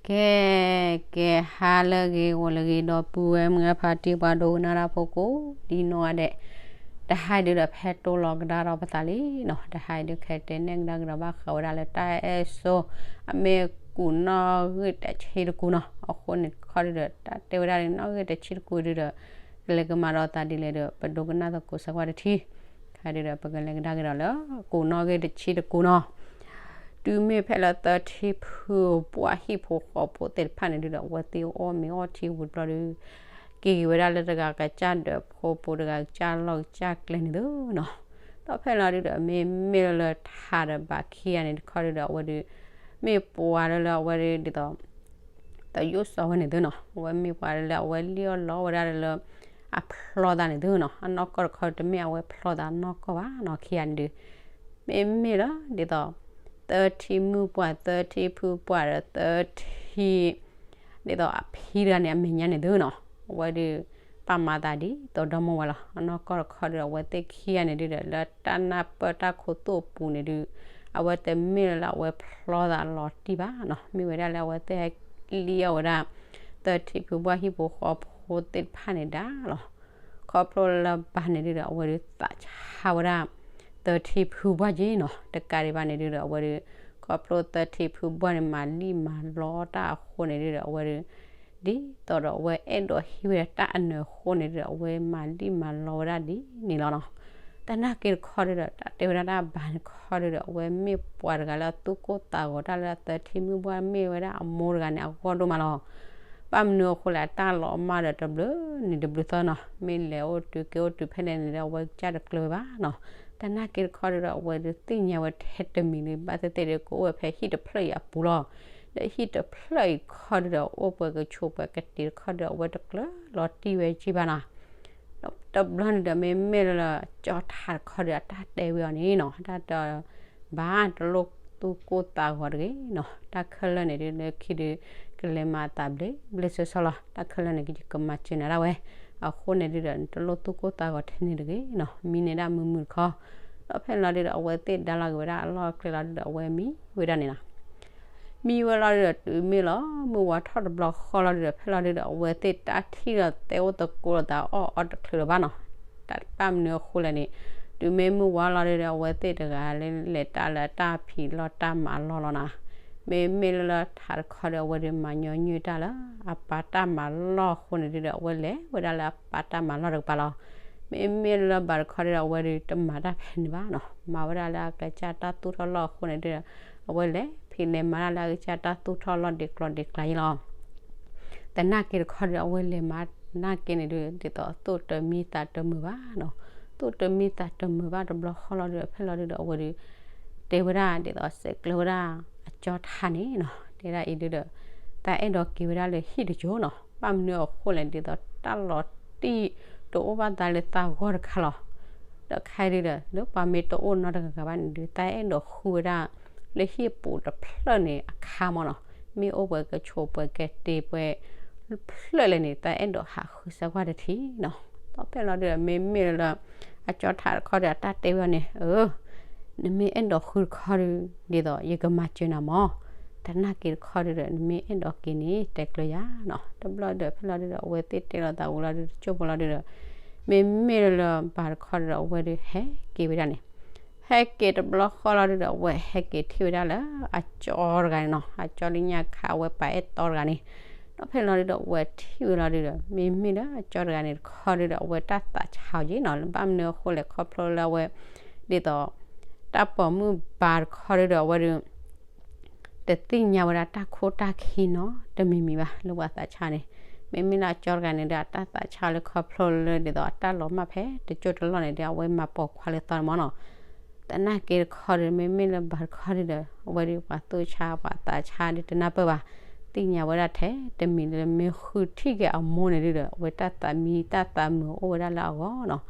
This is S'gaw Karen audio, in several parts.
ကဲ ကဲ ဟါလၢအဂ့ၤ ဂီၤလၢအဂ့ၤ ဒီပုၢ်ဝဲၢ်မုၢ်အဖါတံၢ် ပှၤဒိကနၣ်တၢ်ဖိကိးဒံနီၢ်ဂၤဒဲး, တဟါဒုဒီး ဖဲတိၢ်လီၤကဒါဒီးပသးလံနီၤ, တဟါဒုခဲတဲနဲၣ်ကဒါကဒီးဘၣ်ဃးဝဲဒၣ်လၢတၢ်အဲၣ်စိ အမ့ၢ်ကူးနီၣ်ဂံၢ်တဆံတကူနီၤ, အဃိန့ၣ်တခီဒုဒီး တၢ်တဲဝဲဒၣ်န့ၣ် နီၣ်ဂံၢ်တဆံတကူဒုဒီး ကလဲၤကမၤဒီးသးဒ်လဲၣ်ဒီး ပဒိကနၣ်သကိးစၢၤကွၢ်တထံၣ်, တခါဒုဒီး ပကလဲၤကဒါက့ၤဒီးလၢ ကူးနီၣ်ဂံၢ်တဆံတကူနီၤ တုၤမ့ၢ်ဖဲလၢသၢထံဖုပှၢ်ဟံၣ်ဖိဃီဖိသ့ၣ်တဖၣ်န့ၣ်ဒုဒီး အဝဲသ့ၣ်အီၣ်မ့ၤအီထံဝံၤတဘျီဒီး က့ၤက့ၤဝဲဒၣ်လၢတဂၤကစၢ်ဒၢးဖိ ပူၤတဂၤကစၢ်လီၢ်ကစၢ်ကျဲန့ၣ်သုနီၤ, ဒီးဖဲလီၤဒုဒီး မ့မ့ၢ်လၢထးဒီးဘးခံဂၤန့ၣ်တခီဒုဒီး အဝဲဒု မ့ၢ်ပှၤလၢလၢအဝဲဒုဒ်သိး တယိၣ်စီဝဲန့ၣ်သုနီၤ, အဝဲမ့ၢ်ပှၤလၢလၢအဝဲလံၣ်အီၣ်လီအီၣ်ဝဲဒၣ်လၢ အဖျီသးန့ၣ်သုနီၤ, အနီၢ်ကီၢ်တခီတမ့ၢ်အဝဲဖျီသးနီၢ်ကီၢ်ဘၣ်နီၤ, ခံဂၤန့ၣ်ဒု မ့မ့ၢ်လၢဒ်သိး သၢထံမုၢ်ပှၢ် သၢထံဖုပှၢ်ဒီးသၢထံ ဒ်သိးအဖံတဂၤန့ၣ် အမဲာ်ညါန့ၣ်သုနီၤ, အဝဲဒု ပာ်မၤသးဒ်သိးဒီမါဝၤလီၤ, အနီၢ်ကီၢ်တခီဒုဒီး အဝဲသ့ၣ်ခံဂၤန့ၣ်ဒုဒီး လၢတၢ်နၢ်ပၢၢ်တၢ်ခိၣ်သူၣ်အပူၤန့ၣ်ဒု အဝဲတမ့ၢ်လၢလၢအဝဲဖျီသးလီၤတံၢ်ဘၣ်နီၤ, မ့ၢ်ဝဲဒၣ်လၢအဝဲသ့ၣ်ဟဲလံၣ်အီၣ်ဝဲဒၣ် သၢထံဖုပှၢ်ဟံၣ်ဖိဃီဖိသ့ၣ်တဖၣ်န့ၣ်ဒၣ်လီၤ, ခီဖျိလၢဘၣ်န့ၣ်ဒုဒီး အဝဲဒုသးဆါဝဲဒၣ် သၢထံဖုပှၢ်က့နီၤ, တကးဒံးဘၣ်န့ၣ်ဒုဒီး အဝဲဒု ခီဖျိသၢထံဖုပှၢ်န့ၣ် မၤလံၣ်မၤလီတၢ်အဃိန့ၣ်ဒုဒီး အဝဲဒု ဒ်သိးဒီးအဝဲအဲၣ်ဒိးဟ့ၣ်ဝဲဒၣ်တၢ်အနၢၤအဃိန့ၣ်ဒုဒီး အဝဲမၤလံၣ်မၤလီဝဲဒၣ်ဒ်န့ၣ်လီၤနီၤ, တနာ်က့တခီဒုဒီး တၢ်တဲဝဲဒၣ်တၢ်ဘၣ်န့ၣ်တခီဒုဒီး အဝဲမ့ၢ်ပှၤတဂၤလၢအသူၣ်ကိၢ်သးဂီၤတၢ်လၢအသၢထံမုၢ်ပှၢ် မ့ၢ်ဝဲဒၣ်အမိၢ်တဂၤန့ၣ် အဂီၢ်ဒိၣ်မးလီၤ, ဘၣ်မနုၤအဃိလဲၣ် အတၢ်လီၤမၢ်ဒီးတဘျုးနံၤတဘျုးသီနီၤ, မ့ၢ်လဲၤအိၣ်တုၤက့ၤအိၣ်တုၤဖဲလဲၣ်န့ၣ်ဒီး အဝဲကစၢ်တကျၢၤဝဲဘၣ်နီၤ, တနာ်က့တခီဒုဒီး အဝဲဒုသ့ၣ်ညါဝဲထဲတမံၤလံ ဘၣ်သ့ၣ်သ့ၣ်ဒီး ကအိၣ်ဝဲဖဲဟံၣ်တဖျၢၣ်အံၤအပူၤလီၤ, ဒီးဟံၣ်တဖျၢၣ်အံၤတခီဒုဒီး အိၣ်ပှဲၤကဆိးပှဲၤကတ့ၤတခီဒုဒီး အဝဲတကျၢၤလီၤတံၢ်ဝဲက့ဘၣ်နီၤ တဘျီန့ၣ်ဒီး မ့မ့ၢ်လၢကၠီထးတခီဒီး အတၢ်တဲဝဲအီၤန့ၣ်နီၤ, တၢ်တဲ ဘၣ်တလိၣ်သူၣ်ကိၢ်သးဂီၤတဂ့ၤနီၤ, တၢ်ခဲလၢာ်န့ၣ်ဒုး လၢခံဒုး ကလဲၤမၤအသးဘျ့ဘျ့ဆှီဆှီလီၤ, တၢ်ခဲလၢာ်န့ၣ် ယကမၤစၢၤနၤဒၣ်ဝဲ, အဃိန့ၣ်ဒုးဒီး နတလိၣ်သူၣ်ကိၢ်သးဂီၤထဲန့ၣ်တဂ့ၤနီၤ, မံန့ၢ်ဒၣ်မုာ်မုာ်တခီ, ဒီးဖဲန့ၣ်လီၤဒုးဒီး အဝဲသ့ၣ်ဒါလီၤက့ၤဝဲဒၣ်အလီၢ်အကျဲလီၤဒုးဒီး အဝဲမံဝဲဒၣ်န့ၣ်လီၤ မံဝဲလီၤဒုးဒီး တုၤမ့ၢ်လီၤ မုၢ်ဝါထီၣ်တဘျီဃီလီၤဒုးဒီး ဖဲလီၤဒုးဒီး အဝဲသ့ၣ်တၢ်ထံၣ်ဒီးတဲအိၣ်သကိးလိာ်သးအီၣ်အီတချုးလၢၤဘၣ်နီၤ, တၢ်တဘၣ်မနုၤအဃိလဲၣ်န့ၣ်, တုၤမ့ၢ်မုၢ်ဝါလီၤဒုးဒီး အဝဲသ့ၣ်တဂၤလၢလဲၤတၢ်လၢတၢ်ဖံးလီၢ်တၢ်မၤလီၢ်လီၤနီၤ, မ့မ့ၢ်လၢလၢထးတခီဒီး အဝဲဒုးမၤညီနုၢ်တၢ်လၢ အပၢ်တၢ်မၤလီၢ်အဃိန့ၣ်ဒုးဒီး အဝဲလဲၤဝဲဒၣ်လၢအပၢ်တၢ်မၤလီၢ်တကပၤလီၤ မ့မ့ၢ်လၢဘၣ်တခီဒုးဒီး အဝဲဒုးတမၤတၢ်ဖဲန့ၣ်ဘၣ်နီၤ, မၤဝဲဒၣ်လၢအကစၢ်တၢ်သူၣ်ထီၣ်လီၢ်အဃိန့ၣ်ဒုးဒီး အဝဲလဲၤဖံးလဲၤမၤတၢ်လၢအကစၢ်တၢ်သူၣ်ထီၣ်လီၢ်ဒ့ကျီဒ့ကျါအံၤလီၤ တနာ်က့တခီဒုးဒီး အဝဲလဲၤမၤနာ်က့န့ၣ်ဒုး ဒ်သိးသိၣ်တမံသးတမုာ်ဘၣ်နီၤ, သိၣ်တမံသးတမုာ်ဘၣ်တဘျီဃီလီၤဒုးဒီး ဖဲလီၤဒုးဒီး အဝဲဒုး တဲဝဲဒၣ်ဒ်သိးစဲးကျၢဝဲဒၣ်အကၠီထးန့ၣ်နီၤ, တဲဒၣ်အံၤဒုးဒီး သးအဲၣ်ဒိးက့ၤဝဲဒၣ်လၢဟံၣ်တစိၤနီၤ, ဘၣ်မနုၤအဃိလဲၣ် ဒ်သိးတၢ်လီၤတံၢ်တအိၣ်ဘၣ်သးလၢသးဂီၢ်တခါလီၤ ဒီးခဲအံၤဒုးဒီး လၢပှၤမ့ၢ်တအိၣ်နီတဂၤဂၤဘၣ်န့ၣ်ဒုး သးအဲၣ်ဒိးဃုဝဲဒၣ် လၢဟံၣ်ပူၤတဖျၢၣ်န့ၣ်အခါမးနီၤ, မ့ၢ်အိၣ်ပှဲၤကဆိးပှဲၤကတ့ၤပှဲၤ ဖျၢၣ်လဲၣ်န့ၣ် သးအဲၣ်ဒိးဟးဃုစၢၤကွၢ်တထံၣ်နီၤ, ဒီးဖဲလီၤဒုးဒီး မ့မ့ၢ်လၢ အကၠီထးတခီဒီး အတၢ်တဲဝဲအီၤန့ၣ် အၢ နမ့ၢ်အဲၣ်ဒိးဃုတခီဒုး ဒ်သိးယကမၤစၢၤနၤမး, တနာ်က့တခီဒုးဒီး နမ့ၢ်အဲၣ်ဒိးက့ၤန့ၣ် တဲကျၢၤယၤနီၤ, တဘျီဒုး ဖဲလီၤဒုးဒီး အဝဲသ့ၣ်တဲလိာ်သးဝံၤလီၤဒုး တစိၢ်ဖိလီၤဒုးဒီး မ့မ့ၢ်လၢဘၣ်တခီဒုးဒီး အဝဲဒုးဟဲက့ၤဝဲဒၣ်န့ၣ်, ဟဲက့ၤတဘျီဃီလီၤဒုးဒီး အဝဲဟဲက့ၤထံၣ်ဝဲဒၣ်လၢ အကၠီတဂၤန့ၣ်နီၤ, အကၠီလၢညါခါ အဝဲပာ်အဲၣ်တီတဂၤန့ၣ်, ဒီးဖဲလီၤဒုးဒီး အဝဲထံၣ်ဝဲလီၤဒုးဒီး မ့မ့ၢ်လၢအကၠီတဂၤန့ၣ်တခီဒုးဒီး အဝဲတၢ်သးဆါအီၤက့နီၤ, ဘၣ်မနုၤအဃိလဲၣ် ခီဖျိလၢအဝဲ ဒ်သိး တၢ်ပိာ်မုၣ်ဘၣ်တခီဒုးဒီး အဝဲဒုး တသ့ၣ်ညါဝဲဒၣ်တၢ်ခိၣ်တၢ်ခံနီတမံၤမံၤဘၣ် လၢပှၤသးဆါန့ၣ်, မ့မ့ၢ်လၢအကၠီတဂၤန့ၣ်ဒီး အတၢ်သးဆါလၢခီဖျိလၢဒ်သိးအတၢ်လီၤမၢ်ဖဲတကၠိတလီၢ်န့ၣ်ဒီး အဝဲမၤပိာ်ခွါလၢသီန့ၣ်မးနီၤ, တနာ်က့တခီဒုး မ့မ့ၢ်လၢဘၣ်တခီဒုးဒီး အဝဲဒုးပှၤသူၣ်ဆါပှၤသးဆါဒုးတနၢ်ပၢၢ်ဘၣ်, သ့ၣ်ညါဝဲဒၣ်ထဲတမံၤလၢမ့ၢ်ဃုထံၣ်က့ၤအမိၢ်န့ၣ်ဒုးဒီး အဝဲတၢ်သးမံတၢ်သးမုာ်အိၣ်ဝဲဒၣ်လၢအဂီၢ်နီၤ,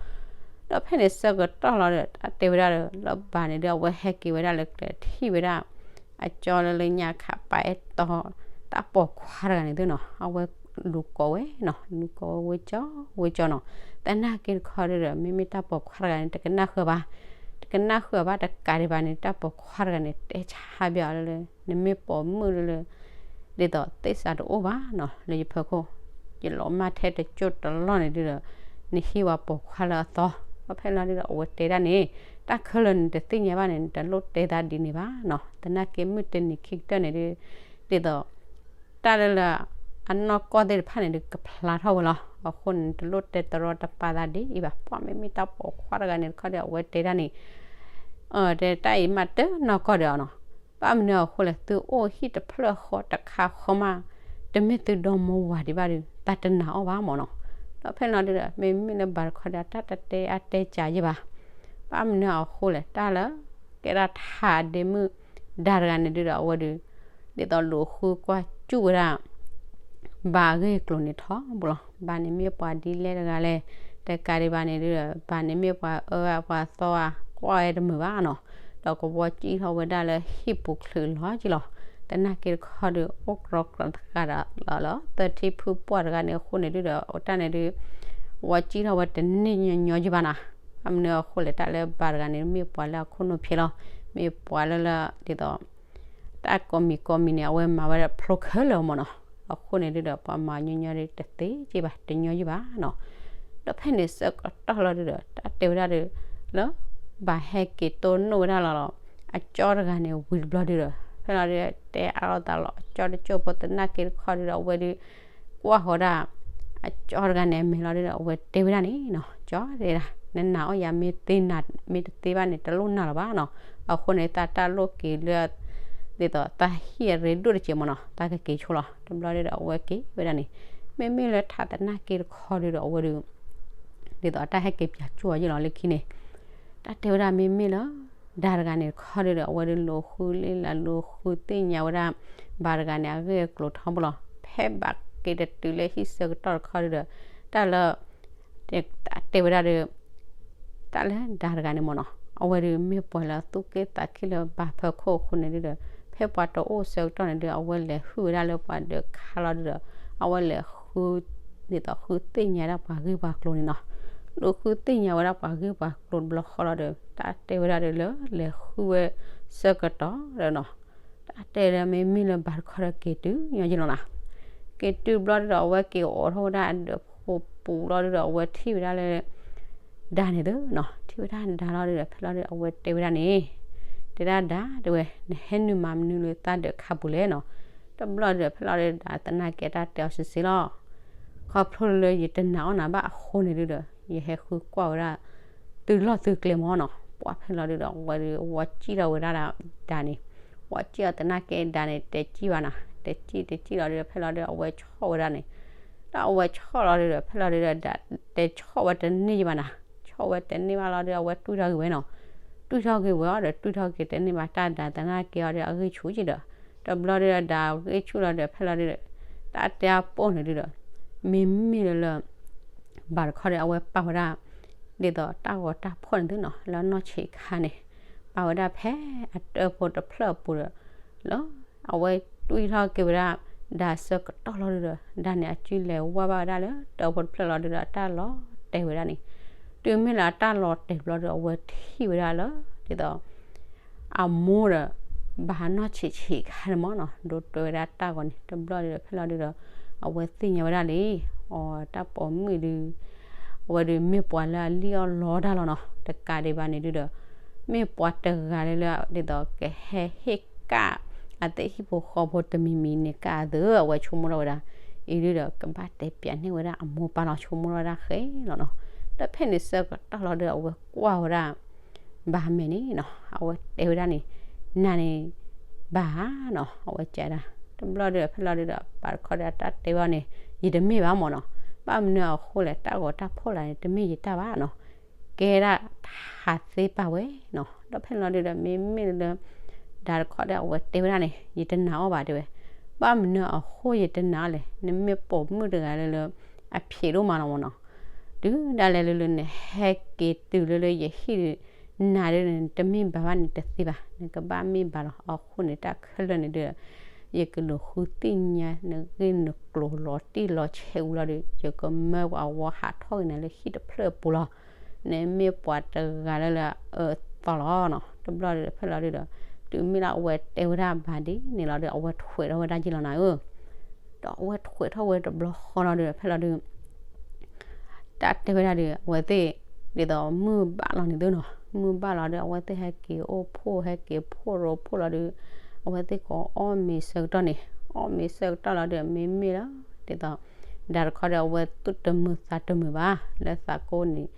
ဒီးဖဲန့ၣ်ဆၢကတီၢ်လီၤဒီး တၢ်တဲဝဲဒၣ်ဒီး လၢဘၣ်န့ၣ်ဒီး အဝဲဟဲက့ၤဝဲဒၣ်လၢကျဲထံၣ်ဝဲဒၣ် အကၠီလၢလၢညါခါပာ်အဲၣ်တီ တၢ်ပိာ်ခွါတဂၤန့ၣ်သုနီၤ, အဝဲလူၤကိးဝဲနီၤ, လူၤကိးဝဲ ဝဲကၠီ ဝဲကၠီနီၤ, တနာ်က့တခီဒုးဒီး မ့မ့ၢ်တၢ်ပိာ်ခွါတဂၤန့ၣ် တကနၣ်ဃုာ်ဘၣ်, တကနၣ်ဃုာ်ဘၣ်တကးဒံးဘၣ်န့ၣ် တၢ်ပိာ်ခွါတဂၤန့ၣ် တဲဆါဘၣ်အီၤလၢ နမ့ၢ်ပိာ်မုၣ်လၢလၢ ဒ်သိးသ့ၣ်စးတအိၣ်ဘၣ်နီၤ လၢယဖီခိၣ်, ယလီၤမၢ်ထဲတစိၢ်တလီၢ်န့ၣ်ဒုဒီး နဟ့ၣ်ဝဲပိာ်ခွါလၢအသီ, ဒီးဖဲလီၤဒုဒီး အဝဲတဲဒၣ်န့ၣ်, တၢ်ခဲလၢာ်နတသ့ၣ်ညါဘၣ်န့ၣ် နတလိၣ်တဲသးဒ်န့ၣ်ဘၣ်နီၤ, သနာ်က့မုၢ်တနံၤခံကတၢၢ်န့ၣ်ဒု, ဒ်သိး တၢ်လၢလၢ အနီၢ်ကီၢ်သ့ၣ်တဖၣ်န့ၣ်ဒု ကဖျါထီၣ်ဝဲလီၤ. အဃိန့ၣ် နတလိၣ်တဲတရီတပါသးဒ်အံၤဘၣ်. ပှၤမ့မ့ၢ်တၢ်ပိာ်ခွါတဂၤန့ၣ်တခီဒီး အဝဲတဲဒၣ်န့ၣ်, တဲတၢ်အံၤမးတနီၢ်ကီၢ်ဒီးအီၤနီၤ. ဘၣ်မနုၤအဃိလဲၣ်, သုအိၣ်ဟံၣ်တဖျၢၣ်ဃီတခါဃီမး, တမ့ၢ်သုဒီမါဝၤဒံးဘၣ်ဒီး တၢ်တနာ်အီၤဘၣ်မၢ်နီၤ. ဒီးဖဲလီၤဒုဒီး မ့မ့ၢ်လၢဘၣ်တခီဒီး တၢ်တတဲအါတဲစှၤယဲၢ်ဘၣ်. ဘၣ်မနုၤအဃိလဲၣ်, တၢ်လၢ ကဲဒၣ်ထးဒ့မုၣ်ဒါတဂၤန့ၣ်ဒုဒီး အဝဲဒု ဒ်သိးလူၤဃုကွၢ်စူၣ်ဝဲဒၣ် ဘၣ်အဂ့ၢ်အကျိၤန့ၣ်ထီဘိလီၤ. ဘၣ်န့ၣ်မ့ၢ်ပှၤဒ်လဲၣ်တဂၤလဲၣ်, တကးဒံးဘၣ်န့ၣ်ဒုဒီး ဘၣ်န့ၣ်မ့ၢ်ပှၤအၢအပှၤသီဧါ, ကွၢ်ဝဲတမုာ်ဘၣ်နီၤ. ဒီးကဝီၤစံၣ်ထီၣ်ဝဲဒၣ်လၢဟံၣ်ပူၤချုးလီၤက့ၤလီၤ. သနာ်က့တခီဒု အိၣ်ကြီကြီတဂၤဒီးလီၤလၢ သထံဖုပှၢ်တဂၤန့ၣ်အဃိန့ၣ်ဒုဒီး တၢ်န့ၣ်ဒု ဝီၤစံၣ်ထီၣ်ဝဲတန့ၢ်ညီညီယဲၢ်ဘၣ်နီၤ. ဘၣ်မနုၤအဃိလဲၣ်, တၢ်လၢဘၣ်တဂၤန့ၣ် မ့ၢ်ပှၤလၢအခိၣ်နူာ်ဖျဲးလီၤ. မ့ၢ်ပှၤလၢလၢ ဒ်သိး တၢ်ကိးမံၤကိးမံၤန့ၣ် အဝဲမၤဝဲဒၣ်ဖျိခဲလၢာ်မၢ်နီၤ. အဃိန့ၣ်ဒုဒီး ပှၤမၤညီညီဒုတသ့က့ဘၣ်, တညီယဲၢ်ဘၣ်နီၤ. ဒီးဖဲန့ၣ်ဆၢကတီၢ်လီၤဒုဒီး တၢ်တဲဝဲဒၣ်ဒု လၢ ဘၣ်ဟဲက့ၤတိၢ်နီၣ်ဝဲဒၣ်လီၤလီၤ အကၠီတဂၤန့ၣ်ဝံၤတဘျီဒုဒီး ဖဲလီၤဒု တဲအါလိာ်သးလီၤ အကၠီတကၠိၢ်ဖိသနာ်က့တခီဒုဒီး အဝဲဒု ကွၢ်ဃီၤဒၣ် အကၠီတဂၤန့ၣ်အမဲာ်လီၤဒုဒီး အဝဲတဲဝဲဒၣ်န့ၣ်နီၤ, ကၠီတဲဒၣ် နနာ်အီၤယၤ မ့ၢ်တသ့ဘၣ်န့ၣ် တလိၣ်နာ်လၢၤဘၣ်နီၤ. အဃိန့ၣ် သးတၢ်လိၣ်က့ၤလၢ ဒ်သိးသးဟံၣ်အရ့ဒိၣ်တစဲးမၢ်နီၤ, သးကက့ၤဆိလီၤ. တဘျီဒုဒီး အဝဲက့ၤဝဲဒၣ်န့ၣ် မ့မ့ၢ်လၢထးသနာ်က့တခီဒုဒီး အဝဲဒု ဒ်သိးအတၢ်ဟဲက့ၤပၠးကၠိၣ်အီၤယဲၢ်လီၤလၢခံန့ၣ် တၢ်တဲဝဲဒၣ်မ့မ့ၢ်လၢ ဒါတဂၤန့ၣ်တခီဒုဒီး အဝဲဒုလူၤဃုလ့လၢ လူၤဃုသ့ၣ်ညါဝဲဒၣ် ဘၣ်တဂၤန့ၣ် အဂ့ၢ်အကျိၤထီဘိလီၤ. ဖဲဘၣ်က့ၤတတုၤလၢဟံၣ်ဆၢကတီၢ်တခီဒုဒီး တၢ်လၢ တဲဝဲဒၣ်ဒု တၢ်လၢဒါတဂၤန့ၣ်မၢ်နီၤ, အဝဲဒုမ့ၢ်ပှၤလၢသူၣ်က့ၣ်သးခံလၢဘၣ်ဖၢခိၣ်အဃိန့ၣ်ဒုဒီး ဖဲပှၤတအိၣ်ဆၢကတီၢ်န့ၣ်ဒု အဝဲလဲၤဟုၣ်ဝဲဒၣ်လၢပှၤဒၢးခါလီၤဒုဒီး အဝဲလဲၤဃု ဒ်သိးဃုသ့ၣ်ညါဒၣ်ပှၤဂ့ၢ်ပှၤကျိၤန့ၣ်နီၤ. လူၤဃုသ့ၣ်ညါဝဲဒၣ်ပှၤဂ့ၢ်ပှၤကျိၤတဘျီဃီလီၤဒီး တၢ်တဲဝဲဒၣ်ဒုလၢလဲၤဃုဝဲဆၢကတီၢ်ဒီးနီၤ တၢ်တဲလၢမ့မ့ၢ်လၢဘၣ်တခီဒီးက့ၤတုၤညီယဲၢ်လီၤနီၤ. က့ၤတုၤဘျီဒုဒီး အဝဲက့ၤအိးထီၣ်ဝဲဒၣ်အဒၢးဖိပူၤလီၤဒုဒီး အဝဲထံၣ်ဝဲဒၣ်လၢ ဒါန့ၣ်သုနီၤ, ထံၣ်ဝဲဒၣ်ဒါလီၤဒုဒီး ဖဲလီၤဒု အဝဲတဲဝဲဒၣ်န့ၣ်, တဲဒၣ်ဒါတဲဝဲ နဟဲနုာ်မၤမနုၤလၢသးဒၢးခါပူၤလဲၣ်နီၤ. တဘျီဒုဒီး ဖဲလီၤဒုဒီး သနာ်က့တၢ်တဲအီၤစံးစ့လီၤ ခီဖျိလၢယတနာ်အီၤနၤဘၣ်အဃိန့ၣ်ဒုဒီး ယဟဲဃုကွၢ်ဝဲဒၣ် သုလီၢ်သုကျဲမၢ်နီၤ. ပှၤဖဲလီၤဒုဒီး အဝဲဒု ဝီစံၣ်ထီၣ်ဝဲဒၣ်ဒါန့ၣ်, ဝီစံၣ်အီၤသနာ်က့ဒါန့ၣ် တဲစံၣ်ဘၣ်နၤ, တဲစံၣ်တဲစံၣ်လီၤဒုဒီး ဖဲလီၤဒု အဝဲဆီၣ်ဝဲဒၣ်န့ၣ်, ဒီးအဝဲဆီၣ်လီၤဒုဒီး ဖဲလီၤဒုဒီး ဒါတဲဆီၣ်ဝဲတန့ၢ်ယဘၣ်နၤ, ဆီၣ်ဝဲတန့ၢ်ဘၣ်လီၤဒုဒီး အဝဲတွံၢ်ထီၣ်က့ၤဝဲနီၤ. တွံၢ်ထီၣ်က့ၤဝဲအီၤဒီး တွံၢ်ထီၣ်က့ၤတန့ၢ်ဘၣ် တၢ်ဒါသနာ်က့အီၤဒီး အဂံၢ်ဆူၣ်က့ၤဒီး တဘျီဒုဒီး ဒါဂံၢ်ဆူၣ်လီၤဒုဒီး ဖဲလီၤဒုဒီး တၢ်တဲအပိၢ်န့ၣ်ဒုဒီး မ့မ့ၢ်လၢလၢ ဘၣ်တခီဒီး အဝဲပာ်ဝဲဒၣ် ဒ်သိးတၢ်ဂီၤတၢ်ဖီၣ်န့ၣ်သုနီၤ လၢနီၢ်ဆံးခါန့ၣ် ပာ်ဝဲဒၣ်ဖဲအတၢၢ်ဖိတဖျၢၣ်အပူၤဒီး လၢ အဝဲတွံၢ်ထီၣ်က့ၤဝဲဒၣ် ဒါဆၢကတီၢ်လီၤဒုဒီး ဒါန့ၣ်အစုလဲၤဝါဘၣ်ဝဲဒၣ်လၢတၢၢ်ဖိတဖျၢၣ်လီၤဒုဒီး အတၢ်လီၤတဲာ်ဝဲဒၣ်န့ၣ်, တုၤမ့ၢ်လၢအတၢ်လီၤတဲာ်ဘျီဒီး အဝဲထံၣ်ဝဲဒၣ်လၢ ဒ်သိး အမိၢ်ဒီး ဘၣ်နီၢ်ဆံးဆံးခါန့ၣ်မၢ်နီၤ ဒိးတဲဝဲဒၣ်တၢ်ဂီၤန့ၣ် တဘျီဒုဒီး ဖဲလီၤဒုဒီး အဝဲသ့ၣ်ညါဝဲဒၣ်လံ, အီ တၢ်ပိာ်မုၣ်ဒု အဝဲဒုမ့ၢ်ပှၤလၢအလံၣ်အီၣ်လီတၢ်လီၤနီၤ တကးဒံးဘၣ်န့ၣ်ဒုဒီး မ့ၢ်ပှၤတဂၤလၢလၢ ဒ်သိးကဟဲဟ့ၣ်ကၣ် အသ့ၣ်ဟံၣ်ဖိဃီဖိတမံၤမံၤန့ၣ်ကၣ်အသး အဝဲဆိကမိၣ်ထီၣ်ဝဲဒၣ် အံၤဒုဒီး ကဘၣ်တဲပၠးန့ၢ်ဝဲဒၣ်အမိၢ်ပၢ်လီၤ ဆိကမိၣ်ထီၣ်ဝဲဒၣ်ဃဲလီၤနီၤ. ဒီးဖဲန့ၣ်ဆၢကတီၢ်လီၤဒုဒီး အဝဲကွၢ်ဝဲဒၣ် ဘၣ်မဲာ်န့ၣ်နီၤ အဝဲတဲဝဲဒၣ်န့ၣ် နၤန့ၣ် ဘၣ်ဧါနီၤ အဝဲကဒၣ် တဘျီဒုဒီး ဖဲလီၤဒုဒီး ဘၣ်တခီဒီးတၢ်တဲဘၣ်န့ၣ် ယတမ့ၢ်ဘၣ်မၢ်နီၤ. ဘၣ်မနုၤအဃိလဲၣ် တၢ်ဂီၤတၢ်ဖီၣ်လၢ်န့ၣ် တမ့ၢ်ယတၢ်ဘၣ်နီၤ ကဲဒၣ်ထးသ့ပာ်ဝဲနီၤ. ဒီးဖဲလီၤဒုဒီး မ့မ့ၢ်လၢ ဒါတခီဒီး အဝဲတဲဝဲဒၣ်န့ၣ် ယတနာ်အီၤဘၣ်တဲဝဲ ဘၣ်မနုၤအဃိယတနာ်အီၤလဲၣ် နမ့ၢ်ပိာ်မုၣ်တဂၤလၢလၢ အဖျဲးဒိၣ်မးလီၤမၢ်နီၤ. တုၤဒၣ်လဲာ်လၢလၢနဟဲက့ၤတုၤလၢလၢယဟံၣ်ဒု နၤဒုန့ၣ် တမ့ၢ်ဘၣ်ဘၣ်န့ၣ်တသ့ဘၣ် နကဘၣ်မ့ၢ်ဘၣ်လီၤ. အဃိန့ၣ်တၢ်ခဲလၢာ်န့ၣ်ဒု ယကလူၤဃုသ့ၣ်ညါနဂ့ၢ်နကျိၤလီၤတံၢ်လီၤဆဲးဝံၤလီၤဒု ယကမၢပှၤဝီဟးထီၣ်က့ၤနၤလၢဟံၣ်တဖျၢၣ်အပူၤလီၤ. နမ့ၢ်ပှၤတဂၤလၢလၢအအၢအသီလီၤနီၤ. တဘျီဒုဒီး ဖဲလီၤဒုဒီး တုၤမ့ၢ်လၢအဝဲတဲဝဲဒၣ်ဘၣ်ဒ်န့ၣ်လီၤဒီး အဝဲထွဲးထီၣ်ဝဲဒၣ်ယ့ၢ်လီၤနၤဧၢ, ဒီးအဝဲထွဲးထီၣ်ဝဲတဘျီဃီလီၤဒီး ဖဲလီၤဒုး တၢ်တဲဝဲဒၣ်ဒီး အဝဲသ့ၣ် ဒ်သိးမုၢ်ဘၣ်လီၤန့ၣ်သုနီၤ, မုၢ်ဘၣ်လီၤဒီး အဝဲသ့ၣ်ဟဲက့ၤအိၣ်ဖှိၣ် ဟဲက့ၤဖှိၣ်ရိဖှိၣ်လီၤဒီး အဝဲသ့ၣ်ကအီၣ်မ့ၤဆၢကတီၢ်န့ၣ်, အီၣ်မ့ၤဆၢကတီၢ်လီၤဒီး မ့မ့ၢ်လၢ ဒ်သိး ဒၣ်တခီဒီး အဝဲသူၣ်တမုာ်သးတမုာ်ဘၣ် လၢသးကိၢ်န့ၣ်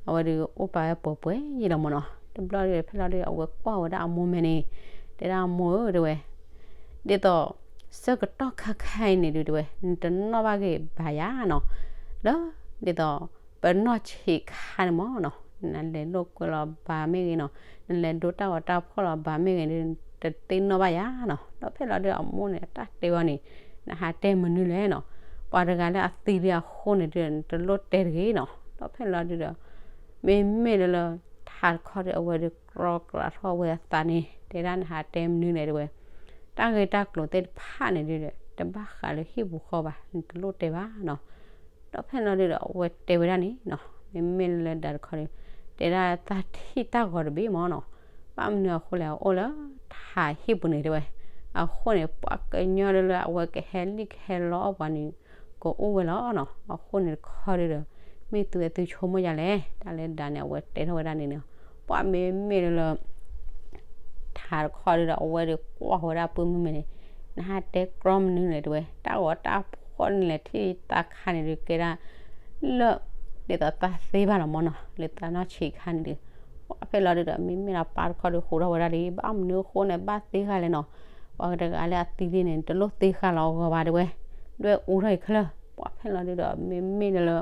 အဝဲဒုးအိၣ်ပာ်ဝဲပှဲၤပှဲၤယ့ၢ်လီၤမၢ်နီၤ. တဘျီဒီး ဖဲလီၤဒုး အဝဲကွၢ်ဝဲဒၣ်အမိၢ်မဲာ်န့ၣ် တဲဒၣ်အမိၢ်ဧၢ တဲဝဲ ဒ်သိး ဆၢကတီၢ်ခါခါအံၤန့ၣ်ဒုး တဲဝဲ နတနီၣ်ဘၣ်ဂ့ၤဘၣ်ယၤနီၤ, လၢ ဒ်သိး ပနီၢ်ဆံးခါန့ၣ်မၢ်နီၤ, နလဲၤလိာ်ကွဲလီၤဘၣ်မ့ၢ်ဂ့ၤနီၤ, နလဲၤဒိတၢ်ဂီၤတၢ်ဖှီၣ်လီၤဘၣ်မ့ၢ်ဂ့ၤဒီး တသ့ၣ်နီၣ်ဘၣ်ယၤနီၤ. ဒီးဖဲလီၤဒုးအမိၢ်န့ၣ် အတၢ်တဲဝဲန့ၣ် နဟးတဲမနုၤလဲၣ်နီၤ, ပှၤတဂၤလၢအသံလံအဃိန့ၣ်ဒုး နတလိၣ်တဲတဂ့ၤနီၤ. ဒီးဖဲလီၤဒုးဒီး မ့မ့ၢ်လၢလၢ ထးတခီဒီး အဝဲဒုးကြီကြးထီၣ်ဝဲအသးန့ၣ် တဲဒၣ်နဟးတဲမနုၤလဲၣ်တဲဝဲ, တၢ်ဂ့ၢ်တၢ်ကျိၤသ့ၣ်တဖၣ်န့ၣ်ဒုးဒီး တဘၣ်ဃးလၢဟံၣ်ပူၤဃီဘၣ် နတလိၣ်တဲဘၣ်နီၤ. ဒီးဖဲလီၤဒုးဒီး အဝဲတဲဝဲဒၣ်န့ၣ်နီၤ, မ့မ့ၢ်လၢဒၣ်တခီဒီး တဲဒၣ်တၢ်ထံၣ်တၢ်ဂီၤတဘ့ၣ်မၢ်နီၤ, ဘၣ်မနုၤအဃိလဲၣ် အအိၣ်လၢထးဟံၣ်ပူၤန့ၣ်တဲဝဲ, အဃိန့ၣ် ပှၤကညီလၢလၢအဝဲကဟဲလံၣ်ကဟဲလီအီၣ်ပှၤန့ၣ် ကအိၣ်ဝဲလီၤနီၤ. အဃိန့ၣ်တခီဒုးဒီး မ့ၢ်သုဝဲသုဆိကမိၣ်ယၤလဲၣ်, တၢ်လၢဒၣ်န့ၣ် အဝဲတဲထီၣ်ဝဲဒၣ်န့ၣ်နီၤ, ပှၤမ့မ့ၢ်လၢလၢ ထးတခီဒုးဒီး အဝဲဒုးကွၢ်ဝဲဒၣ်ပုၢ်မုၢ်မဲာ်န့ၣ်, နဟးတဲကြီမနုၤလဲၣ်တဲဝဲ, တၢ်ဂီၤတၢ်ဖှီၣ်န့ၣ်လဲၣ် ထံၣ်သးခါန့ၣ်ဒုးကဲဒၣ် လၢ ဒ်သိးသးသ့ဘၣ်လီၤမၢ်နီၤ, လၢသးနီၢ်ဆံးခါန့ၣ်ဒုး, ပှၤဖဲလီၤဒုးဒီး မ့မ့ၢ်လၢပၢ်တခီဒုးဃိးထီၣ်ဝဲဒၣ်ဒီး ဘၣ်မနုၤအဃိန့ၣ် ဘၣ်သ့ဃာ်လဲၣ်နီၤ, ပှၤတဂၤလၢအသံလံန့ၣ် တလိၣ်သ့ဃာ်လီၤအဂီၢ်ဘၣ်တဲဝဲ, ဒွဲၣ်အူထီၣ်အံၤခဲလၢာ်, ပှၤဖဲလီၤဒုးဒီး မ့မ့ၢ်လၢလၢ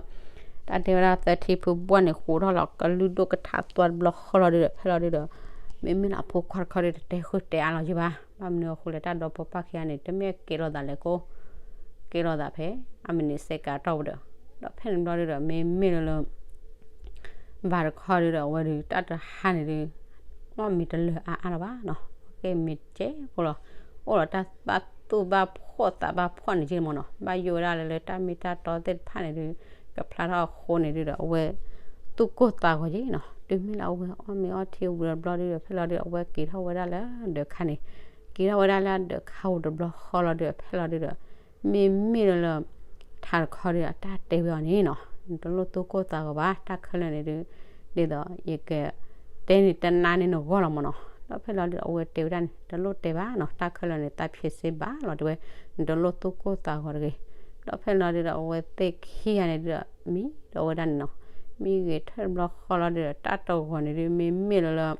တၢ်တဲဝဲဒၣ်သၢထံဖုဘှီၣ်န့ၣ် ဃိးထီၣ်လီၤ ကလုၢ်ဒိၣ်ကထးသွါတဘျီဃီလီၤဒုးဒီး ဖဲလီၤဒုးဒီး မ့မ့ၢ်လၢအဖိခွါတခီဒုး တတဲဃုာ်တဲအါလီၤယံၤဘၣ်, ဘၣ်မနုၤအဃိလဲၣ် တၢ်ဒီဖိပၢ်ခံဂၤန့ၣ် တမ့ၢ်ကဲထီၣ်သးလဲၤကိး ကဲထီၣ်သးဖဲ အမံးနံးစဲးကၤတီၢ်ဝဲဒီး, ဒီးဖဲန့ၣ်ဘျီဒုးဒီး မ့မ့ၢ်လၢလၢ ဘၣ်တခီဒုးဒီး အဝဲဒုး တၢ်တဟါန့ၣ်ဒုး နီၢ်မံၤတလၢာ်အါအါလီၤဘၣ်နီၤ, ကဲမံၤကဲဖိလီၤ, အိၣ်ဒီးတၢ်ဘၣ်သူၣ်ဘၣ်ဖှီၣ်သးဘၣ်ဖှီၣ်န့ၣ်က့မၢ်နီၤ, ဘၣ်ယိၣ်ဝဲဒၣ်လၢလၢတၢ်မ့ၢ်တၢ်တီသ့ၣ်တဖၣ်န့ၣ်ဒုး ကဖျါထီၣ်အဃိန့ၣ်ဒုးဒီး အဝဲ သူၣ်ကိၢ်သးဂီၤက့နီၤ, တုၤမ့ၢ်လၢအဝဲအီၣ်မ့ၤအီထံဝံၤတဘျီဒုးဒီး ဖဲလီၤဒုး အဝဲက့ၤထီၣ်ဝဲဒၣ်လၢဒၢးခါန့ၣ်, က့ၤထီၣ်ဝဲဒၣ်လၢအဒၢးခါပူၤတဘျီဃီလီၤဒုးဒီး ဖဲလီၤဒုးဒီး မ့မ့ၢ်လၢလၢ ထးတခီဒုး အတၢ်တဲဝဲအီၤန့ၣ်နီၤ, နတလိၣ်သူၣ်ကိၢ်သးဂီၤဘၣ် တၢ်ခဲလၢာ်န့ၣ်ဒုး ဒ်သိးယက တဲန့ၣ်တနါန့ၢ်နဂီၢ်လီၤမၢ်နီၤ, ဒီးဖဲလီၤဒုးဒီး အဝဲတဲဝဲဒၣ်န့ၣ် တလိၣ်တဲဘၣ်နီၤ, တၢ်ခဲလၢာ်န့ၣ် သးဖျ့စ့ဘၣ်လီၤတဲဝဲ, နတလိၣ်သူၣ်ကိၢ်သးဂီၤတဂ့ၤ, ဒီးဖဲလီၤဒုးဒီး အဝဲသ့ၣ်ခံဂၤန့ၣ်ဒုးဒီး မံဒီးဝဲဒၣ်န့ၣ်နီၤ, မံဂ့ၤထၢၣ်တဘျီဃီလီၤဒုးဒီး တၢ်တဂီၤန့ၣ်ဒုး မ့မ့ၢ်လၢလၢ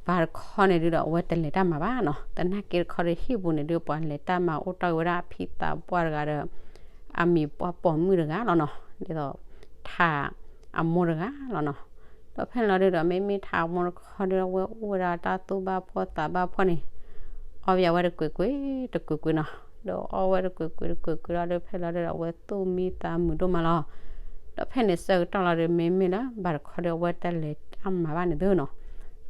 ဘၣ်တခီန့ၣ်ဒုးဒီး အဝဲတလဲၤတၢ်မၤဘၣ်နီၤ, သနာ်က့တခီဒုး ဟံၣ်ပူၤန့ၣ်ဒုး ပှၤလဲၤတၢ်မၤအိၣ်တ့ၢ်ဝဲဒၣ်အဖံသးပှၢ်တဂၤဒီး အမံၤပှၢ်ပိာ်မုၣ်တဂၤလီၤနီၤ, ဒ်သိး ထးအမိၢ်တဂၤလီၤနီၤ, ဒီးဖဲလီၤဒုးဒီး မ့မ့ၢ်ထးအမိၢ်တခီဒုး အဝဲအိၣ်ဝဲဒၣ်တၢ်သူၣ်ဘၣ်ဖှီၣ်သးဘၣ်ဖှီၣ်န့ၣ် အီၣ်ဘၣ်ဝဲတကွ့ၢ်ကွ့ၢ်တကွ့ၢ်ကွ့ၢ်နီၤ, ဒီးအီၣ်ဝဲတကွ့ၢ်ကွ့ၢ်တကွ့ၢ်ကွ့ၢ်လီၤဒုး ဖဲလီၤဒုးဒီး အဝဲသူၣ်မံသးမုာ်ဒိၣ်မးလီၤ, ဒီးဖဲန့ၣ်ဆၢကတီၢ်လီၤဒုး မ့မ့ၢ်လၢဘၣ်တခီဒုး အဝဲတလဲၤတၢ်မၤဘၣ်န့ၣ်သုနီၤ,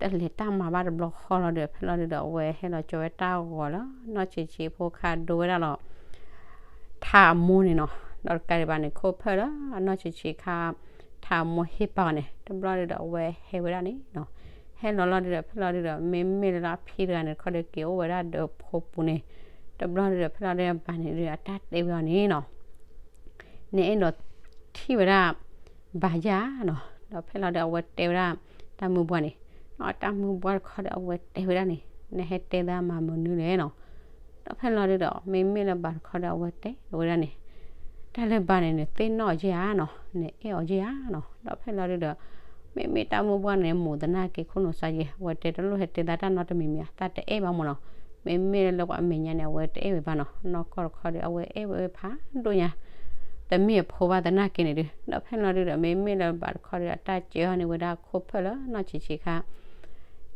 တလဲၤတၢ်မၤဘၣ်တဘျီဃီလီၤဒုး ဖဲလီၤဒုးဒီး အဝဲဟဲလီၤကၠီဝဲတၢ်ဂီၤလၢနီၢ်ဆံးဆံးဖိခါဒိဝဲဒၣ်လီၤ ထးအမိၢ်န့ၣ်နီၤ, ဒီးတကးဒံးဘၣ်န့ၣ် ခိၣ်ဖၢၣ်လၢအနီၢ်ဆံးဆံးခါ ထးအမိၢ်ဟ့ၣ်ပာ်အီၤန့ၣ် တဘျီဒုးဒီး အဝဲဟဲဝဲဒၣ်န့ၣ်နီၤ, ဟဲလီၤလီၤဒုးဒီး ဖဲလီၤဒုးဒီး မ့မ့ၢ်လၢအဖံတဂၤန့ၣ်တခီဒုး က့ၤအိၣ်ဝဲဒၣ်ဒီးဖိပူၤန့ၣ်, တဘျီဒုးဒီး ဖဲလီၤဒုးဘၣ်န့ၣ်ဒုး အတၢ်တဲဝဲအီၤန့ၣ်နီၤ နအဲၣ်ဒိးထံၣ်ဝဲဒၣ် ဘၣ်ယၤနီၤ, ဒီးဖဲလီၤဒုး အဝဲတဲဝဲဒၣ် တၢ်မုၢ်ဘှီန့ၣ်, တၢ်မုၢ်ဘှီတခီဒီး အဝဲတဲဝဲဒၣ်န့ၣ် နဟဲတဲသးမၤမနုၤလဲၣ်နီၤ, ဒီးဖဲလီၤဒုးဒီး မ့မ့ၢ်လၢဘၣ်တခီဒီး အဝဲတဲဝဲဒၣ်န့ၣ်, တၢ်လၢဘၣ်န့ၣ် နသ့ၣ်နီၣ်အီၤက့ဧါနီၤ, နအဲၣ်အီၤက့ဧါနီၤ, ဒီးဖဲလီၤဒုးဒီး မ့မ့ၢ်တၢ်မုၢ်ဘှီန့ၣ် မိၢ်သနာ်က့ခိၣ်နူာ်စါယဲ အဝဲတဲတလိၣ်ဟဲတဲသးတၢ်နီတမံၤမံၤ အသးတအဲၣ်ဘၣ်မၢ်နီၤ, မ့မ့ၢ်လၢပှၤမဲာ်ညါန့ၣ် အဝဲတအဲၣ်ဝဲဘၣ်နီၤ, နီၢ်ကီၢ်တခီဒီး အဝဲအဲၣ်ဝဲဖးဒိၣ်ညါ တမ့ၢ်အဖိဘၣ်သနာ်က့န့ၣ်ဒုး, ဒီးဖဲလီၤဒုးဒီး မ့မ့ၢ်လၢဘၣ်တခီဒီး အတၢ်စၢၤအီၤန့ၢ်ဝဲဒၣ်ခိၣ်ဖၢၣ်လၢနီၢ်ဆံးဆံးခါ ဒ်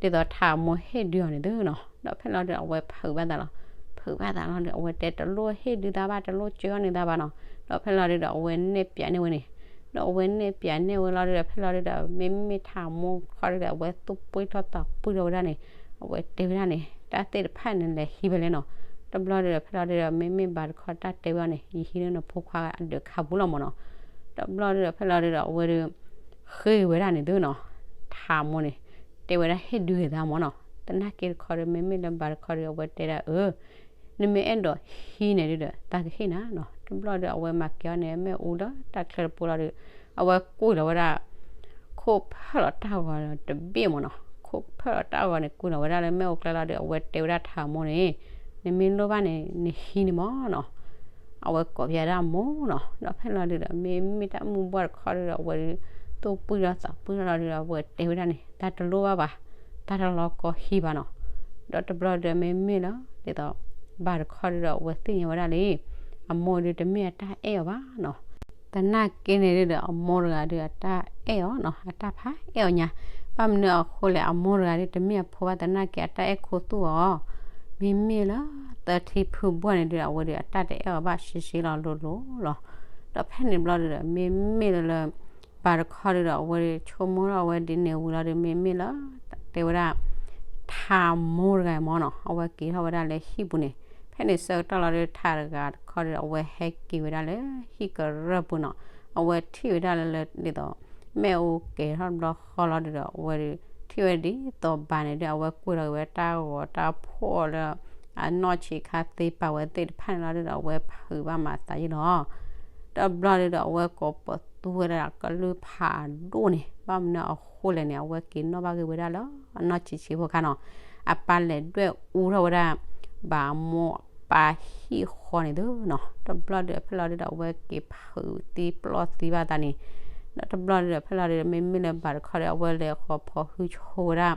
သိးထးအမိၢ်ဟ့ၣ်ဒုးအီၤန့ၣ်သုနီၤ, ဒီးဖဲလီၤဒုးဒီး အဝဲဖုးဘၣ်သးလီၤ, ဖုးဘၣ်သးလီၤဒီး အဝဲတဲတလိၣ်ဟ့ၣ်ဒုးသးဘၣ် တလိၣ်စၢၤအီၤန့ၢ်သးဘၣ်နီၤ, ဒီးဖဲလီၤဒုးဒီး အဝဲနဲၣ်ပၠးန့ၢ်ဝဲန့ၣ်, ဒီးအဝဲနဲၣ်ပၠးန့ၢ်ဝဲလီၤဒုးဒီး ဖဲလီၤဒုးဒီး မ့မ့ၢ်ထးအမိၢ်တခီဒုးဒီး အဝဲသူၣ်ပှ့ၤထီၣ်သးပှ့ၤထီၣ်ဝဲဒၣ်န့ၣ်, အဝဲတဲဝဲဒၣ်န့ၣ် တၢ်သ့ၣ်တဖၣ်န့ၣ်လဲၤဟံးဝဲလဲၣ်နီၤ, တဘျီဒုးဒီး ဖဲလီၤဒုးဒီး မ့မ့ၢ်ဘၣ်တခီတၢ်တဲဝဲအီၤန့ၣ် ယဟံးန့ၢ်နဖိခွါအဒၢးခါပူၤလီၤမၢ်နီၤ, တဘျီဒုးဒီး ဖဲလီၤဒုးဒီး အဝဲဒုး ဃ့ဝဲဒၣ်န့ၣ်သုနီၤ, ထးအမိၢ်န့ၣ် တဲဝဲဒၣ်ဟ့ၣ်ဒုးဂ့ၤသးမၢ်နီၤ, သနာ်က့တခီဒီး မ့မ့ၢ်လၢဘၣ်တခီဒီး အဝဲတဲဒၣ်အၢ နမ့ၢ်အဲၣ်ဒိးဟံးန့ၣ်ဒုဒီး သးကဟ့ၣ်နၤနီၤ. တဘျီဒီး အဝဲမၤက့ၤအီၤန့ၣ် မ့ၣ်အူလၢတၢ်ချၢတပူၤလီၤဒီး အဝဲကွံာ်လီၤဝဲဒၣ် ခိၣ်ဖၢၣ်လီၤတၢ်ဂီၤတဘ့ၣ်မ့ၢ်နီၤ. ခိၣ်ဖၢၣ်လီၤတၢ်ဂီၤန့ၣ် ကွံာ်လီၤဝဲဒၣ်လၢမ့ၣ်အူကျါလီၤဒီး အဝဲတဲဝဲဒၣ်ထးမိၢ်န့ၣ် နမ့ၢ်လိၣ်ဘၣ်န့ၣ် နဟံးန့ၣ်မ့ၢ်နီၤ. အဝဲကိးပယၤဒၣ်မိၢ်နီၤ. ဒီးဖဲလီၤဒုဒီး မ့မ့ၢ်တၢ်မုၢ်ဘှီၣ်တခီဒုဒီး အဝဲဒု သူၣ်ပှံၢ်ထီၣ်သးပှံၢ်ထီၣ်လီၤဒုဒီး အဝဲတဲဝဲဒၣ်န့ၣ် တၢ်တလိၣ်ဘၣ်ဘၣ်, တၢ်တလီၤကီဟံးဘၣ်နီၤ. ဒီးတဘျီဒုဒီး မ့မ့ၢ်လၢ ဒ်သိး ဘၣ်တခီဒုဒီး အဝဲသ့ၣ်ညါဝဲဒၣ်လံ အမိၢ်ဒုတမ့ၢ်အတၢ်အဲၣ်အီၤဘၣ်နီၤ. သနာ်က့န့ၣ်ဒုဒီး အမိၢ်တဂၤဒု အတၢ်အဲၣ်အီၤနီၤ, အတၢ်ဖးအဲၣ်အီၤညါ. ဘၣ်မနုၤအဃိလဲၣ်, အမိၢ်တဂၤဒု တမ့ၢ်အဖိဘၣ်, သနာ်က့အတၢ်အဲၣ်ခူသူၣ်အီၤ. မ့မ့ၢ်လၢ သထံဖုဘှီၣ်န့ၣ်ဒုဒီး အဝဲဒု အတၢ်တအဲၣ်အီၤဘၣ် ရှဲရှဲလီၤလိၤလိၤလီၤ. ဒီးဖဲန့ၣ်ဘျီဒုဒီး မ့မ့ၢ်လၢလၢ ဘၣ်တခီဒုဒီး အဝဲဒု ဆိကမိၣ်ထီၣ်အဝဲဒ်န့ၣ်ဝံၤလီၤဒု မ့မ့ၢ်လၢ တဲဝဲဒၣ် ထးမိၢ်တဂၤမ့ၢ်နီၤ, အဝဲက့ၤထီၣ်ဝဲဒၣ်လၢဟံၣ်ပူၤန့ၣ်. ဖဲန့ၣ်ဆၢကတီၢ်လီၤဒု ထးတဂၤတခီဒုဒီး အဝဲဟဲက့ၤဝဲဒၣ်လၢဟံၣ်ကရၢၢ်ပူၤနီၤ. အဝဲထံၣ်ဝဲဒၣ်လၢလၢ ဒ်သိး မ့ၣ်အူကဲၤထီၣ်တဘျီဃီလီၤဒုဒီး အဝဲဒု ထံၣ်ဝဲဒ်သိးဘၣ်န့ၣ်ဒု အဝဲကွံာ်လီၤက့ၤဝဲတၢ်ဂီၤတၢ်ဖှီၣ်လၢ အနီၢ်ဆံးခါသ့ပာ်ဝဲသ့ၣ်တဖၣ်န့ၣ်လီၤဒုဒီး အဝဲဖုးဘၣ်မၤသးယံာ်လီၤ. တဘျီဒုဒီး အဝဲကိးပသူဝဲဒၣ်ကလုၢ်ဖးဒိၣ်န့ၣ်, ဘၣ်မနုၤအဃိလဲၣ်န့ၣ် အဝဲက့ၤနီၣ်ဘၣ်က့ၤဝဲဒၣ်လၢအနီၢ်ဆံးဆံးဖိခါနီၤ, အပၢ်လဲၤဒွဲၣ်အူထီၣ်ဝဲဒၣ် ဘၣ်အမိၢ်အပၢ်ဟံၣ်ဃီန့ၣ်သုနီၤ. တဘျီဒုးဖဲလီၤဒုဒီး အဝဲက့ၤဖုးသံပျီၢ်သံဘၣ်သးန့ၣ်, ဒီးတဘျီဒုဒီးဖဲလီၤဒုဒီး မ့မ့ၢ်လၢဘၣ်တခီဒီး အဝဲလဲၤဃီၤဖီၣ်ဟုဆိဝဲဒၣ်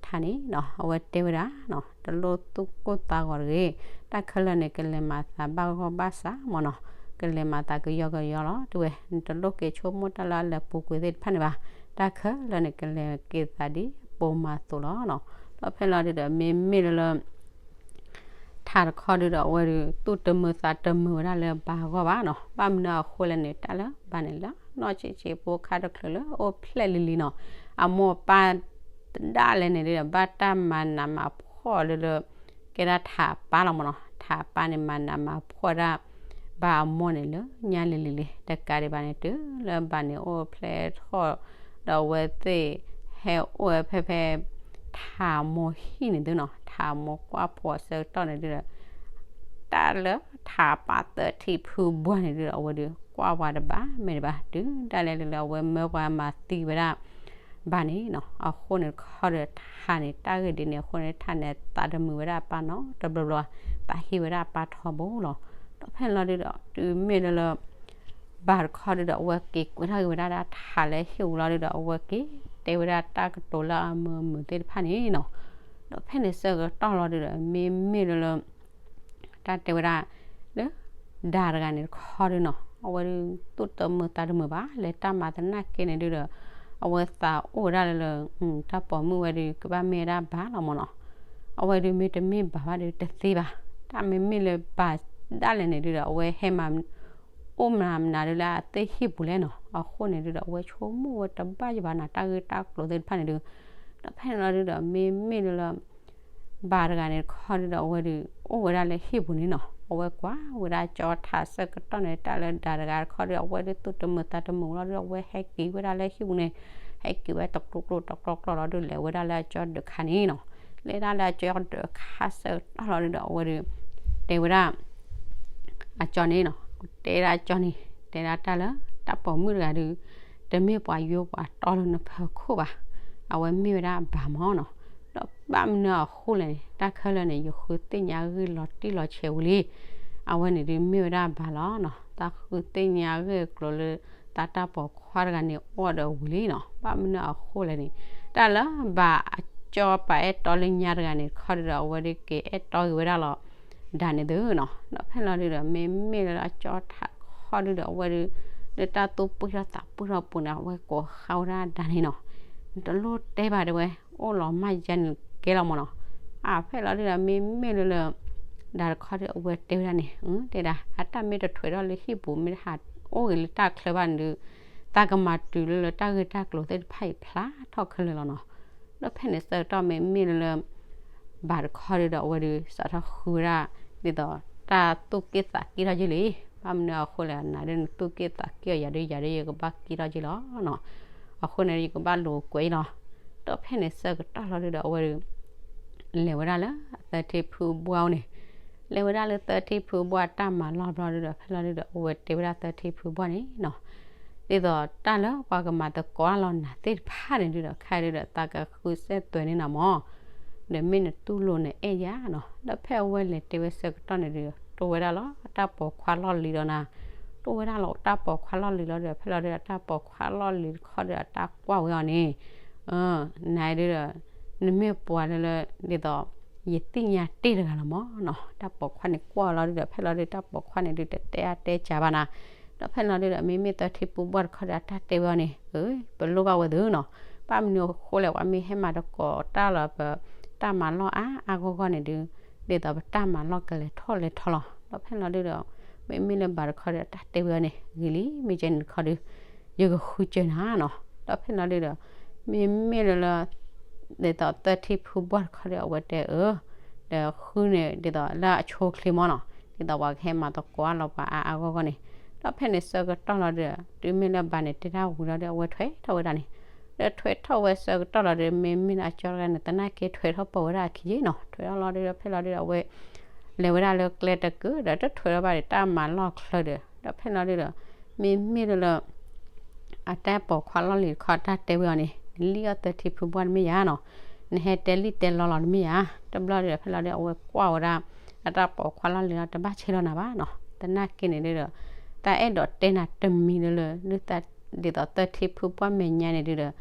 ထးန့ၣ်နီၤ, အဝဲတဲဝဲဒၣ် တလိၣ်သူၣ်ကိၢ်သးဂီၤတဂ့ၤ, တၢ်ခဲလၢာ်န့ၣ် ကလဲၤမၤသးဘၣ်ဂီၢ်ဘၣ်စးမ့ၢ်နီၤ, ကလဲၤမၤသးကယီကယီလီၤ. တဲဝဲ နတလိၣ်က့ၤဆိကမိၣ်တၢ်လၢအလဲၤပူၤကွံာ်သ့ၣ်တဖၣ်န့ၣ်ဘၣ်, တၢ်ခဲလၢာ်န့ၣ် ကလဲၤက့ၤသးဒ်ပိာ်မၤသိးလီၤနီၤ. ဒီးဖဲလီၤဒုဒီး မ့မ့ၢ်လၢလၢ ထးတခီဒုဒီး အဝဲဒုး သူၣ်တမုာ်သးတမုာ်ဝဲဒၣ်လၢဘၣ်အဂီၢ်ဘၣ်နီၤ. ဘၣ်မနုၤအဃိလဲၣ်န့ၣ် တၢ်လၢဘၣ်န့ၣ်လၢ နီၢ်ဆံးဆံးဖိခါတချုးလၢအိၣ်ဖျဲၣ်လံၤလံၤနီၤ, အမိၢ်အပၢ်တဒၣ်လဲာ်န့ၣ်ဒုဒီး ဘၣ်တၢ်မၤနးမၤဖှီၣ်လၢလၢ ကဲဒၣ်ထးအပၢ်လီၤမ့ၢ်နီၤ. ထးအပၢ်န့ၣ် မၤနးမၤဖှီၣ်ဒၣ် ဘၣ်အမိၢ်န့ၣ်လၢညါလံၤလံၤလံၤ, တကးဒံးဘၣ်န့ၣ် တုၤလၢဘၣ်န့ၣ်အိၣ်ဖျဲၣ်ထီၣ် ဒီးအဝဲသ့ၣ်ဟဲအိၣ်ဝဲဖဲဖဲ ထးမိၢ်ဟံၣ်န့ၣ်သုနီၤ, ထးမိၢ်ကွၢ်ဖိအဆၢကတီၢ်န့ၣ်ဒုဒီး တၢ်လၢထးပၢ်သထံဖုဘှီၣ်န့ၣ်ဒုဒီး အဝဲဒုးကွၢ်ဝဲတဘၣ်မ့ၢ်တဘၣ်, တုၤဒၣ်လဲာ်လၢလၢအဝဲမၢပှၤမၤသံဝဲဒၣ် ဘၣ်န့ၣ်နီၤ. အဃိန့ၣ်တခီဒီးထးန့ၣ် တၢ်ဂ့ၢ်ဒ်န့ၣ်အဃိန့ၣ် ထးန့ၣ်သးတမုာ်ဝဲဒၣ်အပၢ်နီတဘျီဘျီ, သးဟ့ဝဲဒၣ်အပၢ်ထီဘိလီၤ. ဒီးဖဲလီၤဒုဒီး တုၤမ့ၢ်လၢလၢ ဘၣ်တခီဒုဒီး အဝဲက့ၤကွဲးထီၣ်က့ၤဝဲဒၣ်တၢ်ထးလၢဟံၣ်ပူၤလီၤဒုဒီး အဝဲက့ၤတဲဝဲဒၣ်တၢ်ကတိၤလၢအမုာ်မုာ်သ့ၣ်တဖၣ်န့ၣ်နီၤ. ဒီးဖဲန့ၣ်ဆၢကတီၢ်လီၤဒုဒီး မ့မ့ၢ်လၢလၢ တၢ်တဲဝဲဒၣ် လၢ ဒၣ်တဂၤန့ၣ်တခီဒုနီၤ, အဝဲဒုး သူၣ်တမုာ်သးတမုာ်ဘၣ် လဲၤတၢ်မၤသနာ်က့န့ၣ်ဒုဒီး အဝဲသးအိၣ်ဝဲဒၣ်လၢလၢ တၢ်ပိာ်မုၣ်ဝဲဒုး ကဘၣ်မ့ၢ်ဝဲဒၣ်ဘၣ်လီၤမ့ၢ်နီၤ. အဝဲဒုးမ့ၢ်တမ့ၢ်ဘၣ်ဘၣ်ဒုးတသ့ဘၣ်, တၢ်မ့မ့ၢ်လၢဘၣ်ဒၣ်လဲာ်န့ၣ်ဒုဒီး အဝဲဟဲမၤ အိၣ်မနုၤမနုၤဒုလၢအသ့ၣ်ဟံၣ်ပူၤလဲၣ်နီၤ. အဃိန့ၣ်ဒုဒီး အဝဲဆိကမိၣ်ဝဲတဘၣ်ယဘၣ်နၤ တၢ်ဂ့ၢ်တၢ်ကျိၤသ့ၣ်တဖၣ်န့ၣ်ဒု, ဒီးဖဲန့ၣ်လီၤဒုဒီး မ့မ့ၢ်လၢလၢ ဘၣ်တဂၤန့ၣ်တခီဒုဒီး အဝဲဒုး အိၣ်ဝဲဒၣ်လၢဟံၣ်ပူၤန့ၣ်နီၤ, အဝဲကွၢ်ဝဲဒၣ်ကၠီထးဆၢကတီၢ်န့ၣ် တၢ်လၢဒၣ်တဂၤတခီဒု အဝဲဒုးသူၣ်တမုာ်သးတမုာ်လီၤဒု အဝဲဟဲက့ၤဝဲဒၣ်လၢဟံၣ်ပူၤန့ၣ်, ဟဲက့ၤဝဲတကျိကျိတကျီကျီလီၤဒု လဲၤဝဲဒၣ်လၢအကၠီဒၢးခါန့ၣ်နီၤ. လဲၤဒၣ်လၢအကၠီဒၢးခါဆၢကတီၢ်လီၤဒုဒီး အဝဲဒုး တဲဝဲဒၣ် အကၠီန့ၣ်နီၤ, တဲဒၣ်အကၠီန့ၣ် တဲဒၣ်တၢ်လၢ တၢ်ပိာ်မုၣ်တဂၤဒုး တမ့ၢ်ပှၤယိပှၤတီလၢနဖီခိၣ်ဘၣ်, အဝဲမ့ၢ်ဝဲဒၣ်ဘၣ်မ့ၢ်နီၤ. ဒီးဘၣ်မနုၤအဃိလဲၣ်န့ၣ် တၢ်ခဲလၢာ်န့ၣ် ယဃုသ့ၣ်ညါအဂ့ၢ်လီၤတံၢ်လီၤဆဲးဝံၤလံ, အဝဲန့ၣ်ဒုးမ့ၢ်ဝဲဒၣ်ဘၣ်လီၤနီၤ. တၢ်ဃုသ့ၣ်ညါအဂ့ၢ်အကျိၤလၢ တၢ်တၢ်ပိာ်ခွါတဂၤန့ၣ် အိၣ်ဒီးဝံၤလံနီၤ. ဘၣ်မနုၤအဃိလဲၣ်န့ၣ် တၢ်လၢဘၣ်အကၠီပာ်အဲၣ်တီလၢညါတဂၤန့ၣ်တခီဒုဒီး အဝဲဒုးက့ၤအဲၣ်တီက့ၤဝဲဒၣ်လီၤ ဒၣ်န့ၣ်သုနီၤ. ဒီးဖဲလီၤဒုဒီး မ့မ့ၢ်လၢအကၠီထးခီဒုဒီး အဝဲဒုး လၢတၢ်သူၣ်ပှံၢ်ထီၣ်သးပှံၢ်ထီၣ်ပူၤန့ၣ် အဝဲကိးဃါဝဲဒၣ်ဒၣ်န့ၣ်နီၤ. နတလိၣ်တဲဘၣ်တဲဝဲ, အိၣ်လီၤမၢ်ယါန့ၣ်ကဲလီၤမ့ၢ်နီၤ. အဖဲလီၤဒုဒီး မ့မ့ၢ်လၢလၢ ဒၣ်တခီဒု အဝဲတဲဝဲဒၣ်န့ၣ် တဲဒၣ် အတၢ်မ့ၢ်တထွဲးထီၣ်လၢဟံၣ်ပူၤ မ့ၢ်တဟးအိၣ်ဂ့ၤလၢတၢ်ချၢဘၣ်န့ၣ်ဒုး သးကမၤတုၤလၢလၢတၢ်ဂ့ၢ်တၢ်ကျိၤသ့ၣ်တဖၣ်အံၤဖျါထီၣ်ခဲလၢာ်လီၤနီၤ. ဒီးဖဲန့ၣ်ဆၢကတီၢ်မ့မ့ၢ်လၢလၢ ဘၣ်တခီဒုဒီး အဝဲဒုး စးထီၣ်ဃုဝဲဒၣ် ဒ်သိး တၢ်သူၣ်က့ၣ်သးက့ၣ်ထီၣ်က့ၤလံ. ဘၣ်မနုၤအဃိလဲၣ် နၤဒုးနသူၣ်က့ၣ်သးက့ၣ်အီၤ ယၤဒုးယၤဒုးယကဘၣ်က့ၣ်ထီၣ်က့ၤလီၤနီၤ. အဃိန့ၣ် ယကဘၣ်လူၤကွဲးလီၤ. ဒီးဖဲန့ၣ်ဆၢကတီၢ်လီၤဒုဒီး အဝဲဒုး လဲၤဝဲဒၣ်လၢသၢထံဖုဘှၢ်အအိၣ်န့ၣ်, လဲၤဝဲဒၣ်လၢသၢထံဖုဘှၢ်တၢ်မၤလီၢ်တဘျီဒီး ဖဲလီၤဒုဒီး အဝဲတဲဝဲဒၣ်သၢထံဖုဘှၢ်န့ၣ်နီၤ, ဒ်သိးတၢ်လၢပှၤကမၤသကိးတၢ်လီၤနၤသ့ၣ်တဖၣ်န့ၣ်ဒုဒီး ခဲအံၤဒုဒီး သးကဃုစဲသွဲးန့ၢ်နၤမၢ်, ဒီးမ့ၢ်နတူၢ်လိာ်နအဲၣ်ယၤနီၤ. ဒီးဖဲအဝဲလဲၤတဲဝဲဆၢကတီၢ်န့ၣ်ဒုဒီး တိၢ်ဝဲဒၣ်လီၤတၢ်ပိာ်ခွါလီၢ်လံၤဒီးနၤ, တိၢ်ဝဲဒၣ်လီၤတၢ်ပိာ်ခွါလီၢ်လံၤလီၤဒီး ဖဲလီၤဒုဒီး တၢ်ပိာ်ခွါလီၢ်လံၤတခီဒီး အတၢ်ကွၢ်ဝဲအီၤန့ၣ် နဒုဒီး နမ့ၢ်ပှၤလၢလၢ ဒ်သိး ယသ့ၣ်ညါတ့ၢ်တဂၤလီၤမၢ်နီၤ. တၢ်ပိာ်ခွါန့ၣ်ကွၢ်လီၤဒုဒီး ဖဲလီၤဒု တၢ်ပိာ်ခွါန့ၣ်ဒု တတဲအါတဲစှၤဘၣ်နၤ, ဒီးဖဲလီၤဒုဒီး မ့မ့ၢ်သၢထံဖုဘှၢ်တခီဒီး အတၢ်တဲဝဲအီၤန့ၣ် ပလိၣ်ဘၣ်ဝဲသုနီၤ, ဘၣ်မနုၤအဃိလဲၣ် ပှၤမ့ၢ်ဟဲမၤသကိးတၢ်လီၤ ပတၢ်မၤလီၢ်အါအါဂီၢ်ဂီၢ်န့ၣ်ဒု ဒ်သိးပတၢ်မၤလီၢ်ကလဲၤထီၣ်လဲၤထီလီၤ. ဒီးဖဲလီၤဒုဒီး မ့မ့ၢ်လၢဘၣ်တခီဒီး အတၢ်တဲဝဲအီၤန့ၣ် ဂ့ၤလံ မ့ၢ်ကဲန့ၣ်တခီဒု ယကဃုစၢၤနၤနီၤ. ဒီးဖဲလီၤဒုဒီး မ့မ့ၢ်လၢလၢ ဒ်သိးသၢထံဖုဘှၢ်တခီဒီး အဝဲတဲအၢ, ဒီးဃုန့ၣ် ဒ်သိးလၢအဆိအချ့မၢ်နီၤ, ဒ်သိးပှၤကဟဲမၤသကိးအါလီၤပှၤအါအါဂီၢ်ဂီၢ်န့ၣ်, ဒီးဖဲန့ၣ်ဆၢကတီၢ်လီၤဒုဒီး တုၤမ့ၢ်လၢဘၣ်န့ၣ်တဲတၢ်ဝံၤလီၤဒီး အဝဲထွဲထီၣ်ဝဲဒၣ်န့ၣ်, ဒီးထွဲထီၣ်ဝဲဆၢကတီၢ်လီၤဒုဒီး မ့မ့ၢ်လၢအကၠီတဂၤန့ၣ် သနာ်က့ထွဲထီၣ်ပိာ်ဝဲဒၣ်အခံက့နီၤ, ထွဲထီၣ်လီၤဒုဒီး ဖဲလီၤဒုဒီး အဝဲ လဲၤဝဲဒၣ်လၢကျဲတကုာ်ဒီး တထွဲထီၣ်ဘၣ်ဒီး တၢ်မၤလီၢ်ချၢဒီး ဒီးဖဲလီၤဒုဒီး မ့မ့ၢ်လၢလၢ အတၢ်ပိာ်ခွါလီၢ်လံၤတခီ တၢ်တဲဝဲအီၤန့ၣ် နလံၣ်အီၣ်သၢထံဖုဘှၢ်တမ့ၢ်ယၤနီၤ, နဟဲတဲလံၣ်တဲလီလီၤတမ့ၢ်ယၤ, တဘျီဒုဒီး ဖဲလီၤဒုဒီး အဝဲကွၢ်ဝဲဒၣ် အတၢ်ပိာ်ခွါလီၢ်လံၤလီၤ တဘၣ်ဆဲးလီၤနၤဘၣ်နီၤ, သနာ်က့န့ၣ်ဒုဒီး တၢ်အဲၣ်ဒိးတဲနၤတမံၤလၢလၢ ဒ်သိးသၢထံဖုဘှၢ်မဲာ်ညါန့ၣ်ဒုဒီး ဒ်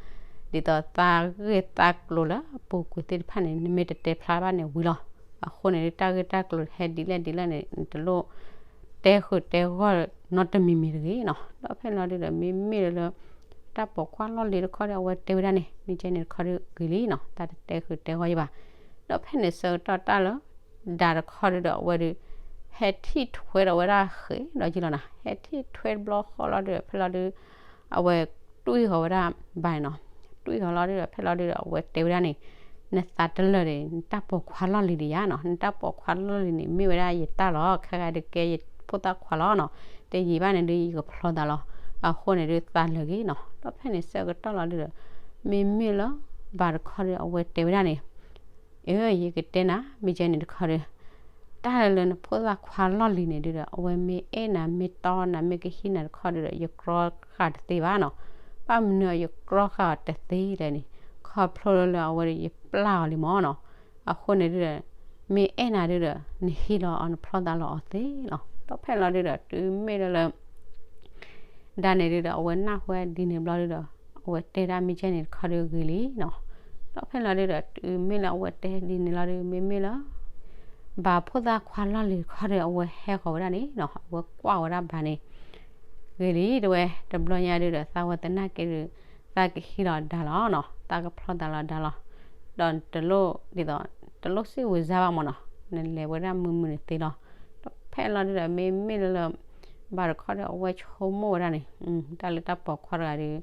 သိးသးဂ့ၢ်သးကျိၤလၢအပူၤကွံာ်သ့ၣ်တဖၣ်န့ၣ် နမ့ၢ်တတဲဖျါဘၣ်န့ၣ်ဝံၤလီၤ. အဃိန့ၣ်ဒု တၢ်ဂ့ၢ်တၢ်ကျိၤဟဲဒ်လဲၣ်ဒ်လဲၣ်န့ၣ် နတလိၣ်တဲဃုာ်တဲဂီၢ်နီတမံၤမံၤတဂ့ၤနီၤ, ဒီးဖဲလီၤဒုဒီး မ့မ့ၢ်လၢလၢ တၢ်ပိာ်ခွါလီၢ်လံၤတခီဒီး အဝဲတဲဝဲဒၣ်န့ၣ် မ့ၢ်ကဲန့ၣ်တခီဒုဂ့ၤလံနီၤ, တၢ်တတဲဃုာ်တဲဂီၢ်ယဘၣ်, ဒီးဖဲန့ၣ်ဆၢကတီၢ်တၢ်လၢ ဒၣ်တခီဒုဒီး အဝဲဒု ဟဲထံၣ်ထွဲဒီးဝဲဒၣ်ဃဲးဒီးယံၤလီၤနၤ, ဟဲထံၣ်ထွဲတဘျီဃီလီၤဒုဒီး ဖဲလီၤဒု အဝဲတွံၢ်ဃီၤဝဲဒၣ်ဘၣ်န့ၣ်နီၤ, တွံၢ်ဃီၤလီၤဒုဒီး ဖဲလီၤဒုဒီး အဝဲတဲဝဲဒၣ်န့ၣ် နသးတလၢာ်ဒီး နတၢ်ပိာ်ခွါလီၢ်လံၤဒံးယၤနီၤ, နတၢ်ပိာ်ခွါလီၢ်လံၤန့ၣ် မ့ၢ်ဝဲဒၣ်ယတၢ်လီၤ, ခဲဂၤဒုးကဲယဖိသၣ်ခွါလီၤနီၤ, တယံာ်ဘၣ်န့ၣ်ဒု ယကဖျီသးလီၤ, အဃိန့ၣ်ဒု သးလၢာ်ဂ့ၤနီၤ, ဒီးဖဲန့ၣ်ဆၢကတီၢ်လီၤဒုဒီး မ့မ့ၢ်လၢ ဘၣ်တခီဒီး အဝဲတဲဝဲဒၣ်န့ၣ် အၢ ယကတဲနၤ မ့ၢ်ကဲန့ၣ်တခီဒီး တၢ်လၢလၢနဖိသၣ်ခွါလီၢ်လံၤန့ၣ်ဒုဒီး အဝဲမ့ၢ်အဲၣ်နၤ မ့ၢ်တီနၤ မ့ၢ်ကဟံးနၤတခီဒုဒီး ယကြီဃာ်တသ့ဘၣ်နီၤ, ဘၣ်မနုၤယကြီဃာ်အီၤတသ့လဲၣ်န့ၣ် ခီဖျိလၢလၢအဝဲဒီးယပျၢ်အီၤလံမၢ်နီၤ, အဃိန့ၣ်ဒုဒီး မ့ၢ်အဲၣ်နၤဒုဒီး နဟံးလီၤအီၤ နဖျီသးလီၤအီၤသ့လီၤ, ဒီးဖဲလီၤဒုဒီး တုၤမ့ၢ်လၢလၢ ဒၣ်န့ၣ်ဒုဒီး အဝဲနၢ်ဟူဒ်န့ၣ်ဘျီဒုဒီး အဝဲတဲဒၣ်မ့ၢ်ကဲန့ၣ်တခီဒုဂ့ၤလံနီၤ, ဒီးဖဲလီၤဒုဒီး တုၤမ့ၢ်လၢအဝဲတဲဒ်န့ၣ်လီၤဒု မ့မ့ၢ်လၢ ဘၣ်ဖိသၣ်ခွါလီၢ်လံၤတခီဒီး အဝဲဟဲဃီၤဝဲဒၣ်န့ၣ်နီၤ, အဝဲကွၢ်ဝဲဒၣ်ဘၣ်န့ၣ် ဂ့ၤလံ တဲဝဲ တဘျီညါဒုဒီး သးဝဲသနာ်က့ဒု သးကဟံးလီၤဒါလီၤနီၤ, သးကဖျီသးလီၤဒါလီၤ, ဒီးတလိၣ်ဒ်သိး တလိၣ်စံးဝဲစါဘၣ်မၢ်နီၤ, နလဲၤဝဲဒၣ်မုာ်မုာ်န့ၣ်သ့လီၤ, ဒီးဖဲလီၤဒုဒီး မ့မ့ၢ်လၢလၢ ဘၣ်တခီဒီး အဝဲဆိကမိၣ်ဝဲဒၣ်န့ၣ် တၢ်လၢတၢ်ပိာ်ခွါတဂၤဒီး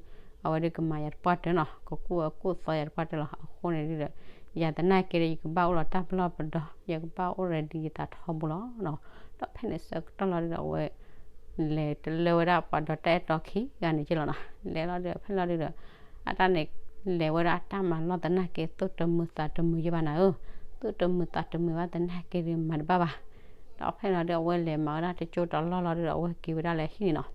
အဝဲဒုကမၤယၤတပှၢ်တၢၢ်နီၤ, ကကူၣ်အကူၣ်သီယၤတပှၢ်တၢၢ်လီၤ, အဃိန့ၣ်ဒုဒီး ယၤသနာ်က့ဒီး ယကဘၣ်အိၣ်လီၤတၢ်ပလီၢ်ပဒီ ယကဘၣ်အိၣ် ready ယသးထီဘိလီၤနီၤ, ဒီးဖဲန့ၣ်ဆၢကတီၢ်လီၤဒုဒီး အဝဲ လဲၤတလၢဝဲဒၣ်ပှၤဒီးတၢ်အဲၣ်တီခံဂၤန့ၣ်က့လီၤနီၤ, လဲၤလီၤဒုဒီး ဖဲလီၤဒုဒီး အတၢ်န့ၣ် လဲၤဝဲဒၣ်အတၢ်မၤလီၢ်သနာ်က့ သူၣ်တမုာ်သးတမုာ်ယဘၣ်နၤဧၢ, သူၣ်တမုာ်သးတမုာ်ဘၣ်သနာ်က့ဒု မၤတဘၣ်ဘၣ်, ဒီးဖဲလီၤဒု အဝဲလဲၤမၤဝဲဒၣ်တကၠိတလီၢ်လီၤဒုဒီး အဝဲက့ၤဝဲဒၣ်လၢအဟံၣ်န့ၣ်နီၤ,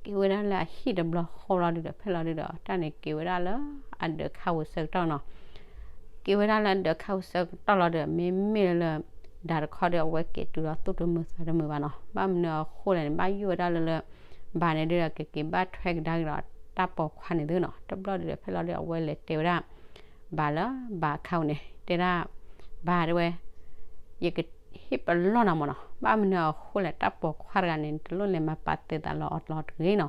က့ၤဝဲဒၣ်လၢအဟံၣ်တဘျီဃီလီၤဒုဒီး ဖဲလီၤဒုဒီး တၢ်န့ၣ်က့ၤဝဲဒၣ်လၢအဒၢးခါဝံၤဆၢကတီၢ်နီၤ, က့ၤဝဲဒၣ်လၢအဒၢးခါဝံၤဆၢကတီၢ်လီၤဒုဒီး မ့မ့ၢ်လၢ ဒၣ်တခီဒီး အဝဲက့ၤတုၤဒီးသူၣ်တမုာ်သးတမုာ်ဘၣ်နီၤ, ဘၣ်မနုၤအဃိလဲၣ်န့ၣ် ဘၣ်ယိၣ်ဝဲဒၣ်လၢလၢ ဘၣ်န့ၣ်ဒုဒီး ကက့ၤဘၣ်ထွဲကဒါက့ၤဒီးတၢ်ပိာ်ခွါန့ၣ်သုနီၤ, တဘျီဒုဒီး ဖဲလီၤဒု အဝဲလဲၤတဲဝဲဒၣ် ဘၣ်လၢ ဘၣ်အခါဝဲန့ၣ် တဲဒၣ် ဘၣ်တဲဝဲ ယကဟ့ၣ်ပလီၢ်နၤမၢ်နီၤ, ဘၣ်မနုၤအဃိလဲၣ် တၢ်ပိာ်ခွါတဂၤန့ၣ် နတလိၣ်လဲၤမၤပာ်သဲးသးလီၤအီၤတဂ့ၤနီၤ,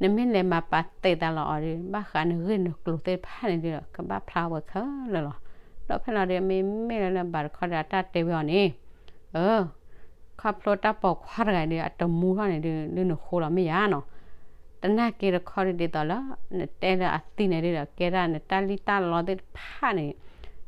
နမ့ၢ်လဲၤမၤပာ်သဲးသးလီၤအီၤဒီး ဘၣ်ဃးနဂ့ၢ်နကျိၤသ့ၣ်တဖၣ်န့ၣ်ဒုဒီး ကဘၣ်ဖျါဝဲခဲလၢာ်လီၤ, ဒီးဖဲလီၤဒု မ့မ့ၢ်လၢလၢဘၣ်တခီဒီး အတၢ်တဲဝဲအီၤန့ၣ် အၢ ခီဖျိတၢ်ပိာ်ခွါတဂၤဒီး အတမူထီၣ်န့ၣ်ဒု ဒုနဃိလီၤမ့ၢ်ယါနီၤ, သနာ်က့တခီဒုဒ်သိးလၢ နတဲလၢအသံန့ၣ်ဒုဒီး ကဲဒၣ်နတၢ်လံၣ်တၢ်လီသ့ၣ်တဖၣ်န့ၣ်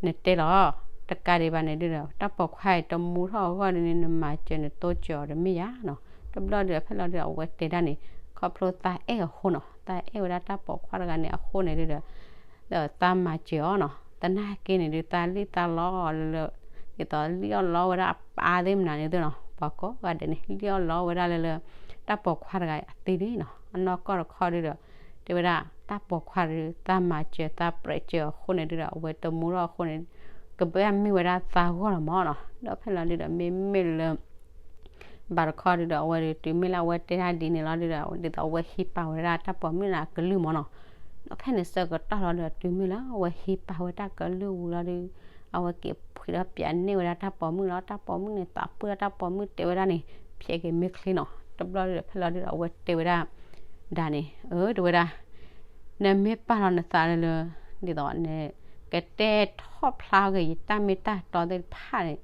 နတဲလီၤ, တကးဒံးဘၣ်န့ၣ်ဒုဒီး တၢ်ပိာ်ခွါအံၤတမူထီၣ်အဂီၢ်ဒုန့ၣ် နမၤစၢၤနတိစၢၤအီၤတမ့ၢ်ယါနီၤ, တဘျီဒုဒီး ဖဲလီၤဒုဒီး အဝဲတဲဒၣ်န့ၣ် ခီဖျိသးအဲၣ်အဃိနီၤ, သးအဲၣ်ဝဲဒၣ်တၢ်ပိာ်ခွါတဂၤန့ၣ်အဃိန့ၣ်ဒုဒီး ဒီးသးမၤစၢၤအီၤနီၤ, သ သနာ်က့န့ၣ်ဒုး သးလံၣ်သးလီလၢလၢ ဒ်သိးလံၣ်အီၣ်လီဝဲဒၣ်အပၢ်သ့ၣ်မနုၤန့ၣ်သ့ၣ်နီၤ, ပှၤကိးဂၤဒဲးန့ၣ် လံၣ်အီၣ်လီဝဲဒၣ်လၢလၢ တၢ်ပိာ်ခွါတဂၤအသ့န့ၣ်နီၤ, အနီၢ်ကီၢ်တခီဒုးဒီး တဲဝဲဒၣ် တၢ်ပိာ်ခွါဒုး သးမၤစၢၤသးပြဲးစၢၤအဃိန့ၣ်ဒုးဒီး အဝဲတမူထီၣ်အဃိန့ၣ် ကဘၣ်မ့ၢ်ဝဲဒၣ်သးဂီၢ်လီၤမၢ်နီၤ, ဒီးဖဲလီၤဒုးဒီး မ့မ့ၢ်လၢလၢ ဘၣ်တခီဒုးဒီး အဝဲဒုးတုၤမ့ၢ်လၢအဝဲတဲဒၣ်ဒ်န့ၣ်လီၤဒုးဒီး ဒ်သိးအဝဲဟံးပာ်ဝဲဒၣ်တၢ်ပိာ်မုၣ်န့ၣ်အကလုၢ်မၢ်နီၤ, ဒီးဖဲန့ၣ်ဆၢကတီၢ်လီၤဒုးဒီး တုၤမ့ၢ်လၢအဝဲဟံးပာ်ဝဲတၢ်ကလုၢ်ဝံၤလီၤဒုး အဝဲက့ၤဖှံးဒီးပျးန့ၢ်ဝဲဒၣ်တၢ်ပိာ်မုၣ်လီၤ, တၢ်ပိာ်မုၣ်န့ၣ် သးပှၢ်ဒီးတၢ်ပိာ်မုၣ်တဲဝဲဒၣ်န့ၣ် ဖျဲးက့ၤမ့ၢ်ချ့နီၤ, တဘျီဒုးဒီး ဖဲလီၤဒုးဒီး အဝဲတဲဝဲဒၣ် ဒၣ်န့ၣ် အၢ တဲဝဲဒၣ် နမ့ၢ်ပာ်လီၤနသးလၢလၢ ဒ်သိးနကတဲထီၣ်ဖျါဂ့ၤ ယတၢ်မ့ၢ်တၢ်တီသ့ၣ်တဖၣ်န့ၣ်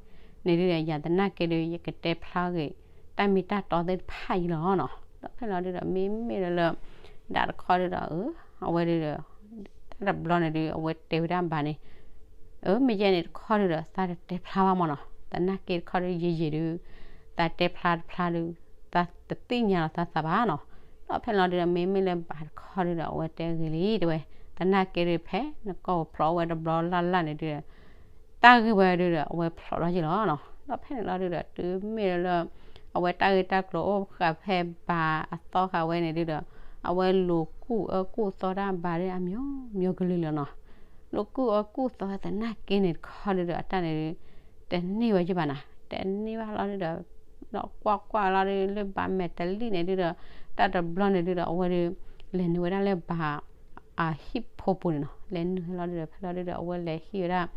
န့ၣ်ဒုးဒီး ယသနာ်က့ဒုး ယကတဲဖျါဂ့ၤ တၢ်မ့ၢ်တၢ်တီသ့ၣ်တဖၣ်အံၤလီၤနီၤ, ဒီးဖဲလီၤဒုးဒီး မ့မ့ၢ်လၢလၢ ဒၣ်တခီဒုးဒီး အၢ အဝဲဒုးဒီး တၢ်တဘျီန့ၣ်ဒုး အဝဲတဲဝဲဒၣ်ဘၣ်န့ၣ် အၢ မ့ၢ်ယဲန့ၣ်တခီဒုးဒီး သးတတဲဖျါဘၣ်မၢ်နီၤ, သနာ်က့တခီဒုး ယယံာ်ဒုး သးတဲဖျါတဖျါဒုး သးတသ့ၣ်ညါလီၤသးသးဘၣ်နီၤ, ဒီးဖဲလီၤဒုးဒီး မ့မ့ၢ်လၢဘၣ်တခီဒုးဒီး အဝဲတဲဂ့ၤလံ တဲဝဲ သနာ်က့ဒုး ဖဲနကီၢ်ပူၤဖျိးဝဲတဘျီလၢ်လၢ်န့ၣ်ဒုးဒီး တၢ်ဂ့ၢ်ဝဲဒုးဒီး အဝဲဖျိးထီၣ်က့ၤလီၤနီၤ, ဒီးဖဲန့ၣ်လီၤဒုးဒီး တုၤမ့ၢ်လၢ အဝဲတၢ်ဂ့ၢ်တၢ်ကျိၤအိၣ်ဃာ်ဖဲဘၣ်အသီဃာ်ဝဲန့ၣ်ဒုးဒီး အဝဲလူၤကူၣ်အၢကူၣ်သီတၢ်ဘၣ်ဒုး အမျိုးမျိုးကလုာ်လီၤနီၤ, လူၤကူၣ်အၢကူၣ်သီသနာ်က့န့ၣ်တခီဒုးဒီး အတၢ်န့ၣ်ဒုး တန့ၢ်ဝဲယဘၣ်နီၤ, တန့ၢ်ဘၣ်လီၤဒုးဒီး ဒီးကွၢ်ကွၢ်လီၤဒုး လၢဘၣ်မဲာ်တလံၣ်န့ၣ်ဒုးဒီး တၢ်တဘျီန့ၣ်ဒုးဒီး အဝဲဒုး လဲၤနုာ်ဝဲဒၣ်လၢဘၣ် အဟံၣ်ဖိပူၤန့ၣ်နီၤ, လဲၤနုာ်လီၤဒုးဒီး ဖဲလီၤဒုးဒီး အဝဲလဲၤဟံၣ်ဝဲဒၣ်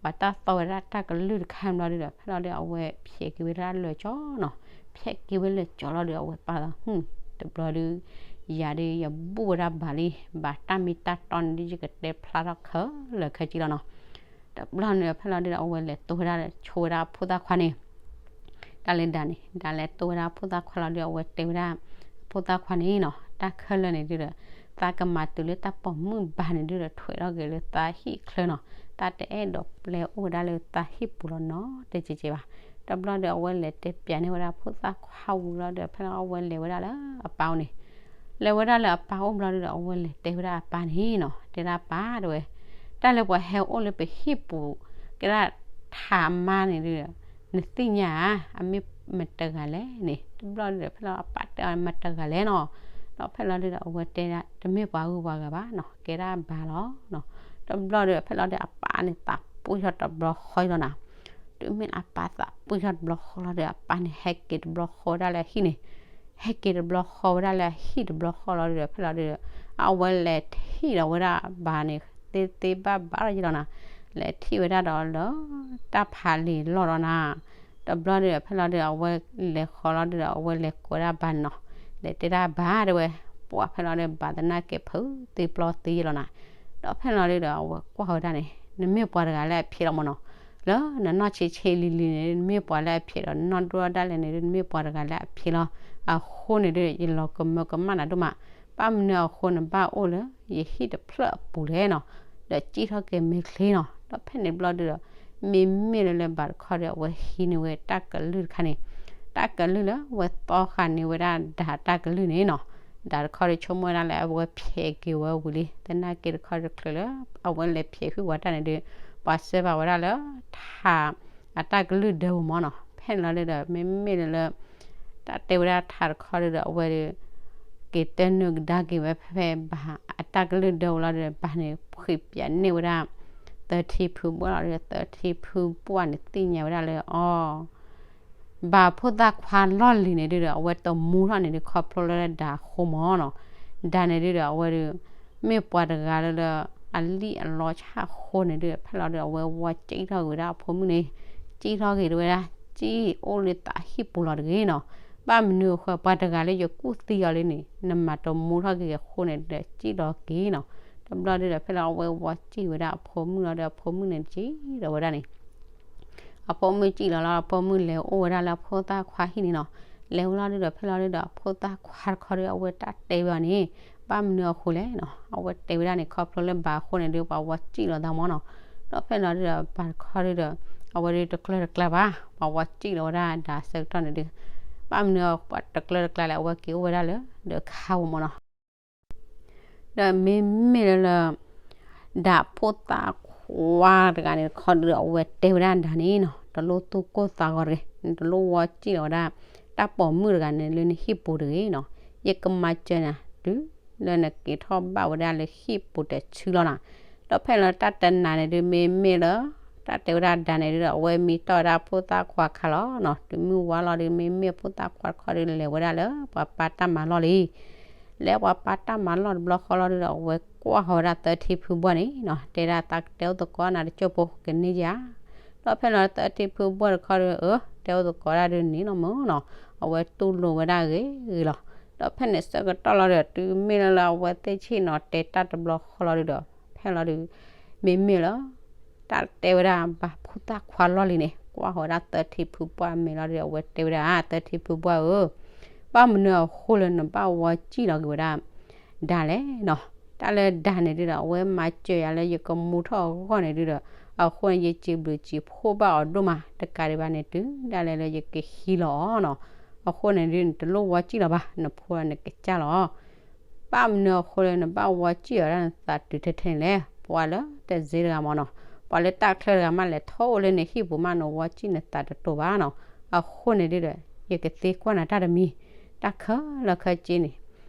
ပှၤတၢ်သီဝဲဒၣ်တၢ်ကလုၢ်တခါဘျီဒုးဒီး ဖဲလီၤဒုး အဝဲဖျဲးက့ၤဝဲဒၣ်လၢာ်ကၠီနီၤ, ဖျဲးက့ၤဝဲလၢာ်ကၠီလီၤဒုး အဝဲပာ်လီၤ ဟူ တဘျီဒုး ယၤဒုး ယဘူၣ်ဝဲဒၣ်ဘၣ်လံ, ဘၣ်တၢ်မ့ၢ်တၢ်တီန့ၣ်ဒုး ယကတဲဖျါထီၣ်ခဲလၢာ်ခဲဆ့လီၤနီၤ, တဘျီန့ၣ် ဖဲလီၤဒုးဒီး အဝဲလဲၤတိဝဲဒၣ် ဆိဝဲဒၣ်အဖိသၣ်ခွါန့ၣ် တၢ်လၢဒၣ်န့ၣ် ဒၣ်လဲၤတိဝဲဒၣ်အဖိသၣ်ခွါလီၤဒုး အဝဲတဲဝဲဒၣ် အဖိသၣ်ခွါန့ၣ်နီၤ, တၢ်ခဲလၢာ်န့ၣ်ဒုးဒီး သးကမၤတုၤလၢတၢ်ပိာ်မုၣ်ဘၣ်န့ၣ်ဒုးဒီး ထွဲးထီၣ်က့ၤလၢသးဟံၣ်ချၢနီၤ, တၢ်တအဲၣ်ဒိးပျဲအိၣ်ဝဲဒၣ်လၢသးဟံၣ်ပူၤလီၤနီၤ တကဲကဲဘၣ်, တဘျီဒီး အဝဲလဲၤတဲပျးန့ၢ်ဝဲဒၣ်ဖိသၣ်ခွါဝံၤလီၤဒီး ဖဲလီၤအဝဲလဲၤဝဲဒၣ်လၢအပၢ်အိၣ်န့ၣ်, လဲၤဝဲဒၣ်လၢအပၢ်အိၣ်ဘျီဒုးဒီး အဝဲလဲၤတဲဝဲဒၣ်အပၢ်န့ၣ်နီၤ, တဲဒၣ်ပၢ်တဲဝဲ, တၢ်လၢပှၤဟဲအိၣ်လၢပဟံၣ်ပူၤ ကဲဒၣ်ထးအမါန့ၣ်ဒုးဒီး နသ့ၣ်ညါဧါ, အမ့ၢ်မတၤတဂၤလဲၣ်န့ၣ်, တဘျီဒုးဒီး ဖဲလီၤအပၢ်တဲအီၤ မတၤတဂၤလဲၣ်နီၤ, ဒီးဖဲလီၤဒုးဒီး အဝဲတဲဒၣ် တမ့ၢ်ပှၤဂုၤပှၤဂၤဘၣ်နီၤ, ကဲဒၣ်ဘၣ်လီၤနီၤ, တဘျီဒီး ဖဲလီၤဒုးအပၢ်န့ၣ်သးပှံၢ်ထီၣ်တဘျီဃီလီၤနီၤ, တုၤမ့ၢ်အပၢ်သးပှံၢ်ထီၣ်တဘျီဃီလီၤဒီး အပၢ်န့ၣ်ဟဲက့ၤတဘျီဃီဝဲဒၣ်လၢအဟံၣ်န့ၣ်, ဟဲက့ၤတဘျီဃီဝဲဒၣ်လၢအဟံၣ်တဘျီဃီလီၤဒုးဒီး ဖဲလီၤဒုးဒီး အဝဲလဲၤထံၣ်ဒီးဝဲဒၣ်ဘၣ်န့ၣ် သ့သ့ဘၣ်ဘၣ်လီၤယလီၤနီၤ, လဲၤထံၣ်ဝဲဒၣ်ဒီးလၢ တၢ်ဖးလံာ်လီၢ်လီၤနီၤ, တဘျီဒုးဒီး ဖဲလီၤဒုးဒီး အဝဲလဲၤဃီလီၤဒုးဒီး အဝဲလဲၤကိးဒၣ်ဘၣ်န့ၣ်နီၤ, လဲၤတဲဒၣ်ဘၣ်တဲဝဲ, ပှၤဖဲလီၤဒုးဘၣ်သနာ်က့ဖုသ့ပျီသ့ယလီၤနီၤ, ဒီးဖဲလီၤဒုးဒီး အဝဲကွၢ်ဝဲဒၣ်န့ၣ် နမ့ၢ်ပှၤတဂၤလၢအဖျဲးလီၤမၢ်နီၤ, လၢနနီၢ်ဆံးဆံးလံၤလံၤန့ၣ် နမ့ၢ်ပှၤလၢအဖျဲးဒီး နနီၢ်ဒိၣ်ဒၣ်လဲာ်န့ၣ်ဒုး နမ့ၢ်ပှၤတဂၤလၢအဖျဲးလီၤ, အဃိန့ၣ်ဒုး ယလီၤကမၢကမၣ်နၤဒိၣ်မး, ဘၣ်မနုၤအဃိနဘၣ်အိၣ်လၢ ယဟံၣ်တဖျၢၣ်အပူၤလဲၣ်နီၤ, ဒီးစံၣ်ထီၣ်က့ၤမ့ၢ်ချ့နီၤ, ဒီးဖဲန့ၣ်ဘျီဒုးဒီး မ့မ့ၢ်လၢလၢဘၣ်တခီဒီး အဝဲဟံးန့ၢ်ဝဲတၢ်ကလုၢ်တခါန့ၣ်, တၢ်ကလုၢ်လၢအဝဲသီဃာ်န့ၢ်ဝဲဒၣ်ဒၣ်တၢ်ကလုၢ်န့ၣ်နီၤ, ဒၣ်တခီဒီးဆိကမိၣ်ဝဲဒၣ်လၢအဝဲဖျဲးက့ၤဝဲဝံၤလံ, သနာ်က့တခီဒီးချုးလၢ အဝဲလဲၤဖျဲးဟုၣ်ဝဲတၢ်န့ၣ်ဒုး ပှၤစၢၤဘၣ်ဝဲဒၣ်လၢ ထး အတၢ်ကလုၢ်ဒၢပူၤမၢ်နီၤ, ဖဲန့ၣ်လီၤဒုးဒီး မ့မ့ၢ်လၢလၢ တၢ်တဲဝဲဒၣ်ထးတခီဒုးဒီး အဝဲဒုး က့ၤတၢနုာ်ကဒါက့ၤဝဲဖဲဖဲဘၣ် အတၢ်ကလုၢ်ဒၢပူၤလီၤဒုးဒီး ဘၣ်န့ၣ် ဖှံးပျးန့ၢ်ဝဲဒၣ် သၢထံဖုဘှၢ်လီၤဒုးဒီး သၢထံဖုဘှၢ်န့ၣ်သ့ၣ်ညါဝဲဒၣ်လၢအီၤ ဘၣ်ဖိသၣ်ခွါလီၢ်လံၤန့ၣ်ဒုးဒီး အဝဲတမူထီၣ်န့ၣ်ဒုး ခီဖျိလၢဒၣ်အဃိမၢ်နီၤ, ဒၣ်န့ၣ်ဒုးဒီး အဝဲဒုး မ့ၢ်ပှၤတဂၤလၢလၢ အလံၣ်အလီဆၣ်အဃိန့ၣ်ဒုး ဖဲလီၤဒုး အဝဲဝီစံၣ်ထီၣ်က့ၤဝဲဒၣ်အဖိမုၣ်န့ၣ်, စံၣ်ထီၣ်က့ၤတဝဲဒၣ် စံၣ်အိၣ်လၢသးဟံၣ်ပူၤလီၤတဂ့ၤနီၤ, ဘၣ်မနုၤအဃိ ပှၤတဂၤလၢယကူၣ်သံအီၤလံန့ၣ် နမၤတမူထီၣ်က့ၤအဃိန့ၣ်ဒီး စံၣ်လီၤက့ၤနီၤ, တဘျီဒုးဒီး ဖဲလီၤအဝဲဝီစံၣ်ဝဲဒၣ်အဖိမုၣ်လီၤဒီး အဖိမုၣ်န့ၣ်စံၣ်ဒီးဝဲဒၣ်န့ၣ် အဖိမုၣ်စံၣ်လီၤလီၤ အဖိမုၣ်လဲၤအိၣ်ဝဲဒၣ်လၢအဖိသၣ်ခွါဟံၣ်န့ၣ်နီၤ, လဲၤဝဲလီၤဒုးဒီး ဖဲလီၤဒုးဒီး အဖိသၣ်ခွါတခီဒီး အဝဲတၢ်တဲဝဲအီၤန့ၣ် ဘၣ်မနုၤအဃိလဲၣ်နီၤ, အဝဲတဲဝဲဒၣ်န့ၣ် ခီဖျိလၢဘၣ်အဃိန့ၣ်ဒုး ပှၤဝီစံၣ်လီၤသးမၢ်နီၤ, ဒီးဖဲလီၤဒုးဒီး ဘၣ်တခီဒုးဒီး အဝဲဒုးတကျၢၤတကျါဘၣ် ပှၤဝီစံၣ်လီၤဝဲဒၣ်ဒၣ်ဆၢကတီၢ်န့ၣ်ဒုး ဘၣ်မနုၤပှၤတကျၢၤတကျါလဲၣ် အဝဲက့ၤအိၣ်ဝဲဒၣ်လၢ ဒီးခါပူၤမၢ်နီၤ ဒီးမ့မ့ၢ်လၢလၢ ဒၣ်ဖိသၣ်ခွါ ဝါတဂၤန့ၣ်တခီဒုဒီး အဝဲတဲဝဲဒၣ်ဒါန့ၣ်နီၤ, တလိၣ်သူၣ်ကိၢ်သးဂီၤတဂ့ၤ, နတလိၣ်ဝီစံၣ်လီၤဝဲဒၣ် တၢ်ပိာ်မုၣ်တဂၤန့ၣ်လၢနဟံၣ်ပူၤတဂ့ၤနီၤ, ယကမၤစၢၤနၤ တုၤလၢနက့ၤထီၣ်ဘၣ်ဝဲဒၣ်လၢဟံၣ်ပူၤတဆူလီၤနီၤ. ဒီးဖဲလီၤတၢ်တနၤန့ၣ်ဒုး မ့မ့ၢ်လၢ တၢ်တဲဝဲဒၣ်ဒါန့ၣ်ဒုဒီး အဝဲမ့ၢ်တီၢ်ဝဲဒၣ်ဖိသၣ်ခွါခါလီၤနီၤ, တုၤမုၢ်ဝါလီၤဒုး မ့မ့ၢ်ဖိသၣ်ခွါတခီဒုး လဲၤဝဲဒၣ်လၢပှၤပၢ်တၢ်မၤလီၢ်လံ လဲၤပှၤပၢ်တၢ်မၤလီၢ်တဘျီဃီလီၤဒုဒီး အဝဲကွၢ်ဃီၤဝဲဒၣ်သၢထံဖုဘှၢ်န့ၣ်နီၤ, တဲဒၣ်သးကတဲအိၣ်သကိးနၤတကၠိၢ်ဖိကန့ၢ်ယၤ. ဒီးဖဲလီၤသၢထံဖုဘှၢ်တခီဒု အၢ တဲအိၣ်သကိးဒၣ်ဒုန့ၣ်လီၤမၢ်နီၤ, အဝဲတူၢ်လိာ်ဝဲဒၣ်ဂ့ၤဂ့ၤလီၤ. ဒီးဖဲန့ၣ်ဆၢကတီၢ်လီၤဒုဒီး တုၤမ့ၢ်လၢလၢအဝဲသ့ၣ်ဆ့ၣ်နီၤတဲတၢ်တဘျီဃီလီၤဒုဒီး ဖဲလီၤဒု မ့မ့ၢ်လၢ တၢ်တဲဝဲဒၣ်ဘၣ်ဖိသၣ်ခွါလီၢ်လံန့ၣ် ကွၢ်ဃီၤဝဲဒၣ်သၢထံဖုဘှၢ်အမဲာ်လီၤဒုဒီး အဝဲတဲဝဲဒၣ် သၢထံဖုဘှၢ်ဧၢ, ဘၣ်မနုၤအဃိလၢနဘၣ်ဝီစံၣ်လီၤက့ၤဝဲဒၣ် ဒါလဲၣ်နီၤ. တၢ်လၢဒါန့ၣ်ဒုဒီး အဝဲမၤစၢၤယၤလၢယကမူထီၣ်အဂီၢ်န့ၣ်ဒုဒီး အဃိန့ၣ် ယစံးဘျုးစံးဖှိၣ်ဘၣ်အီၤဒိၣ်မး, တကးဒံးဘၣ်န့ၣ် တုၤဒၣ်လဲာ်လၢယကဟံးလီၤအီၤနီၤ, အဃိန့ၣ်ဒု နတလိၣ်ဝီစံၣ်လီၤဘၣ်, နဖိနကစၢ်လီၤ. ဘၣ်မနုၤအဃိလၢနဘၣ်ဝီစံၣ်အီၤဒၣ်နသးတုၤထဲထဲန့ၣ်လဲၣ်, ပှၤလၢတစ့တဂၤမၢ်နီၤ, ပှၤလၢတၢ်ချၢတဂၤမးလဲၤထီၣ်အိၣ်လၢနဟံၣ်ပူၤမး နဝီစံၣ်နသးတတိာ်ဘၣ်နီၤ. အဃိန့ၣ်ဒုဒီး ယကသ့ကွၢ်နၤတၢ်တမံၤ, တၢ်ခဲလၢာ်ခဲဆ့န့ၣ်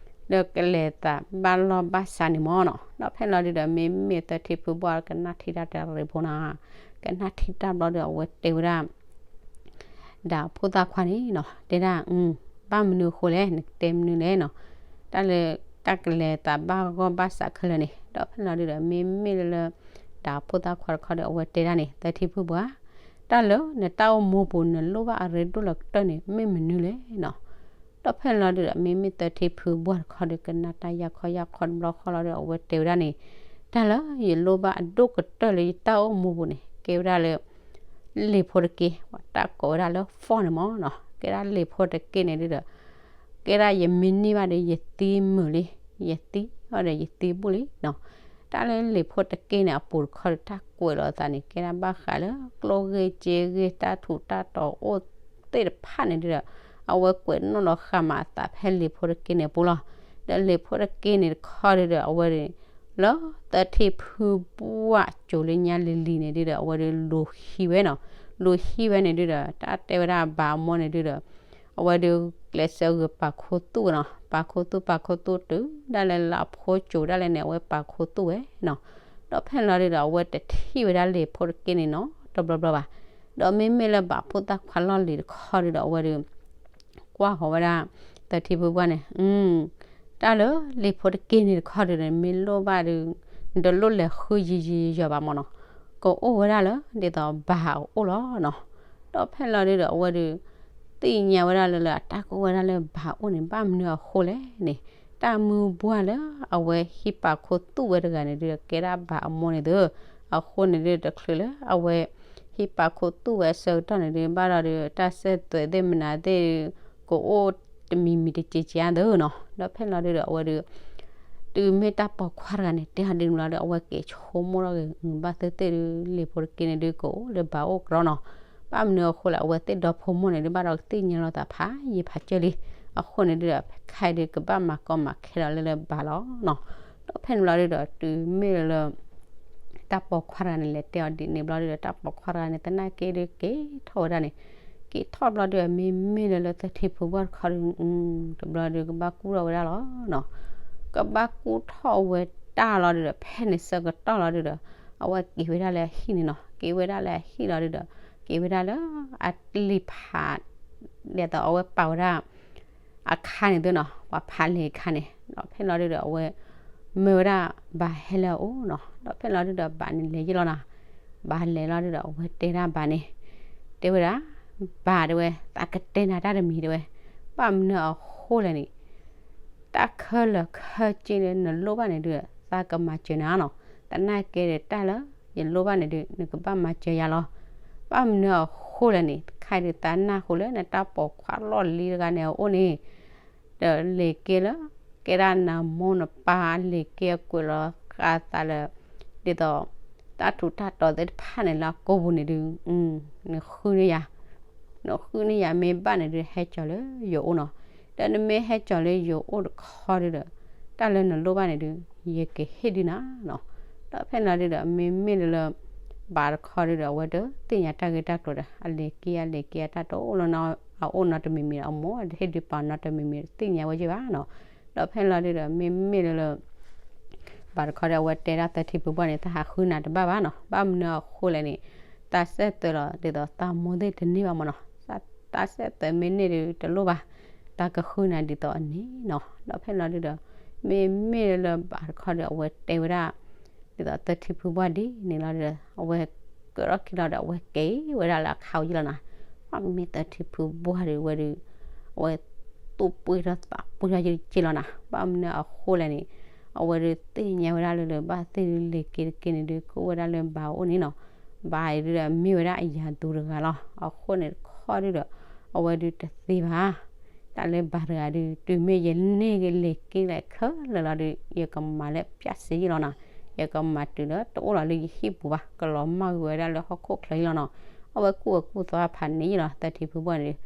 လၢကလဲၤသးဘၣ်လီၢ်ဘၣ်စးန့ၣ်မၢ်နီၤ. ဒီးဖဲလီၤဒုဒီး မ့မ့ၢ်သၢထံဖုဘှၢ်ကနၣ်ထံၣ်တၢ်တရံးဖိနီၤ, ကနၣ်ထံၣ်တၢ်ဘျီဒီး အဝဲတဲဝဲဒၣ် ဒီးဖိသၣ်ခွါန့ၣ်နီၤ တဲဒၣ် ဘၣ်မနုၤအဃိလဲၣ် နကတဲမနုၤလဲၣ်နီၤ, တၢ်လၢ တၢ်ကလဲၤသးဘၣ်ဂီၢ်ဘၣ်စးခဲလၢာ်န့ၣ်. ဒီးဖဲလီၤဒုဒီး မ့မ့ၢ်လၢလၢ ဒီးဖိသၣ်ခွါတခီဒီး အဝဲတဲဒၣ်န့ၣ် သၢထံဖုဘှၢ်, တၢ်လၢနတၢ်အိၣ်မူပူၤ နလိၣ်ဘၣ်အရ့ဒိၣ်လၢကတၢၢ်န့ၣ် မ့ၢ်မနုၤလဲၣ်နီၤ. ဒီးဖဲလီၤဒုဒီး မ့မ့ၢ်သၢထံဖုဘှၢ်တခီဒီး ကနၣ်တၢ်ယၢ်ခီယၢ်ခီတဘျီဃီလီၤဒီး အဝဲတဲဝဲဒၣ်န့ၣ် တၢ်လၢယလိၣ်ဘၣ်အဒိၣ်ကတၢၢ်လၢယတၢ်အိၣ်မူပူၤန့ၣ် ကဲဝဲဒၣ်လၢ လံာ်ဖိတက့ၢ်, တၢ်ကိးဝဲဒၣ်လၢ phone န့ၣ်မၢ်နီၤ, ကဲဒၣ်လံာ်ဖိတက့ၢ်န့ၣ်ဒုဒီး ကဲဒၣ်ယမ့ၢ်န့ၢ်ဘၣ်ဒီး ယသံမုာ်လံ, ယသံအီၤဒီးယသံဘူၣ်လံနီၤ. တၢ်လၢလံာ်ဖိတက့ၢ်န့ၣ် အပူၤတခီဒီး တၢ်ကွဲးလီၤအသးန့ၣ် ကဲဒၣ်ဘၣ်ဃးလၢ ကျိၣ်ဂ့ၢ်စ့ဂ့ၢ် တၢ်ထူးတၢ်တီၤအိၣ်သ့ၣ်တဖၣ်န့ၣ်ဒုဒီး အဝဲကွဲးနီၣ်လီၤဃာ်မးအသးဖဲလံာ်ဖိတက့ၢ်န့ၣ်အပူၤလီၤ. ဒီးလံာ်ဖိတက့ၢ်န့ၣ်တခီဒုဒီး အဝဲ လၢသၢထံဖုဘှၢ်အစိၤလၢညါလံၤလံၤန့ၣ်ဒုဒီး အဝဲဒုးလူၤဟံးဝဲနီၤ, လူၤဟံးဝဲန့ၣ်ဒုဒီး တၢ်တဲဝဲဒၣ်ဘၣ်အမိၢ်န့ၣ်ဒုဒီး အဝဲဒုးကျဲးစၢးဂုာ်ပာ်ခူသူၣ်နီၤ, ပာ်ခူသူၣ်ပာ်ခူသူၣ်တုၤဒၣ်လဲာ်လၢအဖိစိၤဒၣ်လဲာ်န့ၣ် အဝဲပာ်ခူသူၣ်ဝဲနီၤ. ဒီးဖဲန့ၣ်လီၤဒုဒီး အဝဲတထံၣ်ဝဲဒၣ်လံာ်ဖိတက့ၢ်န့ၣ်နီၤ တဘျီဘျီဘၣ်. ဒီးမ့မ့ၢ်လၢဘၣ်ဖိသၣ်ခွါလီၢ်လံၤတခီဒုဒီး အဝဲဒုး ကွၢ်ဃီၤဝဲဒၣ် သၢထံဖုဘှၢ်န့ၣ် တၢ်လၢလံာ်ဖိတက့ၢ်န့ၣ်တခီဒုဒီး မ့ၢ်လိၣ်ဘၣ်ဒု နတလိၣ်လဲၤဃုယံၤယံၤယံၤယီၤဘၣ်မၢ်နီၤ, ကအိၣ်ဝဲဒၣ်လၢ ဒ်သိးဘၣ်အအိၣ်လီၤနီၤ. ဒီးဖဲလီၤဒုဒီး အဝဲဒုး သ့ၣ်ညါဝဲဒၣ်လၢလၢအတၢ်ကအိၣ်ဝဲဒၣ်လၢဘၣ်အအိၣ်န့ၣ် ဘၣ်မနုၤအဃိလဲၣ်န့ၣ် တၢ်မုၢ်ဘှၢ်လၢအဝဲဟံးပာ်ခူသူၣ်ဝဲတဂၤန့ၣ်ဒုဒီး ကဲဒၣ်ဘၣ်အမိၢ်န့ၣ်သု, အဃိန့ၣ်ဒု တချုးလၢအဝဲ ဟံးပာ်ခူသူၣ်ဝဲအဆၢကတီၢ်န့ၣ်ဒု ဘၣ်ဒီးဒု တၢ်စဲးသွဲးသ့ၣ်မနုၤသ့ၣ်ဒု ကအိၣ်တမံၤမံၤတကဲးကဲးသုနီၤ. ဒီးဖဲလီၤဒုဒီး အဝဲဒု တုၤမ့ၢ်တၢ်ပိာ်ခွါတဂၤန့ၣ် တဲဟီဒ်န့ၣ်လီၤဒီး အဝဲက့ၤဆိကမိၣ်ထီၣ်ဂ့ၤ ဘၣ်သ့ၣ်သ့ၣ်ဒု လံာ်ဖိတက့ၢ်န့ၣ်ဒု ကအိၣ်လၢဘၣ်အိၣ်ကရီနီၤ. ဘၣ်မနုၤအဃိလဲၣ် အဝဲသ့ၣ်ဒီဖိမိၢ်န့ၣ်ဒု ဘၣ်ဒီးကသ့ၣ်ညါလိာ်သးဖးယံာ်ဖးကၢလံ. အဃိန့ၣ်ဒုဒီး ခဲအံၤဒု ကဘၣ်မၤကီမၤခဲဒီးလၢလၢဘၣ်လီၤနီၤ. ဒီးဖဲန့ၣ်လီၤဒုဒီး တုၤမ့ၢ်လၢ တၢ်ပိာ်ခွါတဂၤန့ၣ် လဲၤတဲအီၤဒ်န့ၣ်ဘျီဒုဒီး တၢ်ပိာ်ခွါတဂၤန့ၣ် သနာ်က့ဒု က့ၤထီၣ်ဝဲဒၣ်န့ၣ်, က့ၤထီၣ်ဘျီဒုဒီး မ့မ့ၢ်လၢလၢသၢထံဖုဘှၢ်တခီဒု တဘျီဒု ကဘၣ်ကူၣ်ထီၣ်ဝဲဒၣ်လီၤနီၤ. ကဘၣ်ကူၣ်ထီၣ်ဝဲဒၣ်လီၤဒုဒီး ဖဲန့ၣ်ဆၢကတီၢ်လီၤဒုဒီး အဝဲက့ၤဝဲဒၣ်လၢအဟံၣ်န့ၣ်နီၤ. က့ၤဝဲဒၣ်လၢအဟံၣ်လီၤဒုဒီး က့ၤဝဲဒၣ်လၢအလံာ်ဖး ဒ်သိးအဝဲပာ်ဝဲဒၣ် အခါန့ၣ်သုနီၤ, ပှၤဖးလံာ်အခါန့ၣ်, ဒီးဖဲလီၤဒုဒီး အဝဲ မၢဝဲဒၣ်ဘၣ်ဟဲလၢအအိၣ်နီၤ. ဒီးဖဲလီၤဒုဒီး ဘၣ်န့ၣ်လဲၤယ့ၢ်လီၤနီၤ. ဘၣ်လဲၤလီၤဒုဒီး အဝဲတဲဒၣ်ဘၣ်န့ၣ်, တဲဝဲဒၣ် ဘၣ်တဲဝဲ သးကတဲနၤတၢ်တမံၤတဲဝဲ, ဘၣ်မနုၤအဃိလဲၣ်န့ၣ် တၢ်ခဲလၢာ်ခဲဆ့လၢနလိၣ်ဘၣ်န့ၣ်ဒု သးကမၤစၢၤနၤနီၤ. သနာ်က့ဒီး တၢ်လၢယလိၣ်ဘၣ်န့ၣ်ဒု နကဘၣ်မၤစၢၤယၤလီၤ. ဘၣ်မနုၤအဃိလဲၣ်န့ၣ် တခါဒု သးနၢ်ဟူလၢနတၢ်ပိာ်ခွါလီၢ်လံၤတဂၤန့ၣ်အအိၣ်န့ၣ် ဒီးလံာ်က့လၢ ကဲဒၣ်နမိၢ်နပၢ်လံာ်က့အကွဲးလီၤဃာ်သးလၢ ဒ်သိး တၢ်ထူးတၢ်တီၤသ့ၣ်တဖၣ်န့ၣ်လၢအကိာ်ပူၤန့ၣ်ဒု နဃုန့ၢ်ယၤ, နဃုန့ၢ်ယၤမ့ၢ်ဘၣ်န့ၣ်ဒု ဟဲကၠီၤလၢယအိၣ်နီၤ. ဒီးနမ့ၢ်ဟဲကၠီၤလၢယအိၣ်တခီဒုဒီး တၢ်လၢနလိၣ်ဘၣ်န့ၣ်ဒု ယကဟ့ၣ်ဒုနၤနီၤ. ဒီးဖဲန့ၣ်လီၤဒုဒီး မ့မ့ၢ်လၢလၢ ဘၣ်တခီဒုဒီး အဝဲတသ့ၣ်ညါတၢ်ဂ့ၢ်တၢ်ကျိၤဒီး အလဲၤက့ၤအလဲၤက့ၤအတၢ်တအိၣ်လၢၤနီၤ အအိၣ်နီတမံၤမံၤဒီး အမိၢ်တဟ့ၣ်ဒုးပာ်နီတမံၤမံၤ တသ့ၣ်ညါဝဲယဲၢ်ဘၣ်နီၤ. ဒီးဖဲလီၤဒုဒီး မ့မ့ၢ်လၢလၢ ဘၣ်တခီဒီး အဝဲတဲဒၣ်သၢထံဖုဘှၢ်န့ၣ် တၢ်ဟးဃုနၤတဘၣ်ဘၣ်နီၤ. ဘၣ်မနုၤအဃိလဲၣ်န့ၣ် တၢ်စဲးသွဲးလီၤ ဒ်သိးသးမိၢ်သ့ၣ်တန့ၢ်ဘၣ်မ့ၢ်နီၤ. တၢ်စဲးသွဲးမ့ၢ်န့ၢ်ဒုတလိၣ်ဘၣ်, တၢ်ကဃုနၤဒ်သိးအန့ၣ်နီၤ. ဒီးဖဲလီၤဒုဒီး မ့မ့ၢ်လၢလၢဘၣ်တခီဒီး အဝဲတဲဝဲဒၣ် ဒ်သိးသၢထံဖုဘှၢ်ဒ်န့ၣ်လီၤဒီး အဝဲကၢထီၣ်ခံလီၤဒီး အဝဲက့ၤဝဲဒၣ်လၢအခါဝဲယဲၢ်လီၤနီၤ. ဘၣ်မ့ၢ်သၢထံဖုဘှၢ်ဒုဝဲဒု အဝဲသူၣ်ပှံၢ်ထီၣ်သးပှံၢ်ထီၣ်ယဲၢ်လီၤနီၤ. ဘၣ်မနုၤအဃိလဲၣ်န့ၣ် အဝဲဒုသ့ၣ်ညါဝဲဒၣ်လၢလၢဘၣ်သ့ၣ်ဒုလဲၤက့ၤတက့ၤန့ၣ်ဒု ကအိၣ်ဝဲဒၣ်လၢဘၣ်အအိၣ်န့ၣ်နီၤ. ဘၣ်အံၤဒုဒီးမ့ၢ်ဝဲဒၣ်အယၤသူတဂၤလီၤ. အဃိန့ၣ်တခီဒုဒီး အဝဲဒုတသ့ဘၣ် တၢ်လၢဘၣ်တဂၤဒု တုၤမ့ၢ်ယန့ၢ်က့ၤလဲၤက့ၤလဲၤခဲလၢာ်လီၤဒု ယကမၤလၢပျၢ်စ့ယဲၢ်လီၤနီၤ. ယကမၤတုၤလၢတအိၣ်လီၤလၢယဟံၣ်ပူၤဘၣ် ကလီၤမၢ်ကွံာ်ဝဲဒၣ်လၢဟီၣ်ခိၣ်ချၢယဲၢ်လီၤနီၤ. အဝဲကူၣ်အကူၣ်သီဖးန့ၣ်ယဲၢ်လီၤ သၢထံဖုဘှၢ်န့ၣ်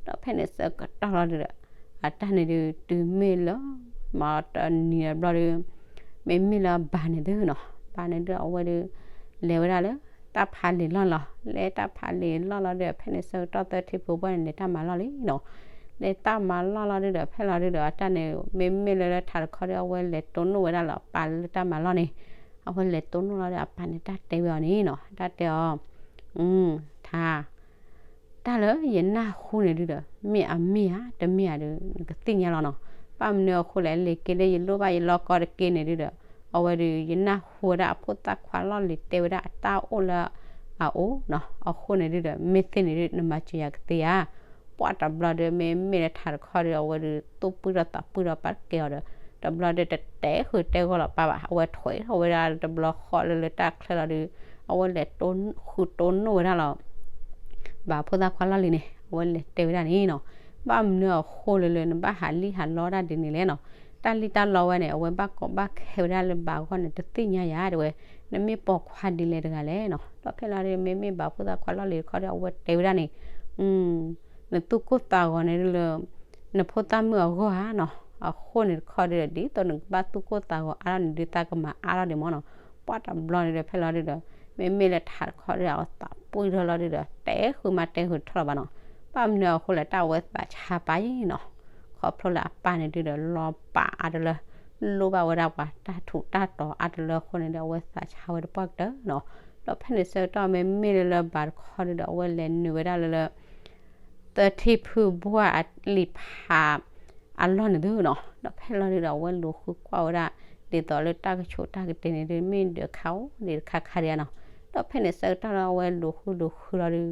ဒု. ဒီးဖဲန့ၣ်ဆၢကတီၢ်လီၤဒုဒီး အတၢ်န့ၣ်ဒု တုၤမ့ၢ်လၢ မၤတနံၤတဘျီဒု မ့မ့ၢ်လၢဘၣ်န့ၣ်သုနီၤ ဘၣ်န့ၣ်ဒု အဝဲဒု လဲၤဝဲဒၣ်လၢ တၢ်ဖးလံာ်လီၢ်လီၤ. လဲၤတၢ်ဖးလံာ်လီၢ်လီၤဒီး ဖဲန့ၣ်ဆၢကတီၢ်သၢထံဖုဘှၢ်န့ၣ် လဲၤတၢ်မၤလီၢ်လံနီၤ. လဲၤတၢ်မၤလီၢ်လီၤဒုဒီး ဖဲလီၤဒုဒီး အတၢ်န့ၣ် မ့မ့ၢ်လၢလၢထးတခီဒီး အဝဲလဲၤတိၢ်နီၣ်ဝဲဒၣ်လၢအပၢ်လၢတၢ်မၤလီၢ်န့ၣ်. အဝဲလဲၤတိၢ်နီၣ်လီၤဒီး အပၢ်န့ၣ်တၢ်တဲဝဲအီၤန့ၣ်နီၤ တၢ်တဲအီၤ ထး တၢ်လၢယနၢ်ဟူန့ၣ်ဒုဒီး မ့ၢ်အမ့ၢ်ဧါ တမ့ၢ်ဧါဒု နကသ့ၣ်ညါလီၤနီၤ. ဘၣ်မနုၤအဃိလဲၣ် လဲၤက့ၤလၢယလိၣ်ဘၣ်ယလီၢ်ကီတက့ၢ်န့ၣ်ဒုဒီး အဝဲဒု ယနၢ်ဟူဝဲဒၣ်အဖိသၣ်ခွါလီၢ်လံၤတဲဝဲဒၣ်အတၢ်အိၣ်လၢအအိၣ်နီၤ. အဃိန့ၣ်ဒုဒီး မ့ၢ်သ့န့ၣ်ဒု နမၤစၢၤယၤကသ့ဧါ. ပှၢ်တဘျီဒု မ့မ့ၢ်လၢထးတခီဒု အဝဲဒု သူၣ်ပှံၢ်ထီၣ်သးပှံၢ်ထီၣ်ပာ်ကဲအီၤဒီး တဘျီဒု တတဲဃုာ်တဲဂီၢ်လီၤပၢ်ဘၣ် အဝဲထွဲထီၣ်ဝဲဒၣ်တဘျီဃီလၢလၢတၢ်ချၢလီၤဒု အဝဲလဲၤတိၢ်ဃုာ်တိၢ်နီၣ်ဝဲဒၣ်လီၤ ဘၣ်ဖိသၣ်ခွါလီၢ်လံၤန့ၣ် အဝဲလဲၤတဲဝဲဒၣ်န့ၣ်နီၤ. ဘၣ်မနုၤအဃိလၢလၢနဘၣ်ဟးလံၣ်ဟးလီတၢ်ဒ်န့ၣ်လဲၣ်နီၤ. တၢ်လံၣ်တၢ်လီဝဲန့ၣ် အဝဲဘၣ်ကီဘၣ်ခဲဝဲဒၣ်လၢဘၣ်အဂီၢ်န့ၣ် တသ့ၣ်ညါယၤတဲဝဲ, နမ့ၢ်ပိာ်ခွါဒ်လဲၣ်တဂၤလဲၣ်နီၤ. ဒီးဖဲလီၤဒု မ့မ့ၢ်ဘၣ်ဖိသၣ်ခွါလီၢ်လံၤတခီဒီး အဝဲတဲဝဲဒၣ်န့ၣ် နသူၣ်ကိၢ်သးဂီၤန့ၣ်ဒုလၢ နဖိသၣ်မုၣ်အဂီၢ်ဧါနီၤ. အဃိန့ၣ်တခီဒုဒီး ဒ်သိးနကဘၣ်သူၣ်ကိၢ်သးဂီၤအါထီၣ်န့ၣ်ဒု သးကမၤအါထီၣ်ဒံးမ့ၢ်နီၤ. ပှၢ်တဘျီန့ၣ်ဒီး ဖဲလီၤဒုဒီး မ့မ့ၢ်လၢထးတခီဒီး အသးပှံၢ်ထီၣ်လီၤဒုဒီး တဲဃုာ်မးတဲဃုာ်ထီၣ်လီၤဘၣ်နီၤ. ဘၣ်မနုၤအဃိလဲၣ် တၢ်အဝဲသးဆါပၢ်ယဲၢ်နီၤ. ခီဖျိလၢအပၢ်န့ၣ်ဒုဒီး လီၤပာ်အါတလၢ လိၣ်ဘၣ်ဝဲဒၣ်ပှၤတၢ်ထူးတၢ်တီၤအါတလၢအဃိန့ၣ်ဒီး အဝဲသးဆါဝဲတပှၢ်ကတၢၢ်နီၤ. ဒီးဖဲန့ၣ်ဆၢကတီၢ်မ့မ့ၢ်လၢလၢဘၣ်တခီဒုဒီး အဝဲလဲၤနုာ်ဝဲဒၣ်လၢလၢ သၢထံဖုဘှၢ်အလံာ်ဖးအလီၢ်န့ၣ်သုနီၤ. ဒီးဖဲလီၤဒုဒီး အဝဲလူၤဃုကွၢ်ဝဲဒၣ် ဒ်သိးလၢတၢ်ကဆိးတၢ်ကတဲာ်န့ၣ်ဒု မ့ၢ်ဒုးခါအိၣ်ဒံးတခါခါဒံးဧါနီၤ. ဒီးဖဲန့ၣ်ဆၢကတီၢ်လၢအဝဲလူၤဃုလူၤဃုလီၤဒု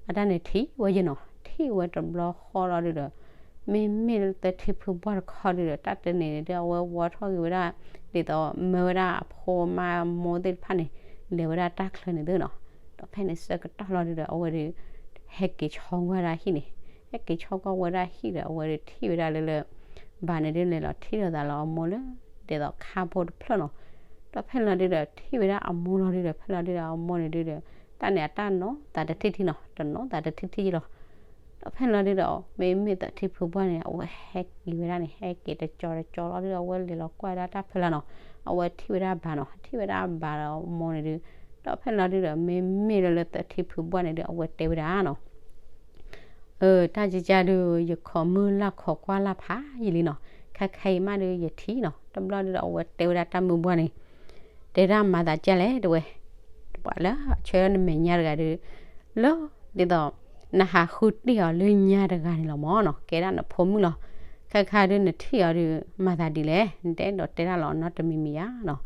အတၢ်န့ၣ်ထံၣ်ဝဲယဲၢ်နီၤ. ထံၣ်ဝဲတဘျီဃီလီၤဒုဒီး မ့မ့ၢ်လၢသၢထံဖုဘှၢ်တခီဒုဒီး တၢ်တန့ၣ်န့ၣ်ဒု အဝဲဝီထီၣ်က့ၤဝဲဒၣ် ဒ်သိးမၢဝဲဒၣ်အဖိမါမိၢ်သ့ၣ်တဖၣ်န့ၣ် လဲၤဝဲဒၣ်တၢ်ချၢန့ၣ်သုနီၤ. ဒီးဖဲန့ၣ်ဆၢကတီၢ်လီၤဒုဒီး အဝဲဒု ဟဲက့ၤဆီကွၢ်ဝဲဒၣ်ဟံၣ်န့ၣ်, ဟဲက့ၤဆီကွၢ်ဝဲဒၣ်ဟံၣ်ဒီး အဝဲဒုထံၣ်ဝဲဒၣ်လၢလၢ ဘၣ်န့ၣ်ဒုလဲၤလီၤထံၣ်လိာ်သးလၢအမိၢ်လၢ ဒ်သိးခါဖိတဖျၢၣ်နီၤ. ဒီးဖဲလီၤဒုဒီး ထံၣ်ဝဲဒၣ်အမိၢ်လီၤဒုဒီး ဖဲလီၤဒုဒီးအမိၢ်န့ၣ်ဒုဒီး တၢ်န့ၣ်အတၢ်နီၢ်သးတထံၣ်ထံၣ်နီၤ, တနီၢ်သးတထံၣ်ထံၣ်လီၤ. ဒီးဖဲလီၤဒုဒီး မ့မ့ၢ်သၢထံဖုဘှၢ်န့ၣ် အဝဲဟဲက့ၤဝဲဒၣ်န့ၣ် ဟဲက့ၤတကၠီတကၠီလီၤဒုဒီး အဝဲလဲၤလီၤကွၢ်ဝဲဒၣ်တၢ်ဖဲလၢ်နီၤ, အဝဲထံၣ်ဝဲဒၣ်ဘၣ်နီၤ, ထံၣ်ဝဲဒၣ်ဘၣ်ဒီးအမိၢ်န့ၣ်ဒု, ဒီးဖဲလီၤဒုဒီး မ့မ့ၢ်လၢလၢသၢထံဖုဘှၢ်န့ၣ်ဒု အဝဲတဲဝဲဒၣ်နီၤ တၢ်ကကၢဒု ယခိးမုၢ်လၢ်ခိးကွၢ်လၢ်ဖးယံာ်လံနီၤ, ခဲခဲအံၤမးဒု ယထံၣ်နီၤ, တဘျီဒုဒီး အဝဲတဲဝဲဒၣ်တၢ်မုၢ်ဘှၢ်န့ၣ်, တဲဒၣ်မၤသးဒ်လဲၣ်တဲဝဲ, ပှၤလၢအဆှၢနမဲာ်ညါတဂၤဒု, လၢ ဒ်သိး နဟးဃုတ့ၢ်အီၤလၢညါတဂၤန့ၣ်လီၤမ့ၢ်နီၤ, ကဲဒၣ်နဖိမုၣ်လီၤ, ခဲခါဒုနထံၣ်အီၤဒု မၤသးဒ်လဲၣ်, နတဲဒီးတဲဒၣ်လီၤနီတမံၤမံၤဧါနီၤ,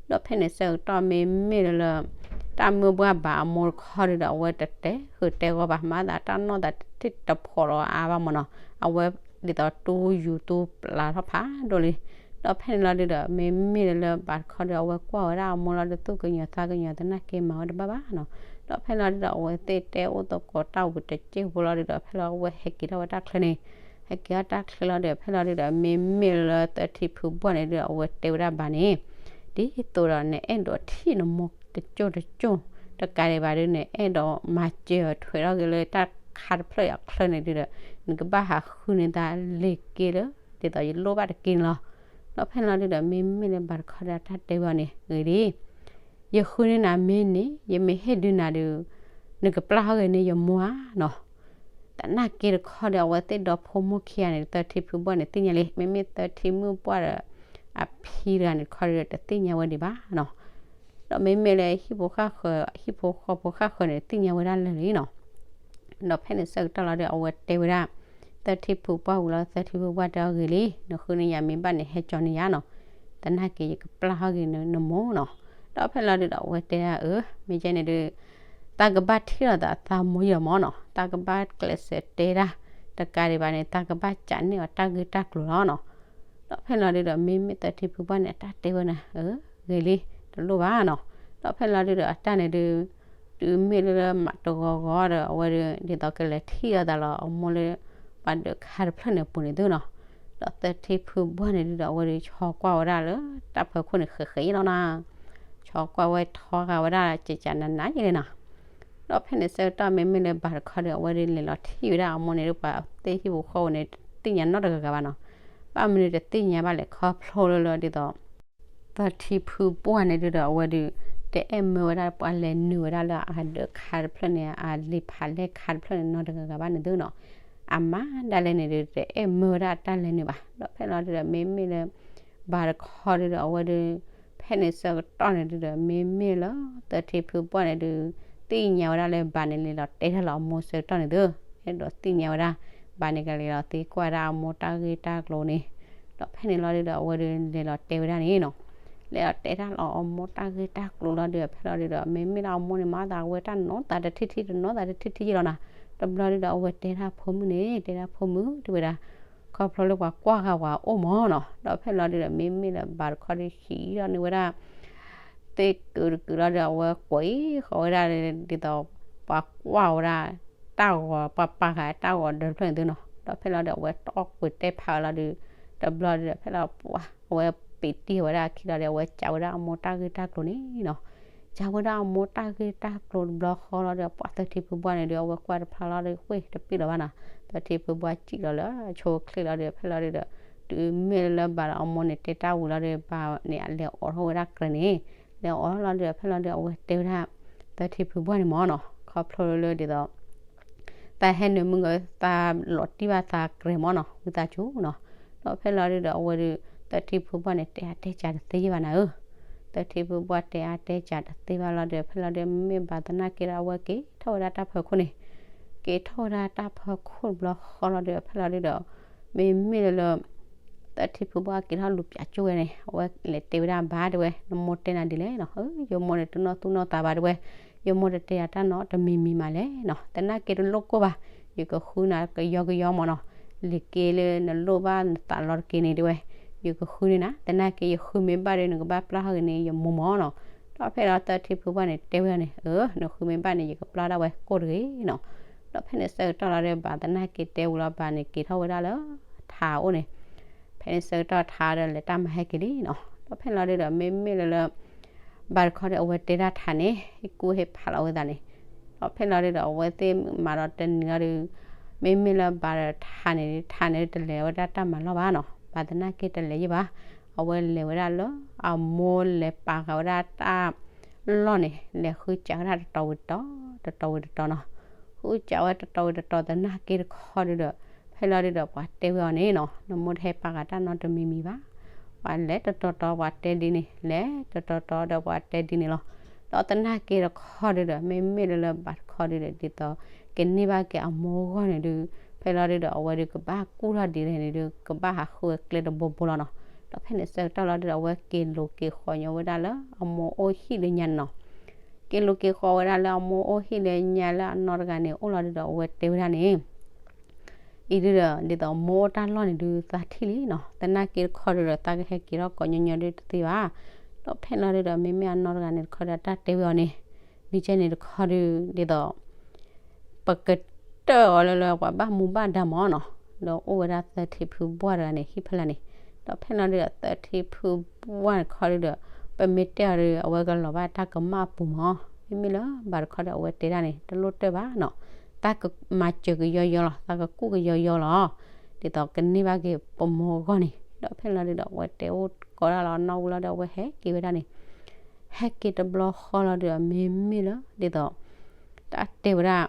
ဒီးဖဲန့ၣ်ဆၢကတီၢ်မ့မ့ၢ်လၢလၢ တၢ်မုၢ်ဘှၢ်ဘၣ်အမိၢ်တခီဒုဒီး အဝဲတတဲဃုာ်တဲဂီၢ်ဘၣ်, မၤသးတၢ်နီၢ်သးတထံၣ်တဖှီၣ်လီၤအါဘၣ်မ့ၢ်နီၤ, အဝဲဒ်သိးတူယူၤတူပျးထီၣ်ဖးဒိၣ်လံ, ဒီးဖဲန့ၣ်လီၤဒုဒီး မ့မ့ၢ်လၢလၢဘၣ်တခီဒု အဝဲကွၢ်ဝဲဒၣ်အမိၢ်လီၤဒု သူၣ်ကညီၤသးကညီၤ သနာ်က့မၤဝဲတဘၣ်ဘၣ်နီၤ, ဒီးဖဲလီၤဒုဒီး အဝဲသ့ၣ်တဲအိၣ်သကိးတၢ်ဝံၤတစ့ၢ်ဖိလီၤဒုဒီး ဖဲလီၤအဝဲဟဲက့ၤထီၣ်ဝဲတၢ်ချၢန့ၣ်, ဟဲက့ၤထီၣ်တၢ်ချၢလီၤဒုဒီး ဖဲလီၤဒုဒီး မ့မ့ၢ်လၢသၢထံဖုဘှၢ်န့ၣ်ဒုဒီး အဝဲတဲဝဲဒၣ်ဘၣ်န့ၣ်, ဒ်သိးဒီးနအဲၣ်ဒိးထံၣ်နမိၢ်တကၠိၢ်တကၠိၢ်, တကးဒံးဘၣ်ဒု နအဲၣ်ဒိးမၤစၢၤအီၤထွဲထီၣ်က့ၤလၢတၢ်ခါတဖျၢၣ်အချၢန့ၣ်ဒုဒီး နကဘၣ်ဟးဃုန့ၢ်သးလ့ၤက့လၢ ဒ်သိးယလိၣ်ဘၣ်တက့ၢ်န့ၣ်လီၤ, ဒီးဖဲန့ၣ်လီၤဒုဒီး မ့မ့ၢ်လၢဘၣ်တခီဒီးတၢ်တဲဝဲအီၤန့ၣ် ဂ့ၤဒ် ယဃုန့ၢ်နၤမ့ၢ်န့ၣ် ယမ့ၢ်ဟ့ၣ်ဒုးနၤဒီး နကပျၢ်ဟီၣ်ဂ့ၤန့ၢ်ယမိၢ်ဧါနီၤ. သနာ်က့တခီဒီး အဝဲသ့ၣ်ဒီဖိမိၢ်ခံဂၤန့ၣ် သၢထံဖုဘီၣ်န့ၣ် သ့ၣ်ညါလံ, မ့မ့ၢ်သၢထံမုၣ်ပှၢ်ဒီး အဖံတဂၤန့ၣ်တခီဒီး တသ့ၣ်ညါဝဲဒံးဘၣ်နီၤ. ဒီးမ့မ့ၢ်လၢဟံၣ်ဖိဃၣ်ဃၢၤ ဟံၣ်ဖိဃီဖိဃၣ်ဃၢၤန့ၣ် သ့ၣ်ညါဝဲဒၣ်လၢာ်လံနီၤ. ဒီးဖဲန့ၣ်ဆၢကတီၢ်လီၤဒီး အဝဲတဲဝဲဒၣ် သၢထံဖုပှၢ်ဝံၤလီၤ, သၢထံဖုပှၢ်တဲအီၤဂ့ၤလံ, နဃုန့ၢ်ယၤမ့ၢ်ဘၣ်န့ၣ် ဟဲကၠီန့ၢ်ယၤနီၤ. သနာ်က့ယကပျၢ်ဟီၣ်ဂ့ၤနမိၢ်နီၤ. ဒီးဖဲလီၤဒုးဒီး အဝဲတဲဒၣ်အၢ မ့ၢ်ကဲန့ၣ်ဒုး သးကဘၣ်ထံၣ်လိာ်သးအသးမိၢ်ယီၤမၢ်နီၤ, သးကဘၣ်ကျဲးစၢးတဲဒၣ်တကးဒံးဘၣ်န့ၣ် သးကဘၣ်ကးန့ၢ်အီၤတၢ်ဂ့ၢ်တၢ်ကျိၤလီၤနီၤ. ဒီးဖဲလီၤဒုးဒီး မ့မ့ၢ်သၢထံဖုပှၢ်န့ၣ် အတၢ်တဲဝဲန့ၣ် အၢ ဂ့ၤလံ တလိၣ်ဘၣ်နီၤ. ဒီးဖဲလီၤဒုးဒီး အတၢ်န့ၣ်ဒုး တုၤမ့ၢ်လၢမးတဂီၤဂီၤဒီး အဝဲဒုး ဒ်သိးကလဲၤထံၣ်အသးလီၤ အမိၢ်လၢ ပှၤဒၢးခါတဖျၢၣ်န့ၣ်အပူၤန့ၣ်သုနီၤ. ဒီးသၢထံဖုဘီၣ်န့ၣ်ဒုးဒီး အဝဲဒုးဆီကွၢ်ဝဲဒၣ်လၢတၢ်ဖီခိၣ်န့ၣ် ဃဲးဃဲးလီၤနီၤ. ဆီကွၢ်ဝဲထီဂာ်ဝဲဒၣ် ကကနးနးယဲလံနီၤ. ဒီးဖဲန့ၣ်ဆၢကတီၢ် မ့မ့ၢ်လၢဘၣ်တခီဒီး အဝဲဒုးလဲၤလီၤထံၣ်ဝဲဒၣ်အမိၢ်န့ၣ်ဒုး ပှၤသ့ၣ်ဟံၣ်ဖိဃီဖိန့ၣ် တသ့ၣ်ညါနီတဂၤဂၤဘၣ်နီၤ. ဘၣ်မနုၤတသ့ၣ်ညါဘၣ်လဲၣ် ခီဖျိလၢလၢဒ်သိး သၢထံဖုဘီၣ်န့ၣ်ဒုးဒီး အဝဲဒုး တအဲၣ်မၢဝဲဒၣ်ပှၤလဲၤနုာ်ဝဲဒၣ်လၢအဒၢးခါတဖျၢၣ်န့ၣ် အလံာ်ဖးလဲၢ်ခါတဖျၢၣ်န့ၣ် နီတဂၤဂၤဘၣ်န့ၣ်သုနီၤ. အမါဒၣ်လဲာ်န့ၣ်ဒုး တအဲၣ်မၢဝဲဒၣ်အတၢ်လဲၤနုာ်ဘၣ်. ဒီးဖဲလီၤဒုးဒီး မ့မ့ၢ်လၢ ဘၣ်တခီဒုးဒီး အဝဲဒုး ဖဲန့ၣ်ဆၢကတီၢ်န့ၣ်ဒုးဒီး မ့မ့ၢ်လၢ သၢထံဖုဘီၣ်န့ၣ်ဒုး သ့ၣ်ညါဝဲဒၣ်လၢဘၣ်န့ၣ် လဲၤလီၤတဲတၢ်လီၤအမိၢ်ဆၢကတီၢ်န့ၣ်သု, အဲၣ်ဒိးသ့ၣ်ညါဝဲဒၣ် ဘၣ်န့ၣ်ကလဲၤလီၤသံကွၢ်ဒၣ်အမိၢ်တၢ်ဂ့ၢ်တၢ်ကျိၤန့ၣ်. ဒီးဖဲန့ၣ်လီၤဒုးဒီး အဝဲဒုးလဲၤလီၤတဲဝဲဒၣ်န့ၣ်နီၤ. လဲၤလီၤတဲတၢ်လီၤအမိၢ်တၢ်ဂ့ၢ်တၢ်ကျိၤလီၤဒုး ဖဲလီၤဒုးဒီး မ့မ့ၢ်လၢအမိၢ်န့ၣ် မၤသးဝဲတၢ်နီၤသးတထံၣ်ထံၣ်တနီၤသးတထံၣ်ထံၣ်ယဲလီၤနီၤ. တဘျီဒုးဒီး အဝဲတဲဒၣ်ဖိမုၣ်န့ၣ် တဲဒၣ်ဖိမုၣ် တဲဝဲဒၣ် ခီဖျိလၢပှၤကွၢ်ဃာ်ပှၤအိၣ်မၢ်နီၤ. ဒီးဖဲလီၤဒုးဒီး မ့မ့ၢ်လၢဘၣ်တခီဒုး ဟံးထီၣ်န့ၢ်ဝဲဒၣ် သ့ၣ်ကုာ်တကုာ်လီၤဒီး အဝဲကွဲးဃီၤဝဲဒၣ် ဒ်သိး ပှၤကွၢ်ဝဲဒၣ် တၢ်ဂီၤ ပှၤပာ်ဃာ်တၢ်ဂီၤဒၢးတဖျၢၣ်န့ၣ်သုနီၤ. ဒီးဖဲလီၤဒုး အဝဲတီၢ်ကွံာ်တဲဖးဝဲလီၤဒုး တဘျီဒုးဒီး ဖဲလီၤပှၤ အဝဲပ့းတံၢ်ဝဲဒၣ်အခံလီၤဒီး အဝဲကးဝဲဒၣ်အမိၢ်တၢ်ဂ့ၢ်တၢ်ကျိၤန့ၣ်နီၤ. ကးဝဲဒၣ်အမိၢ်တၢ်ဂ့ၢ်တၢ်ကျိၤတဘျီဃီလီၤဒီး ပှၤသၢထံဖုဘီၣ်န့ၣ်ဒုး အဝဲကွၢ်တဖျါလီၤဒီး ဃ့ၢ်တပ့ၢ်လီၤဘၣ်နီၤ. သၢထံဖုဘီၣ်စံၣ်လီၤလၢဆိချ့လီၤဒီး ဖဲလီၤဒုးဒီး တုၤမ့ၢ်လၢဘၣ်ဒီးအမိၢ်န့ၣ် တဲတၢ်ဝံၤလီၤဒီး ဘၣ်န့ၣ် အလဲၤအိးထီၣ်ဝဲဒၣ်ကြဲးန့ၣ် လဲၤအိးထီၣ်လီၤဒီး ဖဲလီၤဒုး အဝဲတဲဝဲဒၣ် သၢထံဖုဘီၣ်န့ၣ်မၢ်နီၤ ခီဖျိလၢဒ်သိး သးဟဲနုာ်မုၢ်ဂီၤ သးလီၤတံၢ်ဘၣ်သးကြဲးမၢ်နီၤ ဝံသးစူၤနီၤ. ဒီးဖဲလီၤဒုးဒီး အဝဲဒုး သၢထံဖုဘီၣ်န့ၣ် တဲအါတဲကးတသ့ဘၣ်နၤဧၢ. သၢထံဖုဘီၣ်တဲအါတဲကးတသ့ဘၣ်လီၤဒီး ဖဲလီၤဒုး မ့ၢ်ဘၣ်သနာ်က့ဒီး အဝဲက့ၤထီၣ်ဝဲဒၣ်တၢ်ဖီခိၣ်န့ၣ် က့ၤထီၣ်ဝဲဒၣ်တၢ်ဖီခိၣ်တဘျီဃီလီၤဒီး ဖဲလီၤဒုးဒီး မ့မ့ၢ်လၢလၢ သၢထံဖုဘီၣ်က့ၤထီၣ်လူၤပၠးကၠိဝဲန့ၣ် အဝဲလဲၤတဲဝဲဒၣ်ဘၣ်တဲဝဲ နမိၢ်တဲနၤဒ်လဲၣ်နီၤ. ယမိၢ်န့ၣ်တနီၢ်သူၣ်နီၢ်သးဘၣ်တဲဝဲ, ယမိၢ်တတဲယၤတၢ်နီတမံၤမံၤမးလဲၣ်နီၤ. သနာ်က့တလိၣ်ကိၢ်ဘၣ်, ယကဃုနၤကယီကယီမၢ်နီၤ. လံၤက့လၢနလိၣ်ဘၣ်နသးလီၤတက့ၢ်န့ၣ်တဲဝဲ, ယကဃုန့ၢ်နၤ. သနာ်က့ယဃုမ့ၢ်ဘၣ်ဒီး နကဘၣ်ပျၢ်ဟီၣ်ဂ့ၤန့ၢ်ယမိၢ်မၢ်နီၤ. ဒီးဖဲလီၤသၢထံဖုဘီၣ်န့ၣ်တဲဝဲန့ၣ်, အၢ နဃုမ့ၢ်ဘၣ်န့ၣ် ယကပျၢ်ဒၣ်ဝဲကိၢ်တဂ့ၤနီၤ. ဒီးဖဲန့ၣ်ဆၢကတီၢ်လီၤဒီး ဘၣ်သနာ်က့တဲဝံၤလီၤ ဘၣ်န့ၣ်က့ၤထီၣ်ဝဲဒၣ်လၢထးအိၣ်န့ၣ်, ဖဲန့ၣ်ဆၢကတီၢ်ထးဒီးလဲၤတၢ်မၤဟဲက့ၤလံနီၤ. ဒီးဖဲလီၤဒုးဒီး မ့မ့ၢ်လၢလၢ ဘၣ်တခီဒီး အဝဲတဲဒၣ်ထးန့ၣ် ဟ့ၣ်ကူၣ်ဟ့ၣ်ဖးလီၤဝဲသးန့ၣ်, ဒီးဖဲလီၤဒုးဒီး အဝဲသ့ၣ်မၤဒီးတနံၤလီၤဒီး မ့မ့ၢ်လၢဘၣ်ဒီးထးန့ၣ် ထးန့ၣ်တလဲၤဝဲဒၣ်တၢ်မၤလီၢ်ဘၣ်နီၤ. ဘၣ်သနာ်က့တလဲၤယံာ်ဘၣ်, အဝဲလဲၤဝဲဒၣ်လၢ အမိၢ်လဲၤပာ်ဃာ်ဝဲဒၣ်တၢ်လီၢ်န့ၣ် လဲၤဃုစးဝဲဒၣ်တတီၤဝံၤတတီၤ, တတီၤဝံၤတတီၤနီၤ. ဃုစးဝဲတတီၤဝံၤတတီၤ သနာ်က့တခီဒုးဒီး ဖဲလီၤဒုးဒီး ပှၤတဲဝဲအီၤန့ၣ်နီၤ, နမိၢ်တဟဲပာ်ဃာ်တၢ်နီတမံၤမံၤဘၣ်. ပှၤလဲၤတတီၤတီၤ ပှၤတဲဒ်န့ၣ်, လဲၤတတီၤတီၤဒီးပှၤတဲဒ်န့ၣ်လီၤ. ဒီးသနာ်က့တခီဒုးဒီး မ့မ့ၢ်လၢလၢဘၣ်တခီဒုးဒီး ဒ်သိးကန့ၢ်ဘၣ်က့ၤအမိၢ်အဂီၢ်န့ၣ်ဒုး ဖဲလီၤဒုးဒီး အဝဲဒုးကဘၣ်ကူၣ်ထီၣ်ဒ်လဲၣ်န့ၣ်ဒုး ကဘၣ်ဟးဃုဝဲကျဲတဘိဘိလီၤနီၤ. ဒီးဖဲန့ၣ်ဆၢကတီၢ်လီၤဒုးဒီး အဝဲက့ၤလိာ်က့ၤဃီၤညီဝဲဒၣ်လၢအမိၢ်အိၣ်ဟံၣ်လၢညါန့ၣ်နီၤ. က့ၤလိာ်က့ၤဃီၤဝဲဒၣ်လၢအမိၢ်အိၣ်ဟံၣ်လၢညါလၢအနီၢ်တဂၤန့ၣ် အိၣ်လီၤဒုးဒီး အဝဲတဲဝဲဒၣ်န့ၣ် အံၤဒုးဒီး ဒ်သိးမိၢ်အိၣ်တၢ်လီၢ်န့ၣ်ဒုး သးထံၣ်လံနီၤ. သနာ်က့တခီဒုးဒီး သးကဟဲက့ၤထီၣ်ကိးညီညီဒုးတသ့ဘၣ်. ဒီးဖဲလီၤဒုးဒီး မ့မ့ၢ်အနီၢ်တဂၤန့ၣ်တခီဒီး တၢ်တဲဝဲအီၤန့ၣ် ဒ်ကဲန့ၣ်တခီဒုး ဒ်သိး ပကတၢၢ်အီၤလၢလၢပှၤဘၣ်မူဘၣ်ဒါမၢ်နီၤ. ဒီးအိၣ်ဝဲဒၣ်သၢထံဖုဘီၣ်တဂၤန့ၣ် ဟံၣ်ဖဲလဲၣ်န့ၣ်, ဒီးဖဲလီၤဒုးဒီး သၢထံဖုဘီၣ်တခီဒုးဒီး ပမ့ၢ်တဲအီၤဒီး အဝဲကလီၤဘၣ်တၢ်ကမၣ်အပူၤမၢ်. မ့မ့ၢ်လၢဘၣ်တခီဒီး အဝဲတဲဒၣ်န့ၣ် တလိၣ်တၢၢ်ဘၣ်နီၤ. တၢ်ကမၤစၢၤကယီယီလီၤ, တၢ်ကကူၣ်ကယီယီလီၤ. ဒ်သိးကန့ၢ်ဘၣ်က့ၤပမိၢ်အဂီၢ်န့ၣ်, ဒီးဖဲလီၤဒုးဒီး အဝဲတဲအိၣ်ကိးဒၣ်လီၤအနီၢ်ဝံၤလီၤဒီး အဝဲဟဲက့ၤဝဲဒၣ်န့ၣ် ဟဲက့ၤတဘျီဃီလီၤဒုဒီး မ့မ့ၢ်လၢ ဒ်သိး တၢ်တဲဝဲဒၣ်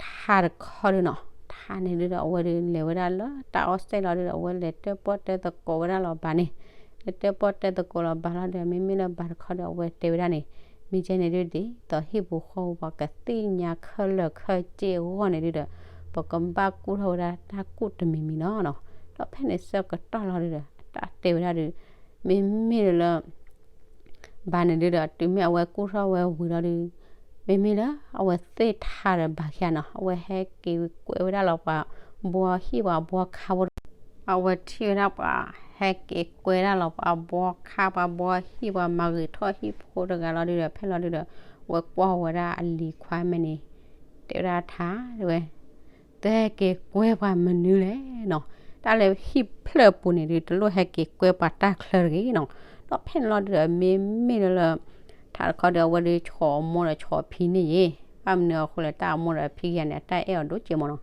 ထါတခီဒုနီၤ, ထါန့ၣ်ဒုဒီး အဝဲဒုးလဲၤဝဲဒၣ်လၢ တၢ်အီၣ်စဲးလီၤဒုဒီး အဝဲလဲၤတၢၣ်ပီၣ်တဲသကိးဝဲဒၣ်လီၤဘၣ်န့ၣ်, လဲၤတၢၣ်ပီၣ်တဲသကိးလီၤဘၣ်လီၤဒုဒီး မ့မ့ၢ်လၢဘၣ်တခီဒီး အဝဲတဲဝဲဒၣ်န့ၣ်, မ့ၢ်ကဲန့ၣ်ဒု ဒ်သိးဟံၣ်ပူၤဃီပူၤ ပှၤကသ့ၣ်ညါခဲလၢာ်ခဲဆ့အဂီၢ်န့ၣ်ဒုဒီး ပကဘၣ်ကူၣ်ထီၣ်ဝဲဒၣ်တၢ်ကူၣ်တမံၤမံၤလီၤနီၤ. ဒီးဖဲန့ၣ်ဆၢကတီၢ်လီၤဒုဒီး အတၢ်တဲဝဲဒၣ်ဒု မ့မ့ၢ်လၢ ဘၣ်န့ၣ်ဒုဒီး တုၤမ့ၢ်အဝဲကူၣ်ထီၣ်ဝဲဝံၤလီၤဒု, မ့မ့ၢ်လၢအဝဲသ့ၣ်ထါဒီးဘၣ်ခံဂၤနီၤ, အဝဲဟဲက့ၤကွဲဝဲဒၣ်လီၤပှၤဘှီဟံၣ်ပှၤဘှီခါဖိတဂၤ, အဝဲထံၣ်ဝဲဒၣ်ပှၤဟဲက့ၤကွဲဒၣ်လီၤပှၤဘှီခါ ပှၤဘှီဟံၣ် ပှၤမၤဂ့ၤထီၣ်ဟံၣ်ဖိတဂၤလီၤဒုဒီး ဖဲလီၤဒုဒီး အဝဲကွၢ်ဝဲဒၣ်အလံၤခွါမဲာ်န့ၣ် တဲဝဲဒၣ်ထါ တဲဝဲ တဟဲက့ၤကွဲပှၤမနုၤလဲၣ်နီၤ, တၢ်လၢဟံၣ်ဖျၢၣ်ပူၤန့ၣ်ဒု တလိၣ်ဟဲက့ၤကွဲပှၤတၢ်ချၢတဂ့ၤနီၤ. ဒီးဖဲန့ၣ်လီၤဒုဒီး မ့မ့ၢ်လၢ ထါတခီဒီး အဝဲဒုးဆီၣ်အမိၢ်ဒီးဆီၣ်အဖံန့ၣ်ယ့ၣ်, ဘၣ်မနုၤအဃိလဲၣ် တၢ်အမိၢ်ဒီးအဖံခံဂၤန့ၣ် အတၢ်အဲၣ်အီၤဒိၣ်ကဲမးနီၤ.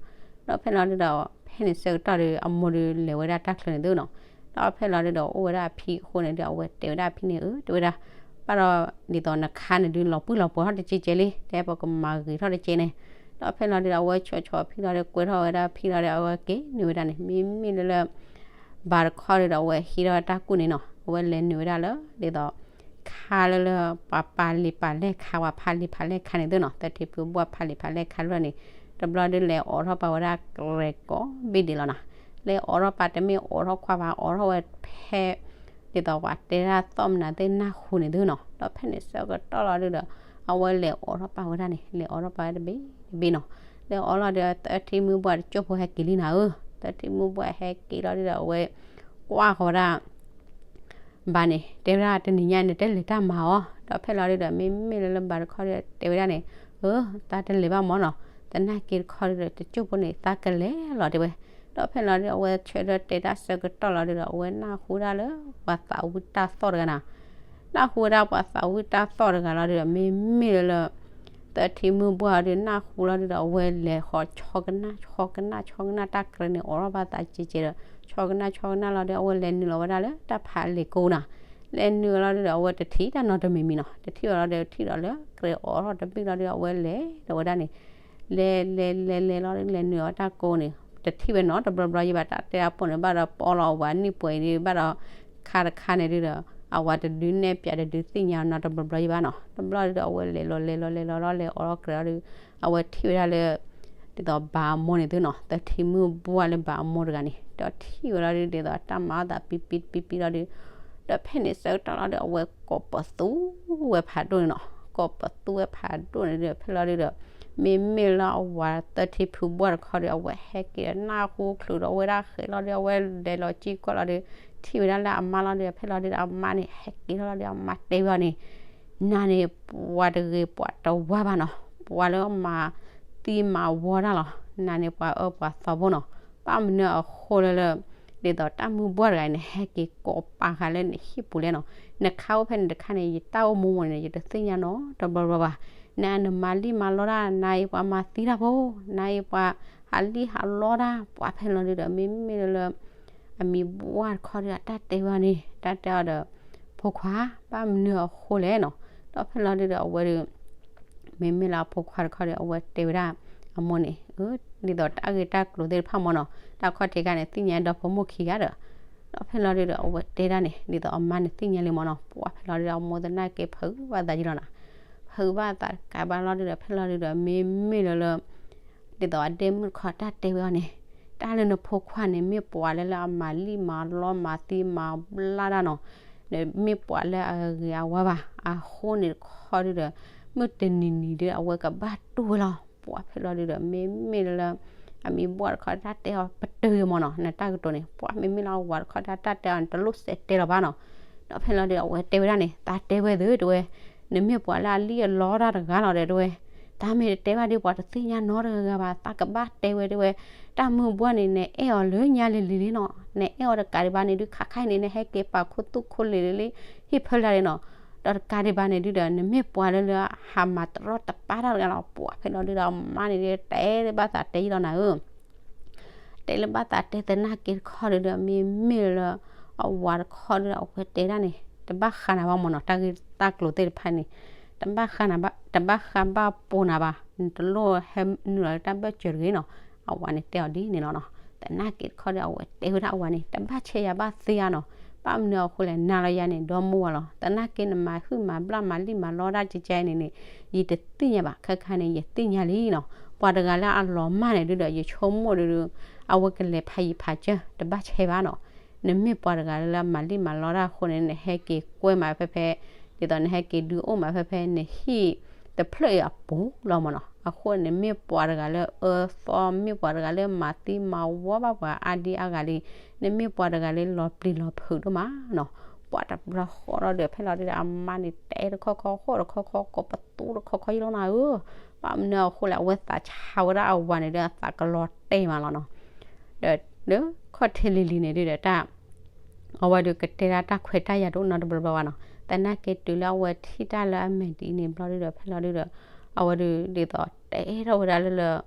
ဒီးဖဲန့ၣ်လီၤဒုဒီး ဖဲန့ၣ်ဆၢကတီၢ်ဒု အမိၢ်ဒုးလဲၤဝဲဒၣ်တၢ်ချၢန့ၣ်သုနီၤ. ဒီးဖဲလီၤဒုဒီး အိၣ်ဝဲဒၣ်အဖံအဃိန့ၣ်ဒု အဝဲတဲဝဲဒၣ်အဖံန့ၣ် အၢ တဲဝဲဒၣ် ဘၣ်ဒီး ဒ်သိးနခါန့ၣ်ဒု လီၤပှံၢ်လီၤပှီၤထီၣ်တကဲကဲလံ, တဲပကမၤဂ့ၤထီၣ်တကဲန့ၣ်. ဒီးဖဲလီၤဒုဒီး အဝဲဆီၣ်ဆီၣ်အဖံလီၤဒီး ကွဲထီၣ်ဝဲဒၣ်အဖံလီၤဒီး အဝဲက့ၤနုာ်ဝဲဒၣ်န့ၣ် မ့မ့ၢ်လၢလၢ ဘၣ်တခီဒုဒီး အဝဲဟံးထီၣ်တၢ်ကူၣ်န့ၣ်နီၤ, အဝဲလဲၤနုာ်ဝဲဒၣ်လၢ ဒ်သိး ခါလၢလၢ ပှၤပာ်လံာ်ပာ်လဲၢ်ခါ ပှၤဖးလံာ်ဖးလဲၢ်ခါန့ၣ်သုနီၤ, သထ့ဖုဘှၢ်ဖးလံာ်ဖးလဲၢ်ခါလၢန့ၣ် တဘျီဒုလဲၤအိးထီၣ်ပာ်ဝဲဒၣ်ကြဲးကိးဘ့ၣ်ဒဲးလီၤနီၤ. လဲၤအိးထီၣ်ပာ်တမ့ၢ်အိးထီၣ်ခွါဘၣ် အိးထီၣ်ဝဲဖဲ ဒ်သိးပှၤတဲဒၣ်သီၣ်မနုၤသ့ၣ်နၢ်ဟူန့ၣ်သုနီၤ. ဒီးဖဲန့ၣ်ဆၢကတီၢ်လီၤဒုဒီး အဝဲလဲၤအိးထီၣ်ပာ်ဝဲဒၣ်န့ၣ် လဲၤအိးထီၣ်ပာ်ဝဲတဘ့ၣ်တဘ့ၣ်နီၤ. လဲၤအိးလီၤဒုဒီး သထ့မုၢ်ဘှၢ်တစိၢ်ဖိဟဲက့ၤလံနၤဧၢ, သထ့မုၢ်ဘှၢ်ဟဲက့ၤလီၤဒုဒီး အဝဲ ကွၢ်ဃီၤဝဲဒၣ် ဘၣ်န့ၣ် တဲဝဲဒၣ်တနံၤညါန့ၣ် တလဲၤတၢ်မၤအီၤ, ဒီးဖဲလီၤဒုဒီး မ့မ့ၢ်လၢလၢဘၣ်တခီဒုဒီး တဲဝဲဒၣ်န့ၣ် အၢ သးတလဲၤဘၣ်မၢ်နီၤ, သနာ်က့တခီဒုဒီး တစိၢ်ဖိန့ၣ် သးကလဲၤလီၤတဲဝဲ. ဒီးဖဲလီၤဒုဒီး အဝဲဆၢထၢၣ်တဲတၢ်ဆၢကတီၢ်လီၤဒုဒီး အဝဲနၢ်ဟူဒၣ်လၢ ပှၤသးဝံၣ်တၢ်သီၣ်တဂၤနီၤ. နၢ်ဟူဝဲဒၣ်ပှၤသးဝံၣ်တၢ်သီၣ်တဂၤလီၤဒုဒီး မ့မ့ၢ်လၢလၢ သထ့မုၢ်ဘှၢ်ဒု နၢ်ဟူလီၤဒုဒီး အဝဲလဲၤဃီၤဆီကနၣ် ဆီကနၣ် ဆီကနၣ်တၢ်ကြဲးန့ၣ် အိးထီၣ်ဘၣ်သးကဲကဲဒီး ဆီကနၣ် ဆီကနၣ်လီၤဒု အဝဲလဲၤနုာ်လီၤဝဲဒၣ်လၢတၢ်ဖးလ့ၣ်ကိးနီၤ. လဲၤနုာ်လီၤဒုဒီး အဝဲတထံၣ်တၢ်နီတမံၤမံၤနီၤ. တထံၣ်ဝဲလီၤဒု ထံၣ်ဒီးလၢကြဲးအိးထီၣ်တဘ့ၣ်လီၤဒု အဝဲလဲၤဒီးဝဲဒၣ်န့ၣ် လဲၤလဲၤလဲၤလဲၤလီၤဒု လဲၤနုာ်အီၤတၢ်ကိးန့ၣ် တထံၣ်ဝဲနီတဘျီဘျီယဘၣ် တၢ်တဲအပိၢ်န့ၣ် ဘၣ်ဒီးပီလီၤအဝၤနံၣ်ပှဲၤအံၤဒု ဘၣ်ဒီး ခါတခါန့ၣ်ဒုဒီး အဝၤတဒုနဲၣ်ပၠးတဒုသ့ၣ်ညါနီတဘျီဘျီယဘၣ်နီၤ. တဘျီဒုဒီး အဝဲလဲၤလီၤလဲၤလီၤလဲၤလီၤလီၤ လဲၤအိးထီၣ်ကြဲးလီၤဒု အဝဲထံၣ်ဝဲဒၣ်လၢ ဒ်သိးဘၣ်အမိၢ်န့ၣ်သုနီၤ, သထ့မုၢ်ဘှၢ်လၢဘၣ်အမိၢ်တဂၤန့ၣ် ဒီးထံၣ်ဝဲလီၤဒု ဒ်သိးတၢ်မၤအီၣ်သးပံပံပံပံလီၤဒု ဒီးဖဲန့ၣ်ဆၢကတီၢ်လီၤဒု အဝဲကိးပသူဝဲဖးဒိၣ်န့ၣ်နီၤ. ကိးပသူဝဲဖးဒိၣ်န့ၣ်ဒု ဖဲလီၤဒုဒီး မ့မ့ၢ်လၢအဝၤသထ့ဖုဘှၢ်တခီဒု အဝဲဟဲက့ၤဒီးနၢ်ဟူချုးဒီးဝဲဒၣ်ဃဲးလီၤဒု အဝဲလဲၤလီၤကံၢ်ကွၢ်လီၤဒု ထံၣ်ဝဲဒၣ်လၢအမါလီၤဒု ဖဲလီၤဒုဒီးအမါန့ၣ် ဟဲက့ၤထီၣ်လီၤဒု အမါတဲဝဲအီၤန့ၣ် နၤန့ၣ် ပှၤတဂ့ၤပှၤတဝါဘၣ်နီၤ, ပှၤလၢမၤသံမၤဝီတၢ်လီၤ. နၤန့ၣ်ပှၤအၢပှၤသီဖိနီၤ, ဘၣ်မနုၤအဃိလၢလၢ ဒ်သိးတၢ်မုၢ်ဘှၢ်တဂၤန့ၣ် ဟဲက့ၤကိးပာ်ဃာ်လၢနဟံၣ်ပူၤလဲၣ်နီၤ. နခါအိၣ်ဖဲန့ၣ်တခါန့ၣ် ယတၢ်အိၣ်မူမူန့ၣ် ယတသ့ၣ်ညါနီတဘျီဘျီဘၣ်. နၤနမၤလံၣ်မၤလီတၢ် နၤအံၤပှၤမၤသံတၢ်ဖိ, နၤအံၤပှၤဟးလံၣ်ဟးလီတၢ် ပှၤဖဲလီၤဒုဒီး မ့မ့ၢ်လၢလၢ အမံၤဘှၢ်တခီဒု အတၢ်တဲဝဲန့ၣ် တၢ်တဲအီၤဒီး ဖိခွါ ဘၣ်မနုၤအဃိလဲၣ်နီၤ. ဒီးဖဲလီၤဒုဒီးအဝဲဒု မ့မ့ၢ်လၢအဖိခွါတခီဒီး အဝဲတဲဝဲဒၣ်အမိၢ်န့ၣ် ဒ်သိးတၢ်ဂ့ၢ်တၢ်ကျိၤသ့ၣ်တဖၣ်မၢ်နီၤ တၢ်ခီၣ်ထံးခါန့ၣ် သ့ၣ်ညါဒီဖိမိၢ်ခံဂၤဒီး ဒီးဖဲလီၤဒုဒီးအဝဲတဲဒၣ်န့ၣ် ဒ်သိးအမါန့ၣ်သ့ၣ်ညါလံမၢ်နီၤ ပှၤဖဲလီၤဒုဒီးအမိၢ်သနာ်က့ဖုးဘၣ်သးယံလီၤနီၤ ဖုးဘၣ်သးတကးဘၣ်လီၤဒုဒီး ဖဲလီၤဒုဒီး မ့မ့ၢ်လၢလၢ ဒ်သိးအဒဲမုၣ်တခီတၢ်တဲဝဲအီၤန့ၣ် တၢ်လၢနဖိခွါန့ၣ် မ့ၢ်ပှၤလၢလၢအမၤလံၣ်မၤလီမၤသံမၤဘျါတၢ်နီၤ မ့ၢ်ပှၤလၢအဂ့ၤအဝါဘၣ် အဃိန့ၣ်တခီဒုဒီး မုၢ်တနံၤနံၤဒု အဝဲကဘၣ်တူၢ်ဝဲလီၤ ပှၤဖဲလီၤဒုဒီး မ့မ့ၢ်လၢလၢ အမံၤဘှၢ်တခီတၢ်တဲအီၤပတုာ်ဂ့ၤမၢ်နီၤ နတၢ်ကတိၤန့ၣ် ပှၤမ့မ့ၢ်လၢအဝၤတခီတၢ်တဲအီၤန့ၣ် တလိၣ်စဲးတဲလီၤဘၣ်နီၤ ဒီးဖဲလီၤဒုဒီး အဝဲတဲဝဲဒၣ်န့ၣ် သးတဲဝဲသုတဲဝဲ နမ့ၢ်ပှၤလၢအလံၣ်အလီတၢ်တဂၤလီၤဒီးတဲဝဲ တၢ်မ့ၢ်တတဲဘၣ်ဒု ပှၤတသ့ၣ်ညါနီတဂၤဘၣ် သးကဘၣ်တဲဝဲတဲဝဲ တၢ်မုၢ်ဘှၢ်န့ၣ် နအဲၣ်အီၤလၢညါလံၤလံၤလံနီၤ နအဲၣ်အီၤတကးဒံးဘၣ်န့ၣ်ဒု ခါခါအံၤန့ၣ် နဟဲက့ၤပာ်ခူသူၣ်ခိၣ်လ့ၤလံ ဟံၣ်ဖၢလၢ်လံနီၤ ဒီးတကးဒံးဘၣ်န့ၣ်ဒုဒီး နမ့ၢ်ပှၤလၢလၢဟးမၤတရီတပါတၢ်တဂၤလီၤ ပှၤဖဲလီၤဒုဒီး အမါန့ၣ်ဒု တဲလၢဘၣ်သးတဲယံလီၤနၤဧၢ တဲလၢဘၣ်သးတဲသနာ်က့တခီဒုဒီး မ့မ့ၢ်လၢ အဝၤတခီဒုဒီး အဝဲတဲဒၣ်န့ၣ် တဘၣ်ဃးနၤဘၣ်မ့ၢ်နီၤ, တၢ်ဂ့ၢ်တၢ်ကျိၤသ့ၣ်တဖၣ်န့ၣ် တဘၣ်ဃးနၤဘၣ်, တဘၣ်ဃးဘၣ်ပိာ်နၤဘၣ်, နတလိၣ်ဟဲနုာ်လီၤလၢတၢ်ဘၢၣ်စၢၤတဂ့ၤနီၤ. အဝၤန့ၣ်တဲအီၤဒ်န့ၣ်လီၤနီၤ. သနာ်က့တခီဒီး အဝဲတဲဝဲဒၣ်အဝၤန့ၣ် တဘၣ်ဆဲးယၤဘၣ်သ့ဧါနီၤ. ဘၣ်မနုၤအဃိလဲၣ်, နၤလီၤယၤန့ၣ် ဒီမါဝၤလီၤ. သနာ်က့နမၤဟုၣ်မၤဘျၣ်မၤလံၣ်မၤလီတၢ်ကကဲအံၤန့ၣ်န့ၣ် ယတသ့ၣ်ညါဘၣ်, ခဲခါန့ၣ် ယသ့ၣ်ညါလံနီၤ. ပှၤတဂၤလၢအလီၤမၢ်န့ၣ်ဒုဒီး ယဆိကမိၣ်ဒုဒီး အဝဲကလဲၤဖးယံၤဖးစၢၤ တဘၣ်ဆဲးဘၣ်နီၤ. နမ့ၢ်ပှၤတဂၤလၢအမၤလံၣ်မၤလီတၢ်အဃိန့ၣ် နဟဲက့ၤကွဲမးဖဲဖဲ, ဒ်သိးနဟဲက့ၤဒုးအိၣ်မးဖဲဖဲ နဟံၣ်တဖျၢၣ်အံၤအပူၤလီၤမ့ၢ်နီၤ. အဃိန့ၣ် မ့ၢ်ပှၤတဂၤလၢအအၢသီ, မ့ၢ်ပှၤတဂၤလၢမၤသံမၤဝီဘၣ်ပှၤအါဒံအါဂၤလံ, နမ့ၢ်ပှၤတဂၤလၢလီၤပျံၤလီၤဖုးဒိၣ်မးနီၤ. ပှၤတဘျီဃီဒီး ဖဲလီၤဒုဒီး အမါန့ၣ်တဲတခီခီ ဃီတခီခီ ကိးပသူတခီခီယလီၤနၤဧၢ. ဘၣ်မနုၤအဃိလဲၣ်, အဝဲသးဆါဝဲဒၣ်အဝၤန့ၣ်ဒီး အသးကလီၤတဲာ်မးလီၤနီၤ. ဒီးလၢခီၣ်ထံးလံၤလံၤန့ၣ်ဒုဒီး တၢ် အဝဲဒုးကတဲဒၣ်တၢ်ခွဲးတၢ်ယာ်တအိၣ်နီတဘျီဘျီဘၣ်နီၤ. သနာ်က့တုၤလၢအဝဲထံၣ်တၢ်လၢအမဲာ်ဒ်န့ၣ်ဘျီဒုဒီး ဖဲလီၤဒုဒီး အဝဲဒုးဒ်သိးတဲထီၣ်ဝဲဒၣ်လၢလၢ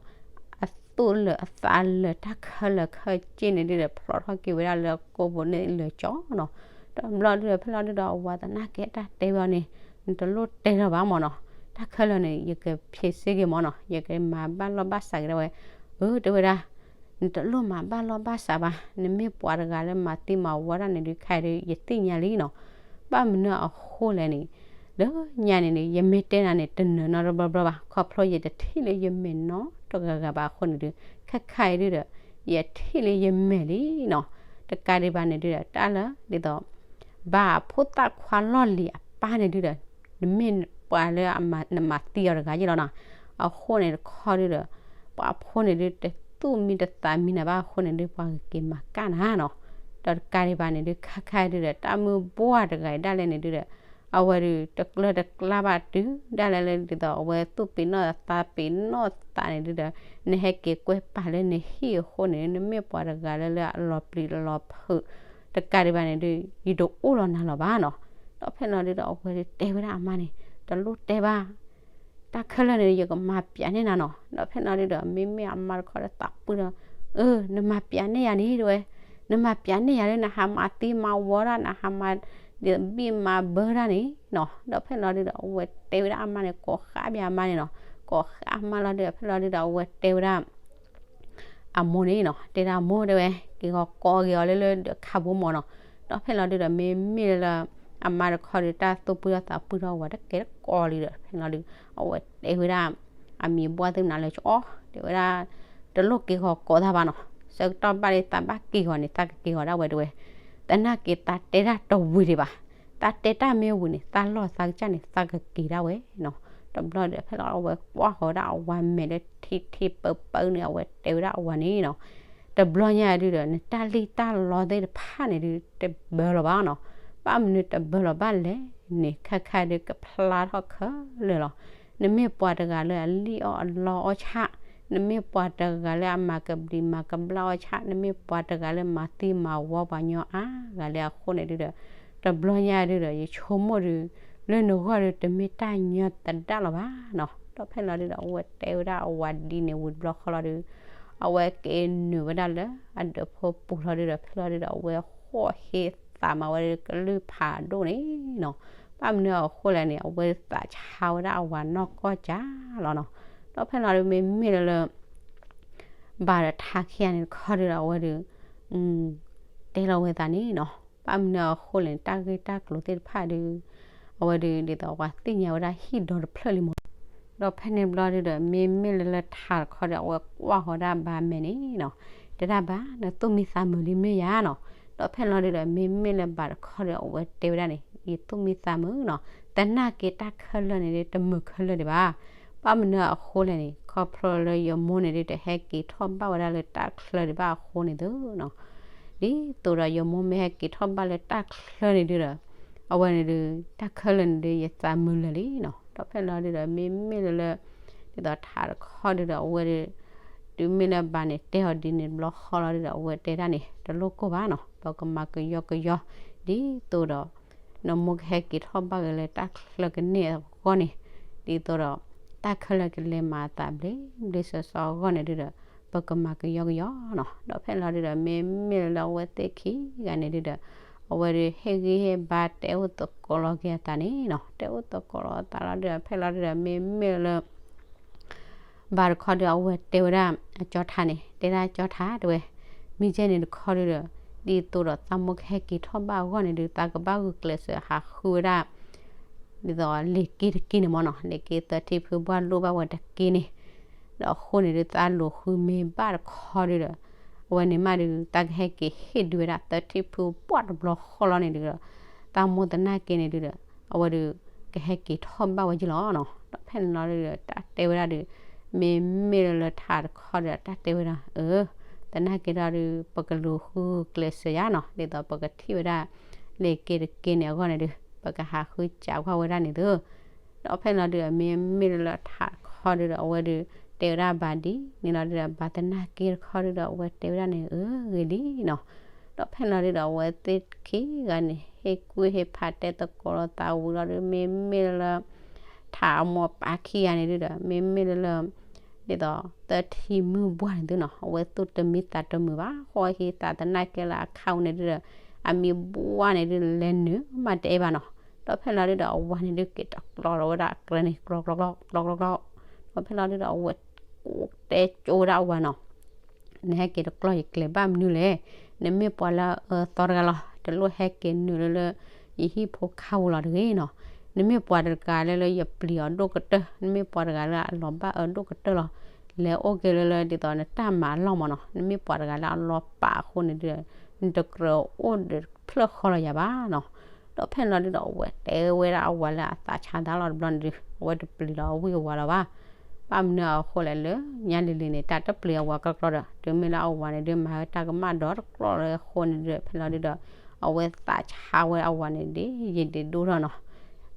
အသူၣ်လၢာ်အသးလၢာ် တၢ်ခဲလၢာ်ခဲဆ့န့ၣ်ဒုဒီး ဖျိးထီၣ်က့ၤဝဲဒၣ်လၢကိာ်ပူၤန့ၣ်လၢာ်ကၠီနီၤ. တဘျီဒုဒီး ဖဲလီၤဒုဒီး အဝၤသနာ်က့တၢ်တဲဝဲအီၤန့ၣ် နတလိၣ်တဲလၢၤဘၣ်မ့ၢ်နီၤ. တၢ်ခဲလၢာ်န့ၣ် ယကဖံးစ့က့ၤမ့ၢ်နီၤ, ယကမၤဘၣ်လီၢ်ဘၣ်စးက့ၤဒၣ်ဝဲ. အၢ တဲဝဲဒၣ် နတလိၣ်မၤဘၣ်လီၢ်ဘၣ်စးဘၣ်, နမ့ၢ်ပှၤတဂၤလၢမၤသံမၤဝီတၢ်န့ၣ်ဒုး ခဲအံၤဒုး ယသ့ၣ်ညါလံနီၤ. ဘၣ်မနုၤအဃိလဲၣ်န့ၣ်, လၢညါန့ၣ်န့ၣ် ယမ့ၢ်တဲနၤန့ၣ် တနၢၤနီတဘျီဘျီဘၣ်, ခီဖျိယတထံၣ်လၢယမဲာ်နီတဂၤဂၤဘၣ်အဃိန့ၣ်ဒုး ခဲခါအံၤဒုဒီး ယထံၣ်လၢယမဲာ်လံနီၤ. တကးဒံးဘၣ်န့ၣ်ဒုဒီး တၢ်လၢဒ်သိး ဘၣ်အဖိသၣ်ခွါလီၢ်လံၤအပၢ်န့ၣ်ဒုဒီး နမ့ၢ်ပှၤလၢနမၤသံအီၤတဂၤယ့ၢ်လီၤနီၤ. အဃိန့ၣ်တခီဒုဒီး ပှၤဖိန့ၣ်ဒု တသူၣ်မံတသးမံနၤဘၣ်အဃိန့ၣ်ဒု ပှၤကက့ၤမၤကၣ်နၤနီၤ. ဒီးတကးဒံးဘၣ်န့ၣ်ဒု ခဲခါဒုဒီး တၢ်မုၢ်ဘှၢ်တဂၤအံၤဒၣ်လဲာ်န့ၣ်ဒုဒီး အဝဲဒု တကျၢၤတကျါဘၣ်တုၤဒၣ်လဲာ်လၢဒ်သိး အဝဲသူၣ်ပ့ၤနီၣ်သးပ့ၤနီၣ်သးန့ၣ်ဒုဒီး နဟဲက့ၤကွဲပာ်လၢနဟံၣ်အဃိန့ၣ် နမ့ၢ်ပှၤတဂၤလၢလၢအလီၤပျံၤလီၤဖုး တကးဒံးဘၣ်န့ၣ်ဒု ယတအိၣ်လီၤနၤလီၤဘၣ်နီၤ. ဒီးဖဲလီၤဒုဒီး အဝဲဒုတဲဝဲဒၣ်အမါန့ၣ် တလိၣ်တဲဘၣ် တၢ်ခဲလၢာ်န့ၣ် ယကမၤပျးန့ၢ်နၤနီၤ. ဒီးဖဲလီၤဒုဒီး မ့မ့ၢ်အမါတခီဒီးသးပှၢ်ဒီး အၢ နမၤပျးန့ၢ်ယၤန့ၣ် တဲဝဲ, နမၤပျးန့ၢ်ယၤလၢနဟးမၤသံမၤဝီတၢ် နဟးမၤဒ်ဘံၣ်မၤဘၢတၢ်န့ၣ်နီၤ. ဒီးဖဲလီၤဒုဒီး အဝဲတဲဝဲဒၣ်အမါန့ၣ် ကိးဃာ်ဘၣ်အမါန့ၣ်နီၤ, ကိးဃာ်အမါလီၤဒုဒီး ဖဲလီၤဒုဒီး အဝဲတဲဝဲဒၣ် အမိၢ်န့ၣ်နီၤ, တဲဒၣ်မိၢ်တဲဝဲ က့ၤဂီၤကိးက့ၤအီၤလၢလၢဒီးခါဘိမ့ၢ်နီၤ. ဒီးဖဲလီၤဒုဒီး မ့မ့ၢ်လၢလၢ အမါတခီဒီး တၢ်သူၣ်ပှၢ်ဒီးသးပှၢ်ထီၣ်ဝဲတကဲတကိးလံဒီး ဖဲလီၤဒု အဝဲတဲဝဲဒၣ် အမံၤဘှၢ်သ့ၣ်မနုၤလၢကၠီ တဲဝဲဒၣ် တလိၣ်က့ၤဂီၤကိးသးဘၣ်နီၤ, ဆၢကတီၢ်ဘၣ်လံသးဘၣ်က့ၤဂီၤန့ၣ် သးကက့ၤဂီၤဒၣ်ဝဲတဲဝဲ, သနာ်က့သးတဲတၢ်တဝံၤဒံးဘၣ်, သးတဲတၢ်မ့ၢ်ဝံၤန့ၣ် သးလီၢ်သးကစၢ်န့ၣ် သးကက့ၤဒၣ်ဝဲနီၤ. တဘျီဒီး ဖဲလီၤအဝဲကွၢ်ဃီၤဝဲဒၣ်အဝၤမဲာ်လၢထံထံပၢပၢန့ၣ် အဝဲတဲဝဲဒၣ်အဝၤန့ၣ်နီၤ, တဘျီညါဒုဒီး နတၢ်လံၣ်တၢ်လီသ့ၣ်တဖၣ်န့ၣ်ဒု တဘၢလီၤဘၣ်နီၤ. ဘၣ်မနုၤတဘၢလီၤဘၣ်လဲၣ်န့ၣ် ခဲခါဒုကဖျါထီၣ်ခဲလၢာ်လီၤ. နမ့ၢ်ပှၤတဂၤလၢအလံၣ်အီၣ်အလီအီၣ်ဆၣ်, နမ့ၢ်ပှၤတဂၤလၢအမၤကဘျံးမၤကဘျၣ်အီၣ်ဆၣ်, နမ့ၢ်ပှၤတဂၤလၢမၤသံမၤဝီပှၤညီအါဂၤလံအဃိန့ၣ်ဒုဒီး တဘျီညါဒုဒီး ယဆိကမိၣ်ဒု လၢနဂီၢ်ဒု တမ့ၢ်တၢ်ညီသဒၣ်လီၤဘၣ်နီၤ. ဒီးဖဲလီၤဒုဒီး အဝဲတဲဝဲဒၣ်အဝၤဒ်န့ၣ်ဝံၤတဘျီဃီလီၤဒု အဝဲက့ၤနုာ်ဝဲဒၣ်လၢအဒၢးဖိပူၤလီၤဒုဒီး ဖဲလီၤဒုဒီး အဝဲဃီၣ်ဟ့သးမၤဝဲဒၣ်ကလုၢ်ဖးဒိၣ်န့ၣ်နီၤ. ဘၣ်မနုၤအဃိလဲၣ်န့ၣ် အဝဲသးဆါဝဲဒၣ်အဝၤနီၢ်ကီၢ်ကၢ်လီၤနီၤ. ဒီးဖဲလီၤဒု မ့မ့ၢ်လၢလၢ ဘၣ်ဒီးထးခံဂၤန့ၣ်တခီဒုဒီး အဝဲဒု တဲလီၤဝဲသးန့ၣ်နီၤ. ဘၣ်မနုၤအဃိလဲၣ်န့ၣ် တၢ်ဂ့ၢ်တၢ်ကျိၤသ့ၣ်တဖၣ်ဒု အဝဲဒု ဒ်သိးပှၤသ့ၣ်ညါဝဲဒၣ်ဟံၣ်ဒီတဖျၢၣ်လံမ့ၢ်နီၤ. ဒီးဖဲန့ၣ်ဘျီဒုဒီး မ့မ့ၢ်လၢလၢထးတခီဒီး အဝဲကွၢ်ဃီၤဒၣ်ဘၣ်မဲာ်န့ၣ်နီၤ, တဲဒၣ်ဘၣ် နသူၣ်မံသးမုာ်လံမ့ၢ်ယါနီၤ. ဒီးဖဲလီၤဒုဒီး မ့မ့ၢ်လၢဘၣ်တခီဒီး အဝဲတဲဝဲဒၣ်န့ၣ် ယသူၣ်မံသးမုာ်နီၤ. သနာ်က့တၢ်ခဲလၢာ်န့ၣ်ဒု တမုာ်ခဲလၢာ်ဒံးဘၣ်. ဘၣ်မနုၤအဃိလဲၣ်န့ၣ် ခီဖျိလၢယမိၢ်န့ၣ်ဒု တဟဲက့ၤထီၣ်ဘၣ်ဝဲဒၣ်လၢတၢ်ချၢဒံးဘၣ်အဃိန့ၣ်သုနီၤ. ဒ်သိးဒီးယမိၢ်မ့ၢ်ဟဲက့ၤထီၣ်ဘၣ်လၢတၢ်ချၢန့ၣ်ဒုဒီး အဝဲန့ၣ်ဒု တၢ်ခဲလၢာ်န့ၣ်ဒု ယသးမုာ်လၢာ်လံနီၤ. ဒီးဖဲလီၤဒုဒီး မ့မ့ၢ်လၢလၢ ဒ်သိးထးတခီဒုဒီး အဝဲဒု တုၤမ့ၢ်လၢဘၣ်န့ၣ် တဲအီၤဒ်န့ၣ်တဘျီဃီလီၤဒုဒီး အဝဲတဲဒၣ်န့ၣ် တလိၣ်ကိၢ်ဘၣ်နီၤ, ပကမၤကယီကယီ ဒ်သိးဒီး နမိၢ်ကဟဲက့ၤထီၣ်ဘၣ်က့ၤလၢတၢ်ချၢကန့ၢ်အဂီၢ်န့ၣ်, ဒ်သိးဒီး တၢ်ခဲလၢာ်ကလဲၤမၤအသးဘျ့ဘျ့ဆှီဆှီအဂီၢ်န့ၣ်ဒုဒီး ပကမၤကယီကယီနီၤ. ဒီးဖဲလီၤဒုဒီး မ့မ့ၢ်လၢလၢအဝဲသ့ၣ်ခံဂၤန့ၣ်ဒုဒီး အဝဲဒုးဟ့ၣ်ဂံၢ်ဟ့ၣ်ဘါတဲအိၣ်သကိးလီၤက့ၤအသးန့ၣ်နီၤ, တဲအိၣ်သကိးလီၤအသးလီၤဒုး ဖဲလီၤဒုးဒီး မ့မ့ၢ်လၢ ဘၣ်တခီဒုး အဝဲတဲဝဲဒၣ် အကၠီထါန့ၣ် တဲဒၣ်ကၠီထါတဲဝဲ, မ့ၢ်ကဲန့ၣ်တခီဒုးဒီး ဒ်သိးဒီးသးမိၢ်ကဟဲက့ၤထီၣ်ဘၣ်အဂီၢ်န့ၣ်ဒုး သးကဘၣ်ဂုာ်ကျဲးစၢးဟးဃုဝဲဒၣ် ဒ်သိးလံာ်က့တက့န့ၣ်မ့ၢ်နီၤ, လံာ်က့သၢထံၣ်ဖုဘၣ်လိၣ်ဘၣ်ဝဲတက့န့ၣ်, ဒီးအဃိန့ၣ်ဒုး သးလိာ်ဃုမ့ၢ်ဘၣ်တခီဒုးဒီး အဝဲန့ၣ်မးဒုး သးကဟဲက့ၤဟ့ၣ်ဒုးဝဲဒၣ်သၢထံၣ်ဖုပှၢ်တဘျီဃီလီၤန့ၣ်ဒုးဒီး သးမိၢ်သနာ်က့န့ၣ်ဒုးဒီး အဝဲဒုး ကဟဲက့ၤထီၣ်ဘၣ်ဝဲက့ၤလီၤနီၤ. ဒီးဖဲန့ၣ်လီၤဒုးဒီး တၢ်တဲဝဲဒၣ်ဒုး မ့မ့ၢ်လၢလၢထးတခီဒုး တၢ်တဲဝဲဒၣ် အၢ သနာ်က့ဒီးဒုး ပကလိာ်ဃုကျဲးစၢးယါနီၤ, ဒ်သိးပကထံၣ်ဝဲဒၣ် လံာ်က့တက့န့ၣ်အဂီၢ်န့ၣ်ဒုး ပကဟးဃုစးကွၢ်ဝဲဒၣ်န့ၣ်သု ဒီးဖဲန့ၣ်လီၤဒုးဒီး မ့မ့ၢ်လၢလၢထးတခီဒုးဒီး အဝဲဒုး တဲဝဲဒၣ်ဘၣ်ဒ်န့ၣ်လီၤဒုးဒီး ဘၣ်သနာ်က့တခီဒုးဒီး အဝဲတဲဝဲဒၣ်န့ၣ် အၢ ဂ့ၤလံနီၤ. ဒီးဖဲန့ၣ်လီၤဒုးဒီး အဝဲသ့ၣ်ခံဂၤန့ၣ် ဟ့ၣ်ကူၣ်ဟ့ၣ်ဖးတဲသကိးလိာ်သးဝံၤလီၤဒုး မ့မ့ၢ်လၢလၢ ထးအမိၢ်ပၢ်ခံဂၤန့ၣ်ဒုးဒီး မ့မ့ၢ်လၢလၢ ဒ်သိးသၢထံၣ်မုၢ်ဘှၢ်န့ၣ်သုနီၤ အဝဲသူၣ်တမံသးတမုာ်ဘၣ် ဃီဟံးသးသနာ်က့လၢအခါဝဲန့ၣ်ဒုးဒီး အမံၤဘှၢ်န့ၣ်ဒုးလဲၤနုာ်မးတအဲၣ်ဘၣ်နီၤ. ဒီးဖဲန့ၣ်လီၤဒုးဒီး အဝၤန့ၣ်ဒုး က့ၤတကျီလီၤဝဲဒၣ်အကြၢးန့ၣ် ကျီကျီကျီ ကျီကျီကျီ ဒီးဖဲန့ၣ်လီၤဒုးဒီး အဝဲတဲကၠိဝဲဒၣ်အဝၤနီၤ နဟဲက့ၤတကျီယကျဲၤဘၣ်မနုၤလဲၣ်. နမ့ၢ်ပှၤလၢအအၢသီတဂၤလီၤ. တလိၣ်ဟဲက့ၤနုာ်လၢလၢ ယဟံၣ်ဖိခါပူၤလီၤတဂ့ၤနီၤ. နမ့ၢ်ပှၤတဂၤလၢလၢယပျံၤအီၤဒိၣ်ကတၢၢ်, နမ့ၢ်ပှၤတဂၤလၢအလီၤဘၣ်အၢဒိၣ်ကတၢၢ်လီၤ. လဲၤအိၣ်က့ၤလၢလၢဒ်သိးနတၢ်မၤအလီၢ်မ့ၢ်နီၤ. နမ့ၢ်ပှၤတဂၤလၢအလီၤပာ်အဃိန့ၣ်ဒုး နတကြၢးအိၣ်ဒီးဖျၢၣ်ဃီလီၤယၤဘၣ်နီၤ. ဒီးဖဲန့ၣ်လီၤဒုးဒီး အဝဲတဲဝဲဒၣ်အဝၤလၢအသးဆါသးလီၤတဘျီန့ၣ်ဒုး အဝဲတပျံၤလီၤအဝံၢ်အဝၤလီၤဘၣ်. ဘၣ်မနုၤအဃိလဲၣ်လၢ ညါလံၤလံၤန့ၣ် တၢ်တပျံၤအဝၤကျီကျီဒီး တုၤမ့ၢ်လၢအဝၤန့ၣ်ဒုး မၤဝဲတၢ်ကမၣ်ဒီတကျီလၢအဃိန့ၣ်ဒုး ဖဲလီၤဒုးဒီး အဝဲသးဆါဝဲအဝၤန့ၣ်ဒ်ယံာ်ဒ်ဒိၣ်ထီၣ်နီၤ.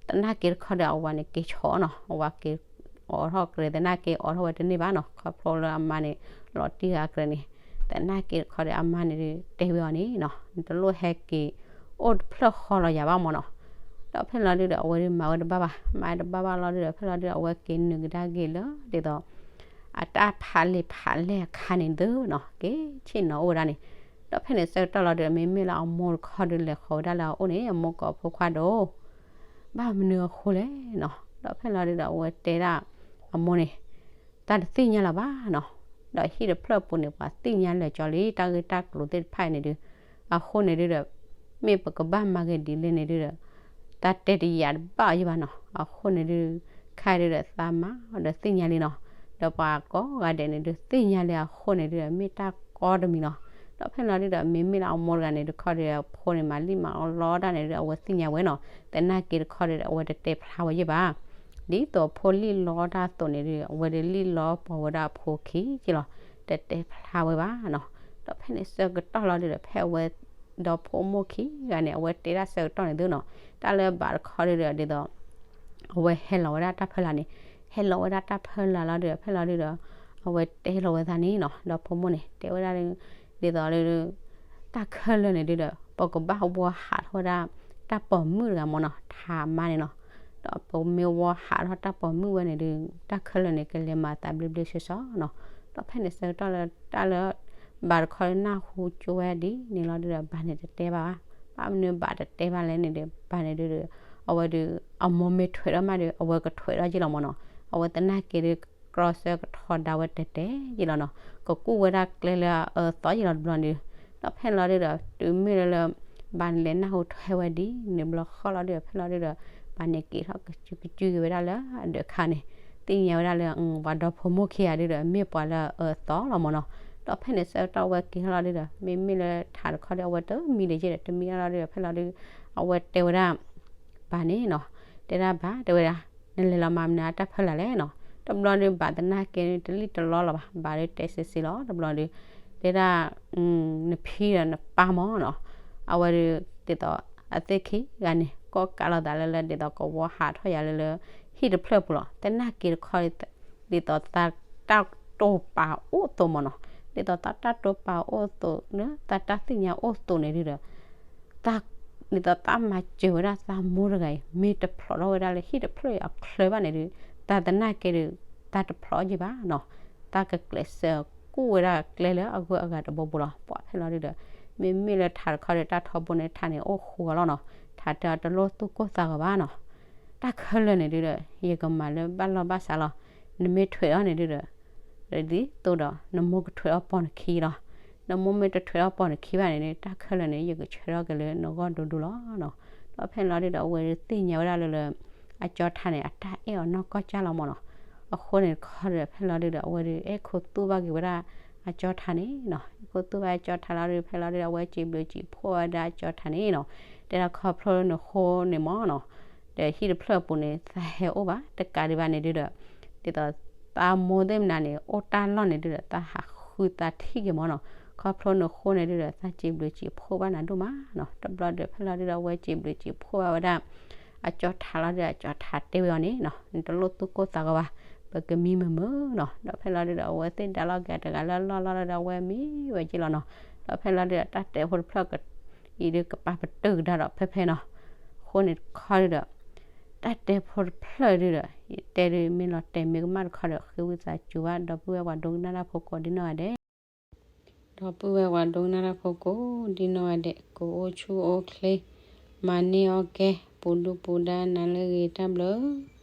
သနာ်က့တခီဒီး အဝၤန့ၣ်က့ၤဆီၣ်နီၤ, အဝၤက့ၤအိးထီၣ်ကြဲး သနာ်က့အိးထီၣ်ဝဲတန့ၢ်ဘၣ်နီၤ, ခီဖျိလၢအမါန့ၣ် လီၤတံၢ်အကြဲးန့ၣ်, သနာ်က့တခီဒီး အမါန့ၣ်ဒုး တဲဝဲအီၤန့ၣ်နီၤ, နတလိၣ်ဟဲက့ၤ အိၣ်တဖျၢၣ်ဃီလီၤယၤဘၣ်မ့ၢ်နီၤ. ဒီးဖဲလီၤဒုးဒီး အဝဲဒုးမၤဝဲတဘၣ်ဘၣ်, မၤဝဲတဘၣ်ဘၣ်လီၤဒုးဒီး ဖဲလီၤဒုးဒီး အဝဲက့ၤနုာ်ကဒါက့ၤလၢ ဒ်သိး အတၢ်ဖးလံာ်ဖးလဲၢ်အခါန့ၣ်သုနီၤ, က့ၤဆ့ၣ်နီၤအိၣ်ဝဲဒၣ်န့ၣ်. ဒီးဖဲန့ၣ်ဆၢကတီၢ်လီၤဒုးဒီး မ့မ့ၢ်လၢအမိၢ်တခီဒုး လဲၤဃီၤဝဲဒၣ်လၢအအိၣ်န့ၣ် အမိၢ်ကိးဖိခွါဒီး ဘၣ်မနုၤအဃိလဲၣ်နီၤ. ဒီးဖဲလီၤဒုးဒီး အဝဲတဲဒၣ်အမိၢ်န့ၣ် တၢ်တသ့ၣ်ညါလၢၤဘၣ်နီၤ. ဒီးဟံၣ်တဖျၢၣ်ပူၤန့ၣ် ပှၤသ့ၣ်ညါလၢာ်ကၠီလံ တၢ်ဂ့ၢ်တၢ်ကျိၤသ့ၣ်တဖၣ်အံၤန့ၣ်ဒုး, အဃိန့ၣ်ဒုးဒီး မ့ၢ်ပကဘၣ်မၤဂ့ၤဒ်လဲၣ်န့ၣ်ဒုးဒီး တၢ်တဲတယာ်တဘၣ်အီၤယံၤဘၣ်နီၤ. အဃိန့ၣ်ဒုး ခဲအံၤဒုးဒီး သးမၤအီၤဒီးသ့ၣ်ညါလံနီၤ. ဒီးပှၤကိးဂၤဒဲးန့ၣ်ဒုး သ့ၣ်ညါလၢအဃိန့ၣ်ဒုးဒီး မ့ၢ်တၢ်ကီတမံၤလီၤ. ဒီးဖဲန့ၣ်လီၤဒုးဒီး မ့မ့ၢ်လၢအမိၢ်တဂၤန့ၣ် တခီဒုးဒီး အဖိန့ၣ် မၤလံၣ်မၤအီလီတၢ်န့ၣ်ဒုး အဝဲသ့ၣ်ညါဝဲနီၤ. သနာ်က့တခီဒုးဒီး အဝဲတတဲဖျါဝဲယံၤဘၣ်. ဒ်သိးဖိလံၣ်လီတၢ်အသိးန့ၣ်ဒုး အဝဲဒုးလံၣ်လီပှၤဝဲဒၣ်အဖိခံက့လီၤ. တတဲဖျါဝဲဘၣ်နီၤ. ဒီးဖဲန့ၣ်ဆၢကတီၢ်လီၤဒုးဒီး ဖဲအဝဲ ဒီဖိမိၢ်ခံဂၤန့ၣ် အဝဲတဲဒၣ်ဆၢကတီၢ်န့ၣ်သုနီၤ, တၢ်လၢဘၣ်တခီဒုးဒီး ဒ်သိး အဝဲဟဲလီၤဝဲဒၣ်တၢ်ဖၢလာ်န့ၣ်, ဟဲလီၤဝဲဒၣ်တၢ်ဖၢလာ်လီၤဒုးဒီး ဖဲလီၤဒုးဒီး အဝဲတဲလီၤဝဲသးန့ၣ်နီၤ, ဒီဖိမိၢ်န့ၣ် တဲဝဲဒၣ် ဒ်သိးလၢ တၢ်ခဲလၢာ်န့ၣ်ဒုးဒီး ပကဘၣ်ဝီဟးထီၣ်ဝဲဒၣ် တၢ်ပိာ်မုၣ်တဂၤမ့ၢ်နီၤ, ထးမါန့ၣ်နီၤ. ဒီးပမ့ၢ်ဝီဟးထီၣ်တၢ်ပိာ်မုၣ်ဝဲန့ၣ်ဒုး တၢ်ခဲလၢာ်န့ၣ် ကလဲၤမၤသးဘျ့ဘျ့ဆှီဆှီနီၤ. ဒီးဖဲန့ၣ်ဆၢကတီၢ်လၢ တၢ်လၢ ဘၣ်တခီလၢနၢ်ဟူကၠိဝဲဒ်န့ၣ်လီၤဒုးဒီး ဘၣ်န့ၣ်တတဲဘၣ်ဘၣ်. ဘၣ်မနုၤဘၣ်တတဲဘၣ်လဲၣ်န့ၣ်ဒုး ဘၣ်န့ၣ်ဒုးဒီး အဝဲဒုး အမိၢ်မ့ၢ်ထွဲးထီၣ်မးဒီး အဝဲကထွဲးထီၣ်က့လီၤမ့ၢ်နီၤ. အဝဲသနာ်က့ဒုး ကြီဆၢကထီဒါဝဲတဲာ်တဲာ်ယံၤလီၤနီၤ, ကကူၣ်ဝဲဒၣ်ကျဲလၢအအၢသီယံၤလီၤတဘျီန့ၣ်ဒုး. ဒီးဖဲန့ၣ်လီၤဒုးဒီး တုၤမ့ၢ်လၢလၢ ဘၣ်န့ၣ်လဲၤနၢ်ဟူထွဲဝဲဒ်န့ၣ်ဘျီဃီလီၤဒုးဒီး ဖဲလီၤဒုးဒီး ဘၣ်န့ၣ်က့ၤထီၣ်ကစုကစုက့ၤဝဲဒၣ်လၢအဒၢးခါန့ၣ် သ့ၣ်ညါဝဲဒၣ်လၢ ပှၤဒီဖိမိၢ်ခံဂၤဒုးဒီး မ့ၢ်ပှၤလၢအအၢသီလီၤမ့ၢ်နီၤ. ဒီးဖဲန့ၣ်ဆၢကတီၢ်ဝဲက့ၤထီၣ်လီၤဒုးဒီး မ့မ့ၢ်လၢထးတခီဒီး အဝဲတမံလၢၤယဲဒီး တမံလီၤဒုးဒီး ဖဲလီၤဒုး အဝဲတဲဝဲဒၣ် ဘၣ်န့ၣ်နီၤ, တဲဒၣ်ဘၣ် တဲဝဲဒၣ် နလဲၤလီၤမၤမနုၤအတၢ်ဖၢလာ်လဲၣ်နီၤ. တဘျီဒုး ဘၣ်သနာ်က့ဒုး တလံၣ်တလီလီၤဘၣ်, ဘၣ်ဒုးတဲစံးစံးလီၤ. တဘျီဒုး တဲဒၣ် နဖံဒီးနပၢ်မ့ၢ်နီၤ, အဝဲဒုး ဒ်သိး အသ့ၣ်ခံဂၤန့ၣ် ကိးကးလိာ်သးလၢလၢ ဒ်သိးကဝီဟးထီၣ်ယၤလၢလၢ ဟံၣ်တဖျၢၣ်ပူၤလီၤ. သနာ်က့တခီ ဒ်သိးသးတၢ်တိာ်ပာ်အိၣ်အသိးမ့ၢ်နီၤ, ဒ်သိးသးတၢ်တိာ်ပာ်အိၣ်အသိး သးတၢ်သ့ၣ်ညါအိၣ်အသိးန့ၣ်ဒုးဒီး ဒ်သိးသးမၤစၢၤဝဲဒၣ်သးမိၢ်တဂၤအံၤ မ့ၢ်တဖျိးထီၣ်ဝဲဒၣ်လၢဟံၣ်တဖျၢၣ်အံၤအချၢဘၣ်န့ၣ်ဒုး သးသနာ်က့ဒုး သးတဖျိးယံၤဘၣ်နီၤ, သးကကျဲးစၢးကူၣ်ဝဲဒၣ်ကျဲလၢအဂုၤအဂၤတဘိဘိလီၤ. ပှၤဖဲလီၤဒုးဒီး မ့မ့ၢ်လၢထးတခီဒီး တၢ်ထီဘိန့ၣ် ထးန့ၣ်အိၣ်ဃူအီၤလီၤနီၤ. ထးတဲအီၤ တလိၣ်သူၣ်ကိၢ်သးဂီၤဘၣ်နီၤ. တၢ်ခဲလၢာ်န့ၣ်ဒုဒီး ယကမၤလၢဘၣ်လီၢ်ဘၣ်စးလီၤ. နမ့ၢ်ထွဲးအီၤန့ၣ်ဒုဒီး ဒ်သိးဒီး နမိၢ်ကထွဲးအီၤပိာ်နခံလီၤ. နမိၢ်မ့ၢ်တထွဲးအီၤပိာ်နခံဘၣ်န့ၣ် တၢ်ခဲလၢာ်န့ၣ် ယကဆှၢထီၣ်က့ၤလၢနဂီၢ်ဒိၣ်ဒိၣ်လီၤနီၤ. ဒီးဖဲလီၤဒုဒီး အဝဲဒုးသ့ၣ်ညါဝဲဒၣ်လၢလၢ အကၠီထးန့ၣ် အတၢ်အဲၣ်အီၤနီၢ်ကီၢ်ကၢ်လီၤမၢ်နီၤ. အဃိန့ၣ်တခီဒီး ဖဲလီၤဒုဒီး အဝဲဒုးအဲၣ်ခိးသူၣ်ဘၣ်က့ၤဝဲဒၣ် အကၠီထးန့ၣ်နီၤ. အဲၣ်ခိးသူၣ်ဘၣ်အကၠီထးလီၤဒု ဖဲလီၤဒုဒီး အဝဲစံးဘျုးစံးဖှိၣ်ဝဲဒၣ်အကၠီထးန့ၣ်နီၤ. တဲဒၣ်ခီဖျိလၢနဃိန့ၣ်မၢ်နီၤ ဒီးဟံၣ်တဖျၢၣ်အပူၤန့ၣ် သးဟဲအိၣ်ဘၣ်တကးဒံးဘၣ်န့ၣ်ဒုဒီး ဒ်သိးသးမိၢ်သ့ၣ်မနုၤန့ၣ် အိၣ်တၢ်လီၢ်န့ၣ်ဒုဒီး သးဟးဃုသးထံၣ်က့ၤမၢ်နီၤ. ခီဖျိနဃိန့ၣ်ဒုဒီး သးစံးဘျုးစံးဖှိၣ်ဘၣ်နၤဒိၣ်မးနီၤ. တဘျီဒီး ဖဲလီၤဒုဒီး အဝဲစံးဘျုးစံးဖှိၣ်ဘၣ်ဝဲဒၣ် အကၠီထးလီၤဒုဒီး အကၠီထးတဲဝဲအီၤန့ၣ်နီၤ နတလိၣ်သူၣ်ကိၢ်သးဂီၤဘၣ်, ပကမံမုာ်မုာ်နီၤ. ဒီးဖဲလီၤဒုဒီး အဝဲသ့ၣ်ဒါလီၤက့ၤတဂၤလၢလီၢ်လီၢ်လီၤဒီး အဝဲမံဝဲက့ၤလီၤနီၤ. ဒီးဖဲလီၤဒုဒီး တၢ်တဲဖိတဖျၢၣ် အံၤဒုကပာ်ပတုာ်ကဒါဒီးဖဲဖဲနီၤ. အဃိန့ၣ်တခီဒုဒီး တၢ်တဲဖိတဖျၢၣ်ဒုဒီး ယတဲဒုး မ့ၢ်လီၤတဲာ်မ့ၢ်ကမၣ်တခီဒီး ဃ့ဝံသးစူၤဘၣ် ဒီပုၢ်ဝဲၢ်ပှၤဒိကနၣ်တၢ်ဖိကိးဒ်နီၢ်ဂၤဒဲး. ဒီပုၢ်ဝဲၢ်ပှၤဒိကနၣ်တၢ်ဖိကိးဒ်နီၢ်ဂၤဒဲး ကအိၣ်ဆူၣ်အိၣ်ချ့ မၤန့ၢ်အီၣ်ကဲ ပူၤဒုၣ်ပူၤဒါ နၤလၢအဂ့ၤ တၢ်ဘျုး